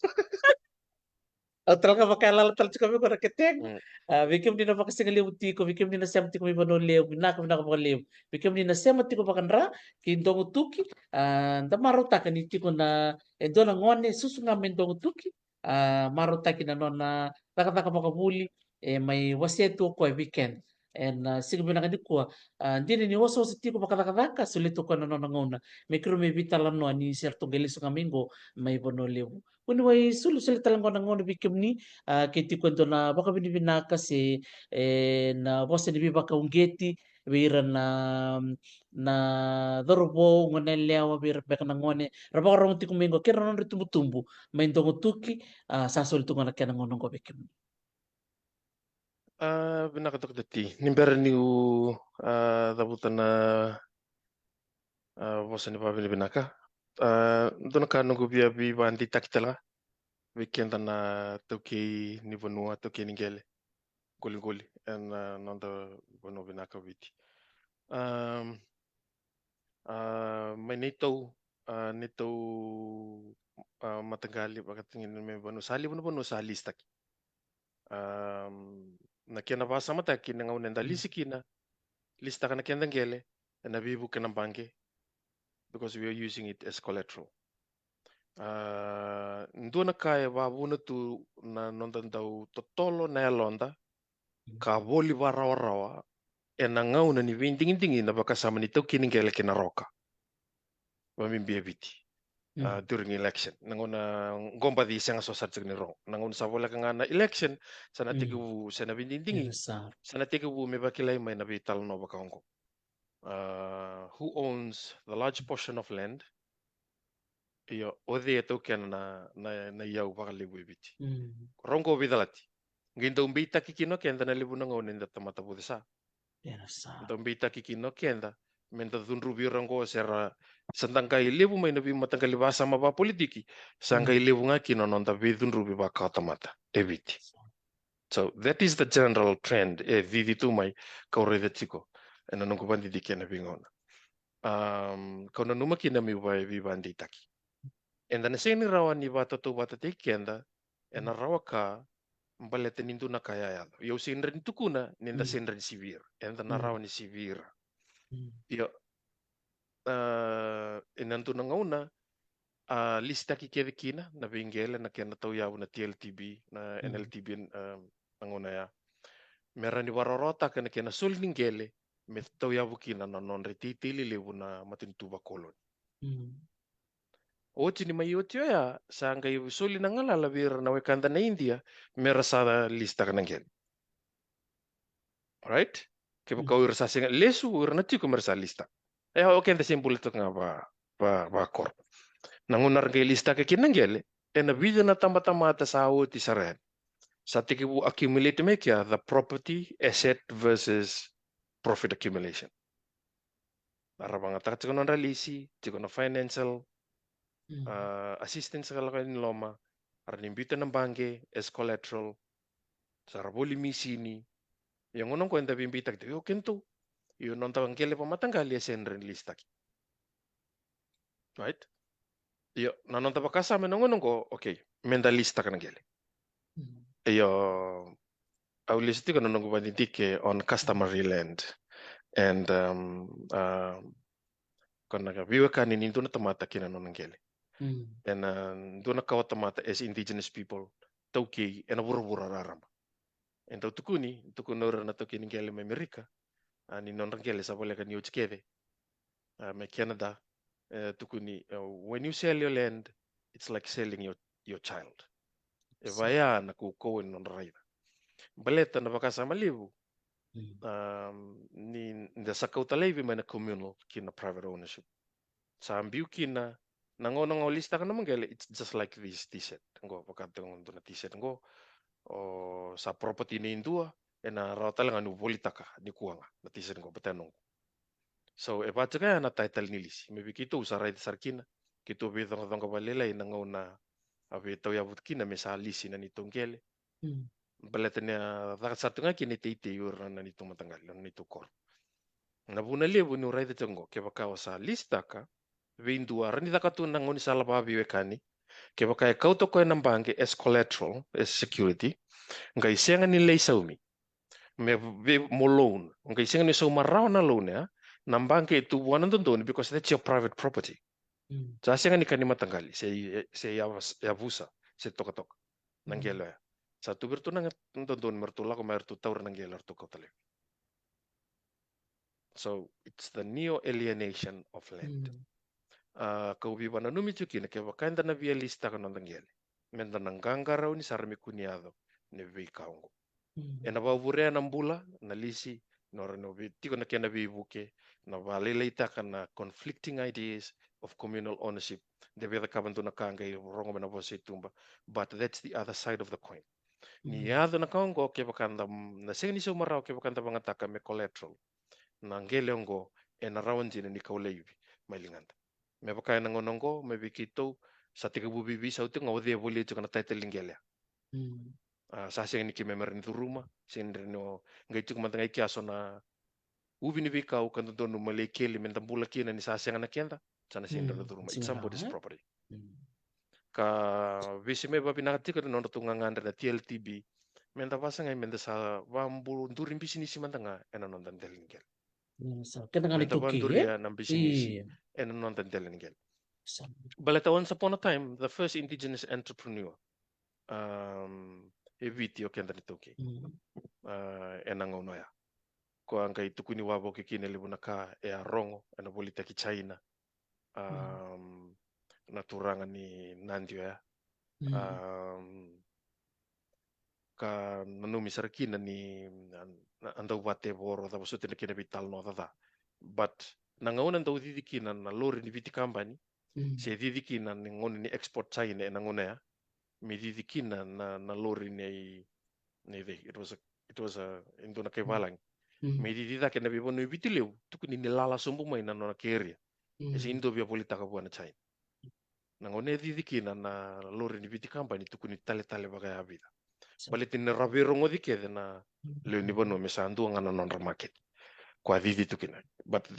Au tale ga vakayalayala tale tiko vei koya na ketega. Mm. A, vei kemuni na vakasigalevu tiko, vei kemuni na sema tiko mai Vanua Levu, vinaka, vinaka vakalevu. Vei kemuni na sema tiko vakadra kei Dogotuki, a, da marautaka ni tiko na, e dua na gone susu ga mai Dogotuki, a, marautaki na nona cakacaka vakavuli, e mai wasea tu o koya vei keda. Ena, a, siga vinaka nikua, a, dina ni wasewase tiko vakacakacaka, solia tu o koya na nona gauna me keirau mai veitalanoa ni se ratou qai lesu ga mai qo mai Vanua Levu. Vuniwai Sulu, solia tale qo na gauna vei kemuni, a, ke tiko e dua na vakavinavinaka se, e, na vosa ni veivakauqeti vei ira na, na cauravou, goneyalewa, vei ira beka na gone ra vakarogo tiko mai qo kei ira na nodra itubutubu mai Dogotuki, a, sa soli tu ga na kena gauna qo vei kemuni. A, vinaka Doctor T. Ni bera niu, a, cavuta na, a, vosa ni vakavinavinaka, a, dua na ka noqu via veivakadeitaki tale ga vei keda na taukei ni vanua, taukei ni qele qoliqoli ena, a, noda vanua vinaka o Viti. Am, a, mai neitou, a, neitou, a, mataqali, vakatagina mai vanua, sa levu na vanua sa lisitaki. Am, na kena vakasamataki na gauna eda lisi kina, lisitaka na keda qele ena veivuke na baqe, because we are using it as collateral. A, dua na ka e vakavuna tu na noda dau totolo na yaloda ka voli vakarawarawa ena gauna ni veidigidigi na vakasama ni taukei ni qele kei na rawa ka, vakabibi e Viti. A, during election, na gauna qo baci sega sosara tiko ni rogo, na gauna sa voleka ga na election, sa na tekivu, se na veidigidigi, sa na tekivu me vakilai mai na veitalanoa vaka oqo. A, who owns the large portion of land? Io, o cei e taukena na, na, na iyau vakalevu e Viti? Rogo veicalati. Qai dau beitaki kina o keda na levu na gauna eda tamata vucesa. Dau beitaki kina o keda meda cudruvi ira oqo, se ra, sa da qai levu mai na veimataqali vakasama vakapolitiki, sa qai levu ga kina na noda veicudruvi vakawatamata e Viti. So that is the general trend e cici tu mai, kau raica tiko ena noqu vakadidike ena veigauna. Am, kau nanuma kina meu vei, veivakadeitaki. Eda na sega ni rawa ni vakatautauvatataki keda ena rawa ka, baleta ni dua na ka e a yaco. Ia au sega ni rawa ni tukuna ni da sega ni rawa ni sivi ira. Eda na rawa ni sivi ira. Ia, a, ena dua na gauna, a, lisitaki kece kina na veiqele, na kena tauyavu na T L T B, na N L T B, a, na gauna ya, me rawa ni vakarawarawataka na kena soli ni qele me tauyavu kina na nodra iteitei lelevu na matanitu vakoloni. Oti ni mai oti oya, sa qai soli na galala vei ira na wekada na Idia me ra sa lisitaka na qele. Right? Kevaka o ira sa sega, lesu o ira na tiko me ra sa lisitaka. E, o keda se bula toka ga va, va, vakoro. Na gauna ra qai lisitaka kina na qele, ena vica na tabatamata sa oti sara yani, sa tekivu accumulate mai kea the property, asset versus profit accumulation. Era vagataka tiko na nodra lisi, tiko na financial, a, assistance ka lako yani loma, era ni biuta na baqe as collateral, sa ra voli misini. Ia gauna oqo eda veibeitaki tiko, io, kedatou, io, noda qele vakamataqali e sega ni rawa ni lisitaki. Right? Io, na noda vakasama ena gauna oqo, okay, meda lisitaka na qele. Io, au lisi tiko na noqu vakadidike on customary land and, um, um, ko na veiwekani ni dua na tamata kei na nona qele. Ena dua na kawatamata as indigenous people, taukei ena vuravura raraba. E dau tukuni, tukuna ira na taukei ni qele mai Amerika, a, ni nodra qele sa voleka ni oti kece. A, mai Canada, e, tukuni, e, when you sell your land, it's like selling your, your child. E vaya na kaukauwa ni nodra raica. Baleta na vakasama levu, a, ni da sa kauta laivi mai na communal ki na private ownership. Sa biu kina, na gauna ga o lisitaka na nomu qele, it's just like this T-shirt. Qo, vakataka qo dua na T-shirt qo. O sa property nei dua, ena rawa tale ga niu volitaka nikua ga na T-shirt qo, baleta noqu. So, e vaka tiko ya na title ni lisi. Me vei keitou sa raica sara kina, keitou veicoqacoqa vakalailai na gauna a veitauyavu kina me sa lisi na neitou qele. Baleta ni a caka sara tu ga kina iteitei o ira na neitou mataqali, na neitou koro. Na vuna levu niu raica tiko qo, kevaka o sa lisitaka vei dua, rawa ni caka tu na gaunisala vakaveiwekani, Kevaka e kauta o koya na baqe as collateral, as security, qai sega ni lai saumi me vei mo loan, qai sega ni sauma rawa na loan ya, na baqe e tu vua na dodonu, because that's your private property. Sa sega ni ka ni mataqali, se, se yavusa, se tokatoka na qele oya. Sa tu vei ratou na dodonu me ratou lako mai, ratou taura na qele, ratou kauta laivi. So it's the neo-alienation of land. A, kau veivakananumi tiko kina, kevaka eda na via lisitaka na noda qele, meda na qaqarauni sara me kua ni yaco na veika oqo. Ena vakavurea na bula, na lisi, na rawa ni tiko na kena veivuke, na vakalailaitaka na conflicting ideas of communal ownership. De via cakava dua na ka qai rogo mai na vosa i tuba, but that's the other side of the coin. Ni yaco na ka oqo, kevaka da na sega ni sauma rawa, kevaka da vagataka me collateral na qele oqo, ena rawa dina ni kau laivi mai ligada. Me vaka ena gauna oqo, mai vei keitou, sa tekivu veiveisau tiko ga o cei e volia tiko na title ni qele. A, sa sega ni keimami rawa ni curuma, sega ni rawa ni o, qai tiko mada ga i kea so na uvi ni veikau ka dodonu me lai keli meda bula kina, ni sa sega na keda, sa na sega ni rawa ni curuma. It's somebody's property. Ka veisau mai vakavinaka tiko na nodratou gagadre na T L T B, meda vasagai meda sa vakaduri bisinisi mada ga ena noda dela ni qele. Meda vakaduria na bisinisi ena noda dela ni qele. Baleta once upon a time, the first indigenous entrepreneur, um, e Viti o keda na iTaukei. A, ena gauna oya, koya qai tukuni wavoki kina e levu na ka, e a rogo ena volitaki China. Um, na turaga ni Nadi oya. Um, ka nanumi sara kina ni a, a dau vatevoro, cava soti na kena veitalanoa ca. But na gauna dau cici kina na lori ni Viti kabani, se cici kina ni gauna ni export China ena gauna ya, me cici kina na, na lori nei, nei cei, it was a, it was a, e dua na kai valagi. Me cici cake na veivanua e Viti Levu, tukuni ni lala sobu mai na nona carrier. E se dua via volitaka vua na China. Na gauna e cici kina na lori ni Viti kabani, tukuni taletale vakayavica. Baleta ni ra veirogoci kece na lewe ni vanua me sa dua ga na nodra maketi. Koya cici tu kina. But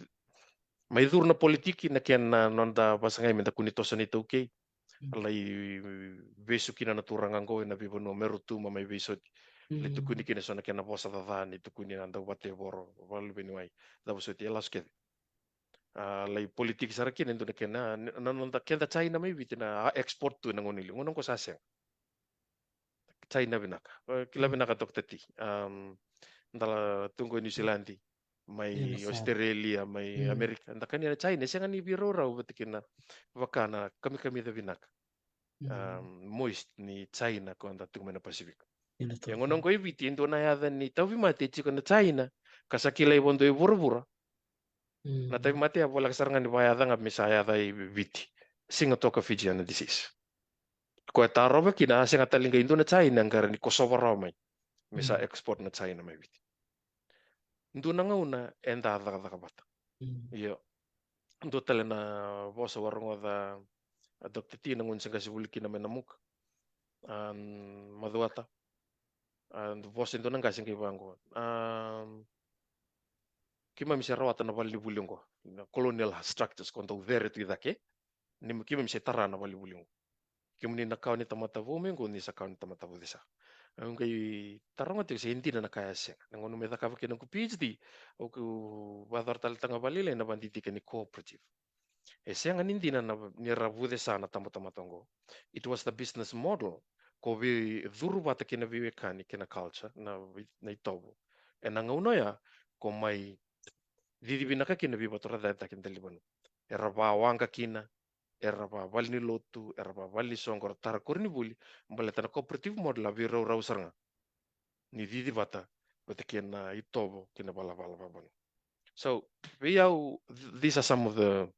mai curu na politiki, na kena noda vasagai meda kua ni toso na iTaukei, lai vesu kina na turaga oqo ena veivanua me rau tu mai veisoti. Lai tukuni kina so na kena vosa caca, ni tukuni na dau vatevoro, vakaluveni wai, cava soti, e lasu kece. A, lai politiki sara kina e dua na kena, na noda, keda China mai Viti na export tu ena gauna i liu, gauna oqo sa sega. China vinaka. E, kila vinaka Doctor T. Um, da la tu qo e New Zealand, mai Australia, mai Amerika. Da kania na China, e sega ni veiraurau vata kina vaka na kamikamica vinaka. Um, moist ni China ko da tu mai na Pacific. E gauna oqo e Viti, e dua na yaca ni tauvimate e tiko na China, ka sa kilai vakadua e vuravura. Na tauvimate ya voleka sara ga ni vakayaca ga me sa yaca i Viti. Sigatoka Fijiana disease. Koya tarova kina, a sega tale ga e dua na China e qara ni kosova rawa mai me sa export na China mai Viti. Dua na gauna eda cakacaka vata. Io. Dua tale na vosa au a rogoca a Doctor T na gauna se qase vuli kina mai Namuka. A, Macuata. A, vosa e dua na qase qai vaqo. A, keimami se rawata na valenivuli oqo, na colonial structures ko dau cere tu i cake. Ni keimami se tara na valenivuli oqo. Kemuni na kawa ni tamata vou mai qo, ni sa kawa ni tamata vucesa. Au qai taroga tiko se e dina na ka ya se sega. Na gauna me cakava kina noqu PhD, au vakayacora tale taga vakalailai na vakadidike ni cooperative. E sega ni dina na, ni ra vucesa na tabatamata oqo. It was the business model ko veicuru vata kei na veiwekani kei na culture, na, na itovo. Ena gauna oya ko mai cici vinaka kina veivakatorocaketaki na dela ni vanua. Era vawaqa kina, era vavalenilotu, era vavalenisoqo, ra tara koronivuli, baleta na cooperative model a veiraurau sara ga ni cici vata vata kei na itovo kei na valavala vakavanua. So vei au, th-, these are some of the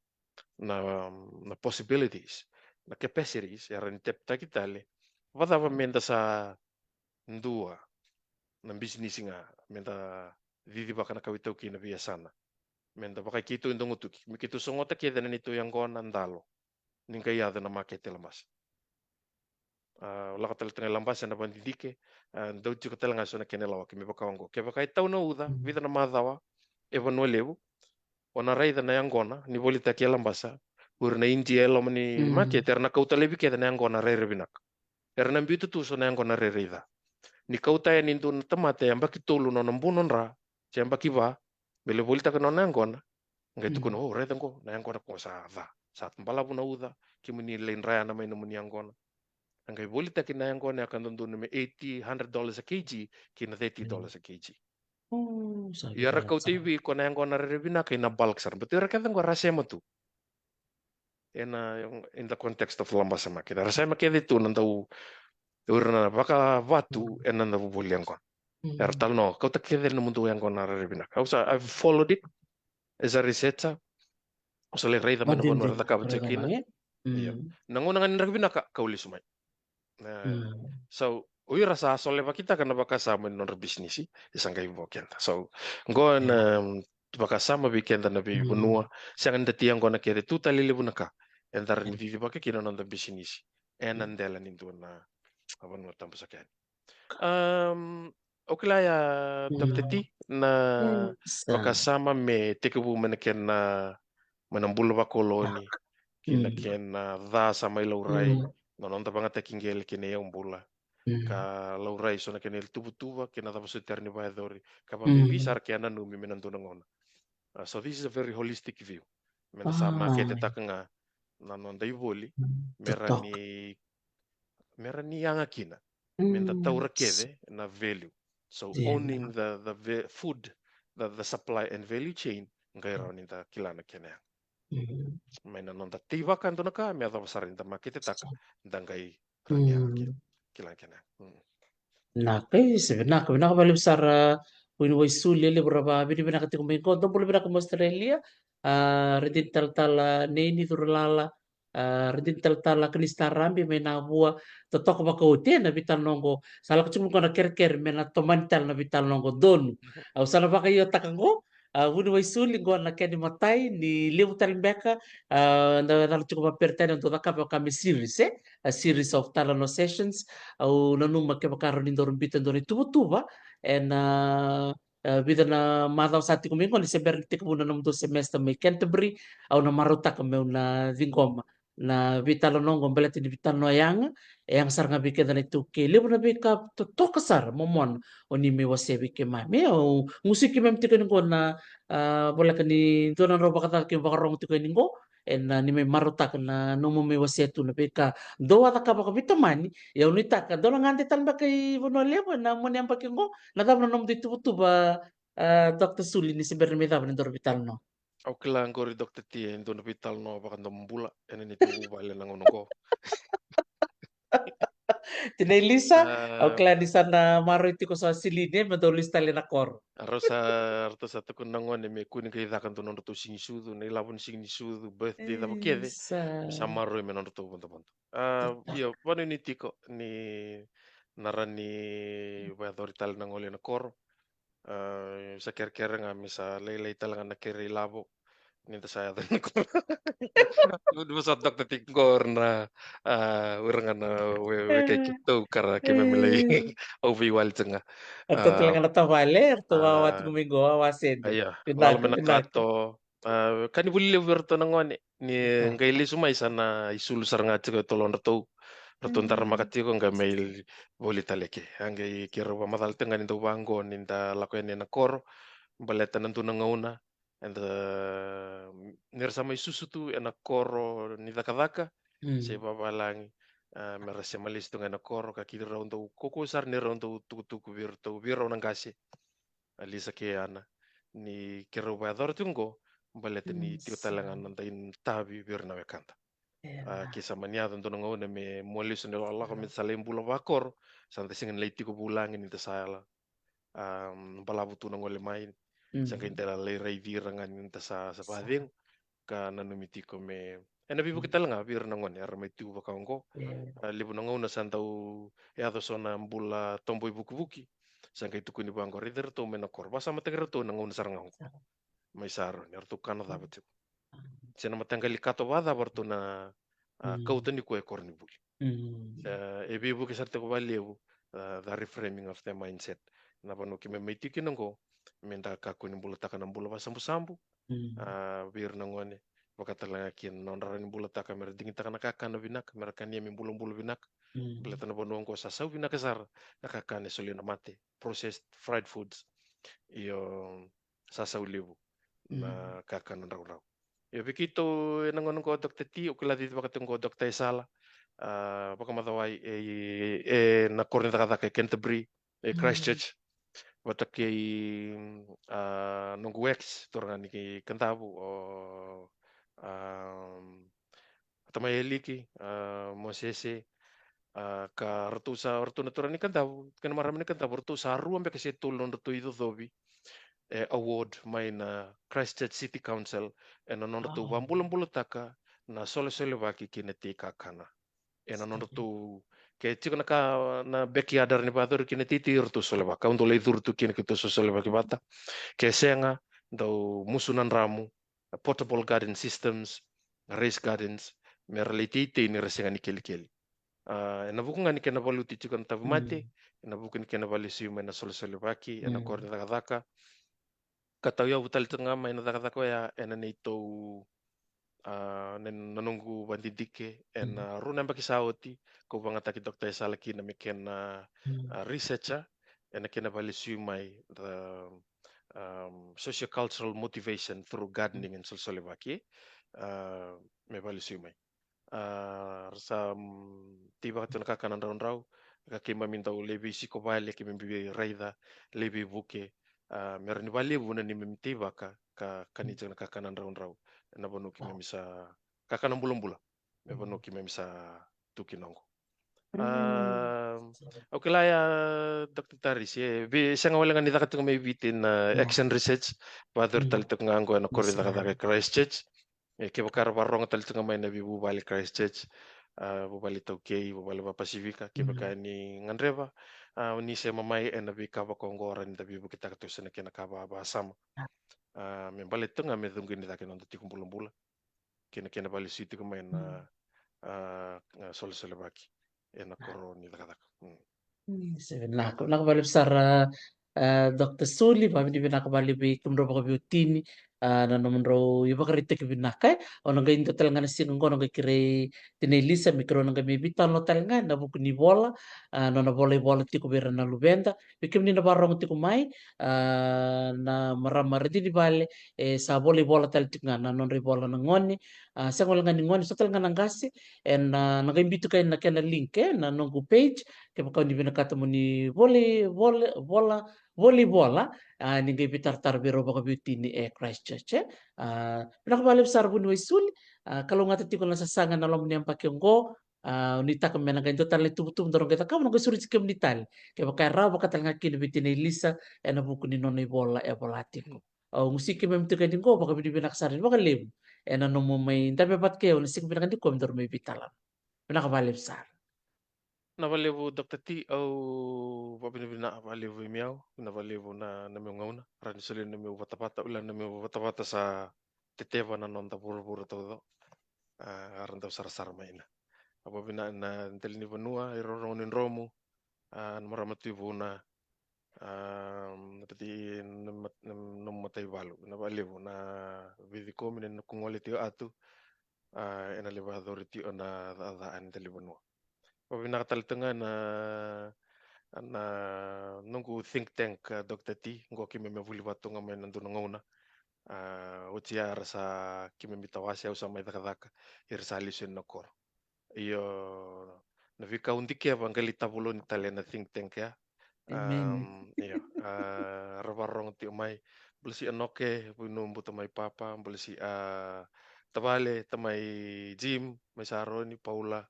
na, na possibilities, na capacities era ni teptaki tale. Vacava meda sa dua na bisinisi ga, meda cicivaka na kawa iTaukei na veiyasana, meda vakai keitou e dogotuki, me keitou sogota kece na neitou yaqona, dalo, ni qai yaco na makete e Labasa. A, lako tale taga i Labasa ena vakadidike, a, dau tiko tale ga so na kena lawaki me vaka oqo. Kevaka e tau na uca, vica na macawa e Vanua Levu, o na raica na yaqona ni volitaki e Labasa, O ira na Idia e loma ni market era na kauta laivi kece na yaqona rairai vinaka. Era na biuta tu so na yaqona rairai ca. Ni kauta yani e dua na tamata e yabaki tolu na nona buno dra, se yabaki va, me lai volitaka na nona yaqona. Qai tukuna, "O, raica qo, na yaqona qo sa ca, sa balavu na uca, kemuni lai dra yana mai nomuni yaqona." A qai volitaki na yaqona e ka dodonu me eighty, hundred dollars a kg, ki na thirty dollars a kg. Ia ra kauta i vei ko na yaqona rairai vinaka ina bulk sara. But ira kece qo ra sema tu ena, in the context of Labasa market, ra sema kece tu na dau, o ira na vakavatu ena dau voli yaqona. Era talanoa, "Kauta kece na nomudou yaqona rairai vinaka." Au sa, I've followed it as a researcher. Au sa lai raica mai na vanua ra cakava tiko kina. Io. Na gauna ga ni draki vinaka, kau lesu mai. So o ira sa solevakitaka na vakasama ni nodra bisinisi, e sa qai vo keda. So qo na vakasama vei keda na veivanua, sega ni da tiko qo na kece tu tale levu na ka eda rawa ni cicivaka kina na noda bisinisi ena dela ni dua na vanua tabu saka yani. Um, au kila ya, Doctor T, na vakasama me tekivu mai na kena, mai na bula vakoloni, ki na kena ca sa mai laurai, na noda vagataki qele ki na iyaubula, ka laurai so na kena ituvatuva, kena cava soti era ni vakayacori, ka vakabibi sara ke a nanumi me na dua na gauna. Uh, so this is a very holistic view. Me da sa maketetaka ga na noda ivoli, me ra ni, me ra ni yaga kina, me da taura kece na value. So owning the, the va-, food, the, the supply and value chain, qai rawa ni da kila na kena yaga. Mai na noda teivaka e dua na ka, me yacova sara ni da maketetaka, da qai rawa ni yaga kina, kila na kena yaga. Na kai se vinaka, vinaka vakalevu sara, Vuniwaisuli, e levu ra vakavinavinaka tiko mai qo. Dou bula vinaka mai Australia. A, Radini Talatala, Neini Curalala, a, Radini Talatala, Kanisi Tarabi mai Navua. Totoka vakaoti na veitalanoa qo. Sa lako tiko mai qo na kerekere me na tomani tale na veitalanoa qo. Donu. Au sa na vakaiotaka qo. A, Vuniwaisuli, qo na kena imatai, ni levu tale beka, a, da cala tiko vakaperitania, dau cakava vaka me series, e? A series of talanoa sessions. Au nanuma kevaka rawa ni dau biuta e dua na ituvatuva ena, a, vica na macawa sa tiko mai qo, ni se bera ni tekivu na nomudou semester mai Canterbury, au na marautaka meu na ciqoma na veitalanoa qo baleta ni veitalanoa yaga, e yaga sara ga vei keda na iTaukei. Levu na veika totoka sara, momona, o ni mai wasea vei keimami. Au gusu keimami tiko yani qo na, a, voleka ni dua na drau vakacaka keimami vakarogo tiko yani qo, ena, a, ni mai marautaka na nomu mai wasea tu na veika dou a cakava vakaveitamani. Ia au nuitaka dou na gade tale beka i Vanua Levu ena money yabaki qo, na cava na nomudou ituvatuva, a, Doctor Suli, ni se bera ni mai cava na nodaru veitalanoa. Au kila qori, Doctor T, e dua na veitalanoa vakadomobula ena neitou vale na gauna qo. Tinai Lisa, a, au kila ni sa na maroroi tiko so a Silini, e, me dou lesu tale na koro. A, rau sa, ratou sa tukuna na gone me kua ni qai caka dua nodratou siga ni sucu, na ilavo ni siga ni sucu, birthday, cava kece. Isa. Me sa maroroi me nodratou vodovodo. A, io, vakanuinui tiko ni na rawa ni vakayacori tale na gole ena koro. A, sa kerekere ga me sa lailai tale ga na kere ilavo ni da sa yaco ena koro. Ni vosota, Doctor T, qori na, a, o ira ga na we, wekai keitou ka ra keimami lai, e, au veiwali tiko ga. Ratou tale ga na tavale, ratou wawa tiko mai qo, wawa sede. Io, vinaka, lalo mai na kato. A, ka ni vuli levu vei iratou na gone, ni qai lesu mai sa na isulu sara ga tiko e tolodratou. Ratou daramaka tiko qai mai voli tale ke. A qai keirau vakamacala tiko ga ni dau vaqo ni da lako yani ena koro. Baleta na dua na gauna, eda, ni ra sa mai susu tu ena koro ni cakacaka se vavalagi, a, me ra sema lesu tu ga ena koro, ka keirau dau, kaukaua sara ni rau dau tukutuku vei iratou, vei rau na qase, a, Lisa kei Ana, ni keirau vakayacora tiko qo, baleta ni tiko tale ga na noda itavi vei ira na wekada. A, ke sa mani yaco dua na gauna me mua lesu na ilakolako me da sa lai bula vakoro, sa da sega ni lai tiko vulagi ni da sa, a, balavu tu na gole mai. Sa qai da lai raici ira ga ni da sa, sa vakacegu. Ka nanumi tiko me, ena veivuke tale ga vei ira na gone era mai tu vaka oqo. A, levu na gauna sa dau yaco so na bula tobo ivukivuki. Sa qai tukuni vaqo, raici iratou mai na koro, vakasamataki iratou na gauna sara ga oqo. Mai sa rawa ni ratou kana cava tiko. Se na mataqali kato vakacava ratou na, a, kauta nikua e koronivuli. E, e veivuke sara tiko vakalevu, a, the reframing of the mindset. Na vanua keimami mai tiko kina oqo, me da kakua ni bulataka na bula vakasabusabu, a, vei ira na gone, vaka tale ga kina na nodra rawa ni bulataka me ra digitaka na kakana vinaka, me ra kania me bulabula vinaka. Baleta na vanua oqo sa sau vinaka sara na kakana e solia na mate, processed fried foods. Io, sa sau levu na kakana draudrau. Io, vei keitou ena gauna oqo, Doctor T, au kila cici vaka tiko oqo Doctor Esala, a, vakamacawai e, e na koro ni cakacaka e Canterbury, e Christchurch, vata kei, a, noqu ex turaga ni Kadavu, o, a, Tamai Eliki, a, Mosese, a, ka ratou sa, ratou na turaga ni Kadavu kei na marama ni Kadavu, ratou sa rua beka se tolu nodratou icocovi e award mai na Christchurch City Council ena nodratou vabulabulataka na solesolevaki kei na tei kakana. Ena nodratou, ke tiko na ka na backyard era ni vayacori kina na teitei, ratou solevaka. Au dau lai curu tu kina keitou sosolevaki vata. Ke sega, dau musu na dramu, portable garden systems, raised gardens, me ra lai teitei ni ra sega ni kelikeli. A, ena vuku ga ni kena valuti tiko na tauvimate, ena vuku ni kena valesuya mai na solesolevaki ena koro ni cakacaka. Ka tauyavu tale tiko ga mai na cakacaka oya ena neitou, a, na, na noqu vadidike ena rua na yabaki sa oti, kau vagataki Doctor Esala kina me kena, a, researcher ena kena valesuya mai the, um, sociocultural motivation through gardening and solesolevaki. A, me valesuya mai, a, ra sa, mm, tei vaka tu na kakana draudrau, ka keimami dau lai veisiko vale, keimami veiraica, lai veivuke, a, me rawa ni vakalevu na neimami tei vaka ka kani tiko na kakana draudrau ena vanua keimami sa, kakana bulabula, me vanua keimami sa tu kina oqo. A, au kila ya, Doctor Tarisi, e, vei, sega wale ga ni caka tiko mai Viti na action research, vayacori tale tiko ga oqo ena koro ni cakacaka e Christchurch. E, kevaka era vakarorogo tale tiko ga mai na veivuvale Christchurch, a, vuvale iTaukei, vuvale vakaPasifika, kevaka ni gadreva, a, ni sema mai ena veika vaka oqo, rawa ni da veivuketaka tu se na kena ka vakavakasama. A, me baleta tiko ga me cuqeni cake na noda tiko bulabula kei na kena valesuya tiko mai na, a, a, solesolevaki ena koro ni cakacaka. Mm. Ni se vinaka, vinaka vakalevu sara, a, Doctor Suli, vakavinavinaka vakalevu vei kemudrau vakaveiwatini, a, na nomudrau ivakaraitaki vinaka, e. Au na qai dua tale ga na siga oqo, au na qai kerei Tinai Lisa me keirau na qai mai veitalanoa tale ga ena vuku ni vola, a, nona volaivola tiko vei ira na luveda. Vei kemuni na vakarorogo tiko mai, a, na marama radini vale, e sa volaivola tale tiko ga na nodra ivola na gone, a, sega wale ga ni gone, so tale ga na qase, ena, a, na qai biuta kina na kena link, e, na noqu page, kevaka ni vinakata mo ni volai, vola, vola, volaivola, a, ni qai veitaratara vei rau vakaveiwatini e Christchurch, e. A, vinaka vakalevu sara vuniwai Suli, a, kalougata tiko na sasaga ena loma ni yabaki oqo, a, nuitaka me na qai dua tale na ituvatuva daru qai cakava, na qai sureti kemuni tale. Kevaka e rawa, vaka tale ga kina vei Tinai Lisa, ena vuku ni nona ivola e vola tiko. Au gusi keimami tiko yani qo, vakavinavinaka sara vakalevu ena nomu mai dabe vata kei au ena siga vinaka nikua me daru mai veitalanoa. Vinaka vakalevu sara. Vinaka vakalevu Doctor T, au vakavinavinaka vakalevu vei au, vinaka vakalevu na, na meu gauna, rawa ni solia na meu vatavata, ula na meu vatavata sa teteva na noda vuravura taucoko. A, era dau sarasara mai na. Au vakavinavinaka na dela ni vanua, ira rorogo ni dromu, a, na marama Tui Vuna, a, na pati na mat-, na, na mataivalu, vinaka vakalevu na veicikomi, na noqu gole tiko Atu, a, ena lai vakayacori tiko na cakacaka ena dela ni vanua. Vakavinavinaka tale tu ga na, na noqu think tank, a, Doctor T, qo keimami a vuli vata tu ga mai na dua na gauna. A, oti ya era sa keimami tawase, au sa mai cakacaka, era sa lesu ena koro. Io, na veika au dikeva qai lai tavoloni tale ena think tank ya. Amen. Am, io, a, ra vakarorogo tiko mai. Bula si Enoke, Vuinubu, tamai Papa, bula si, a, tavale, tamai Jim, mai Saroni, Paula,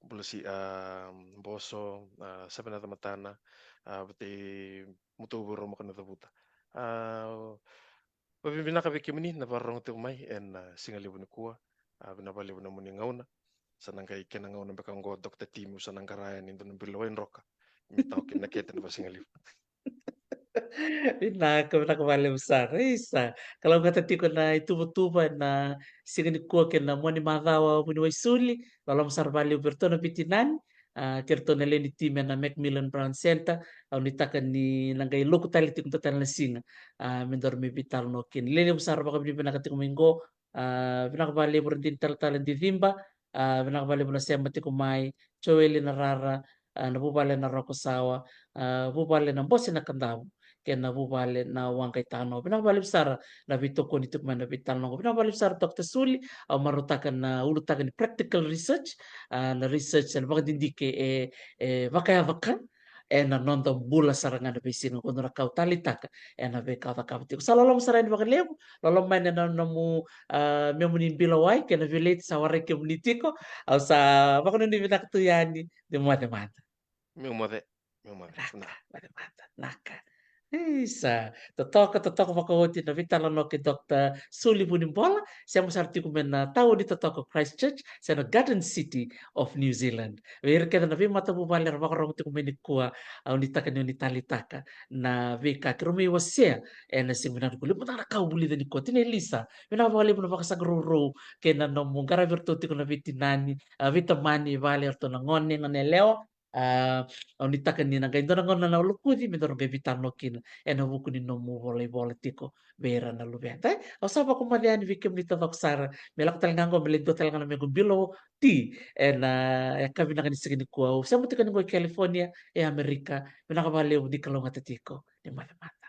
bula si, a, Boso, a, Savenaca Matana, a, vata kei Mutovu Roma ka na cavuta. A, vakavinavinaka vei kemuni na vakarorogo tiko mai ena, a, siga levu nikua. A, vinaka vakalevu na nomuni gauna. Sa na qai kena gauna beka oqo Doctor T, meu sa na qara yani e dua na bilo waidroka me tawa kina na kete ena vakasigalevu. Vinaka, vinaka vakalevu sara. Isa, kalougata tiko na ituvatuva ena siga nikua kei na mua ni macawa, vuniwai Suli. Loloma sara vakalevu vei iratou na veitinani, a, kei iratou na lewe ni timi ena Macmillan Brown Centre. Au nuitaka ni na qai loku tale tiko dua tale na siga, a, me daru mai veitalanoa kina. Lelevu sara, vakavinavinaka tiko mai qo. A, vinaka vakalevu Radini Talatala Diciba. A, vinaka vakalevu na sema tiko mai, Joeli Narara, a, na vuvale na Rokosawa, a, vuvale na Bose na Kadavu, kei na vuvale na Waqaitano. Vinaka vakalevu sara na veitokoni tiko mai na veitalanoa qo. Vinaka vakalevu sara Doctor Suli, au marautaka na ulutaga ni practical research, a, na research ena vakadidike e, e vakayaco ka ena noda bula sara ga na veisiga qo, na ka au taleitaka ena veika au cakava tiko. Sa loloma sara yani vakalevu, loloma mai na, na nomu, a, memuni bilawai kei na veleti sa warai kemuni tiko. Au sa vakanuinui vinaka tu yani, de moce mada. Meu moce, meu moce. Naka, Na. moce mada, naka. Isa, totoka, totoka vakaoti na veitalanoa kei Doctor Suli Vunibola, sema sara tiko mai na tauni totoka Christchurch, se na Garden City of New Zealand. Vei ira kece na veimatavuvale era vakarorogo tiko mai nikua, au nuitaka ni o ni taleitaka na veika keirau mai wasea ena siga vinaka nikua. Levu mada na ka au vulica nikua, Tina Elisa, vinaka vakalevu na vakasaqarourou kei na nomu qaravi iratou tiko na veitinani, a, veitamani, vale iratou na gone, gone yalewa. A, au nuitaka ni na qai dua na gauna na lokuci me daru qai veitalanoa kina ena vuku ni nomu volaivola tiko vei ira na luveda. E, au sa vakamoce yani vei kemuni taucoko sara, me lako tale ga qo me lai dua tale ga na mequ bilo ti ena yakavi vinaka ni siga nikua. Au sema tiko yani qo i California, e Amerika. Vinaka vakalevu, ni kalougata tiko, ni moce mada.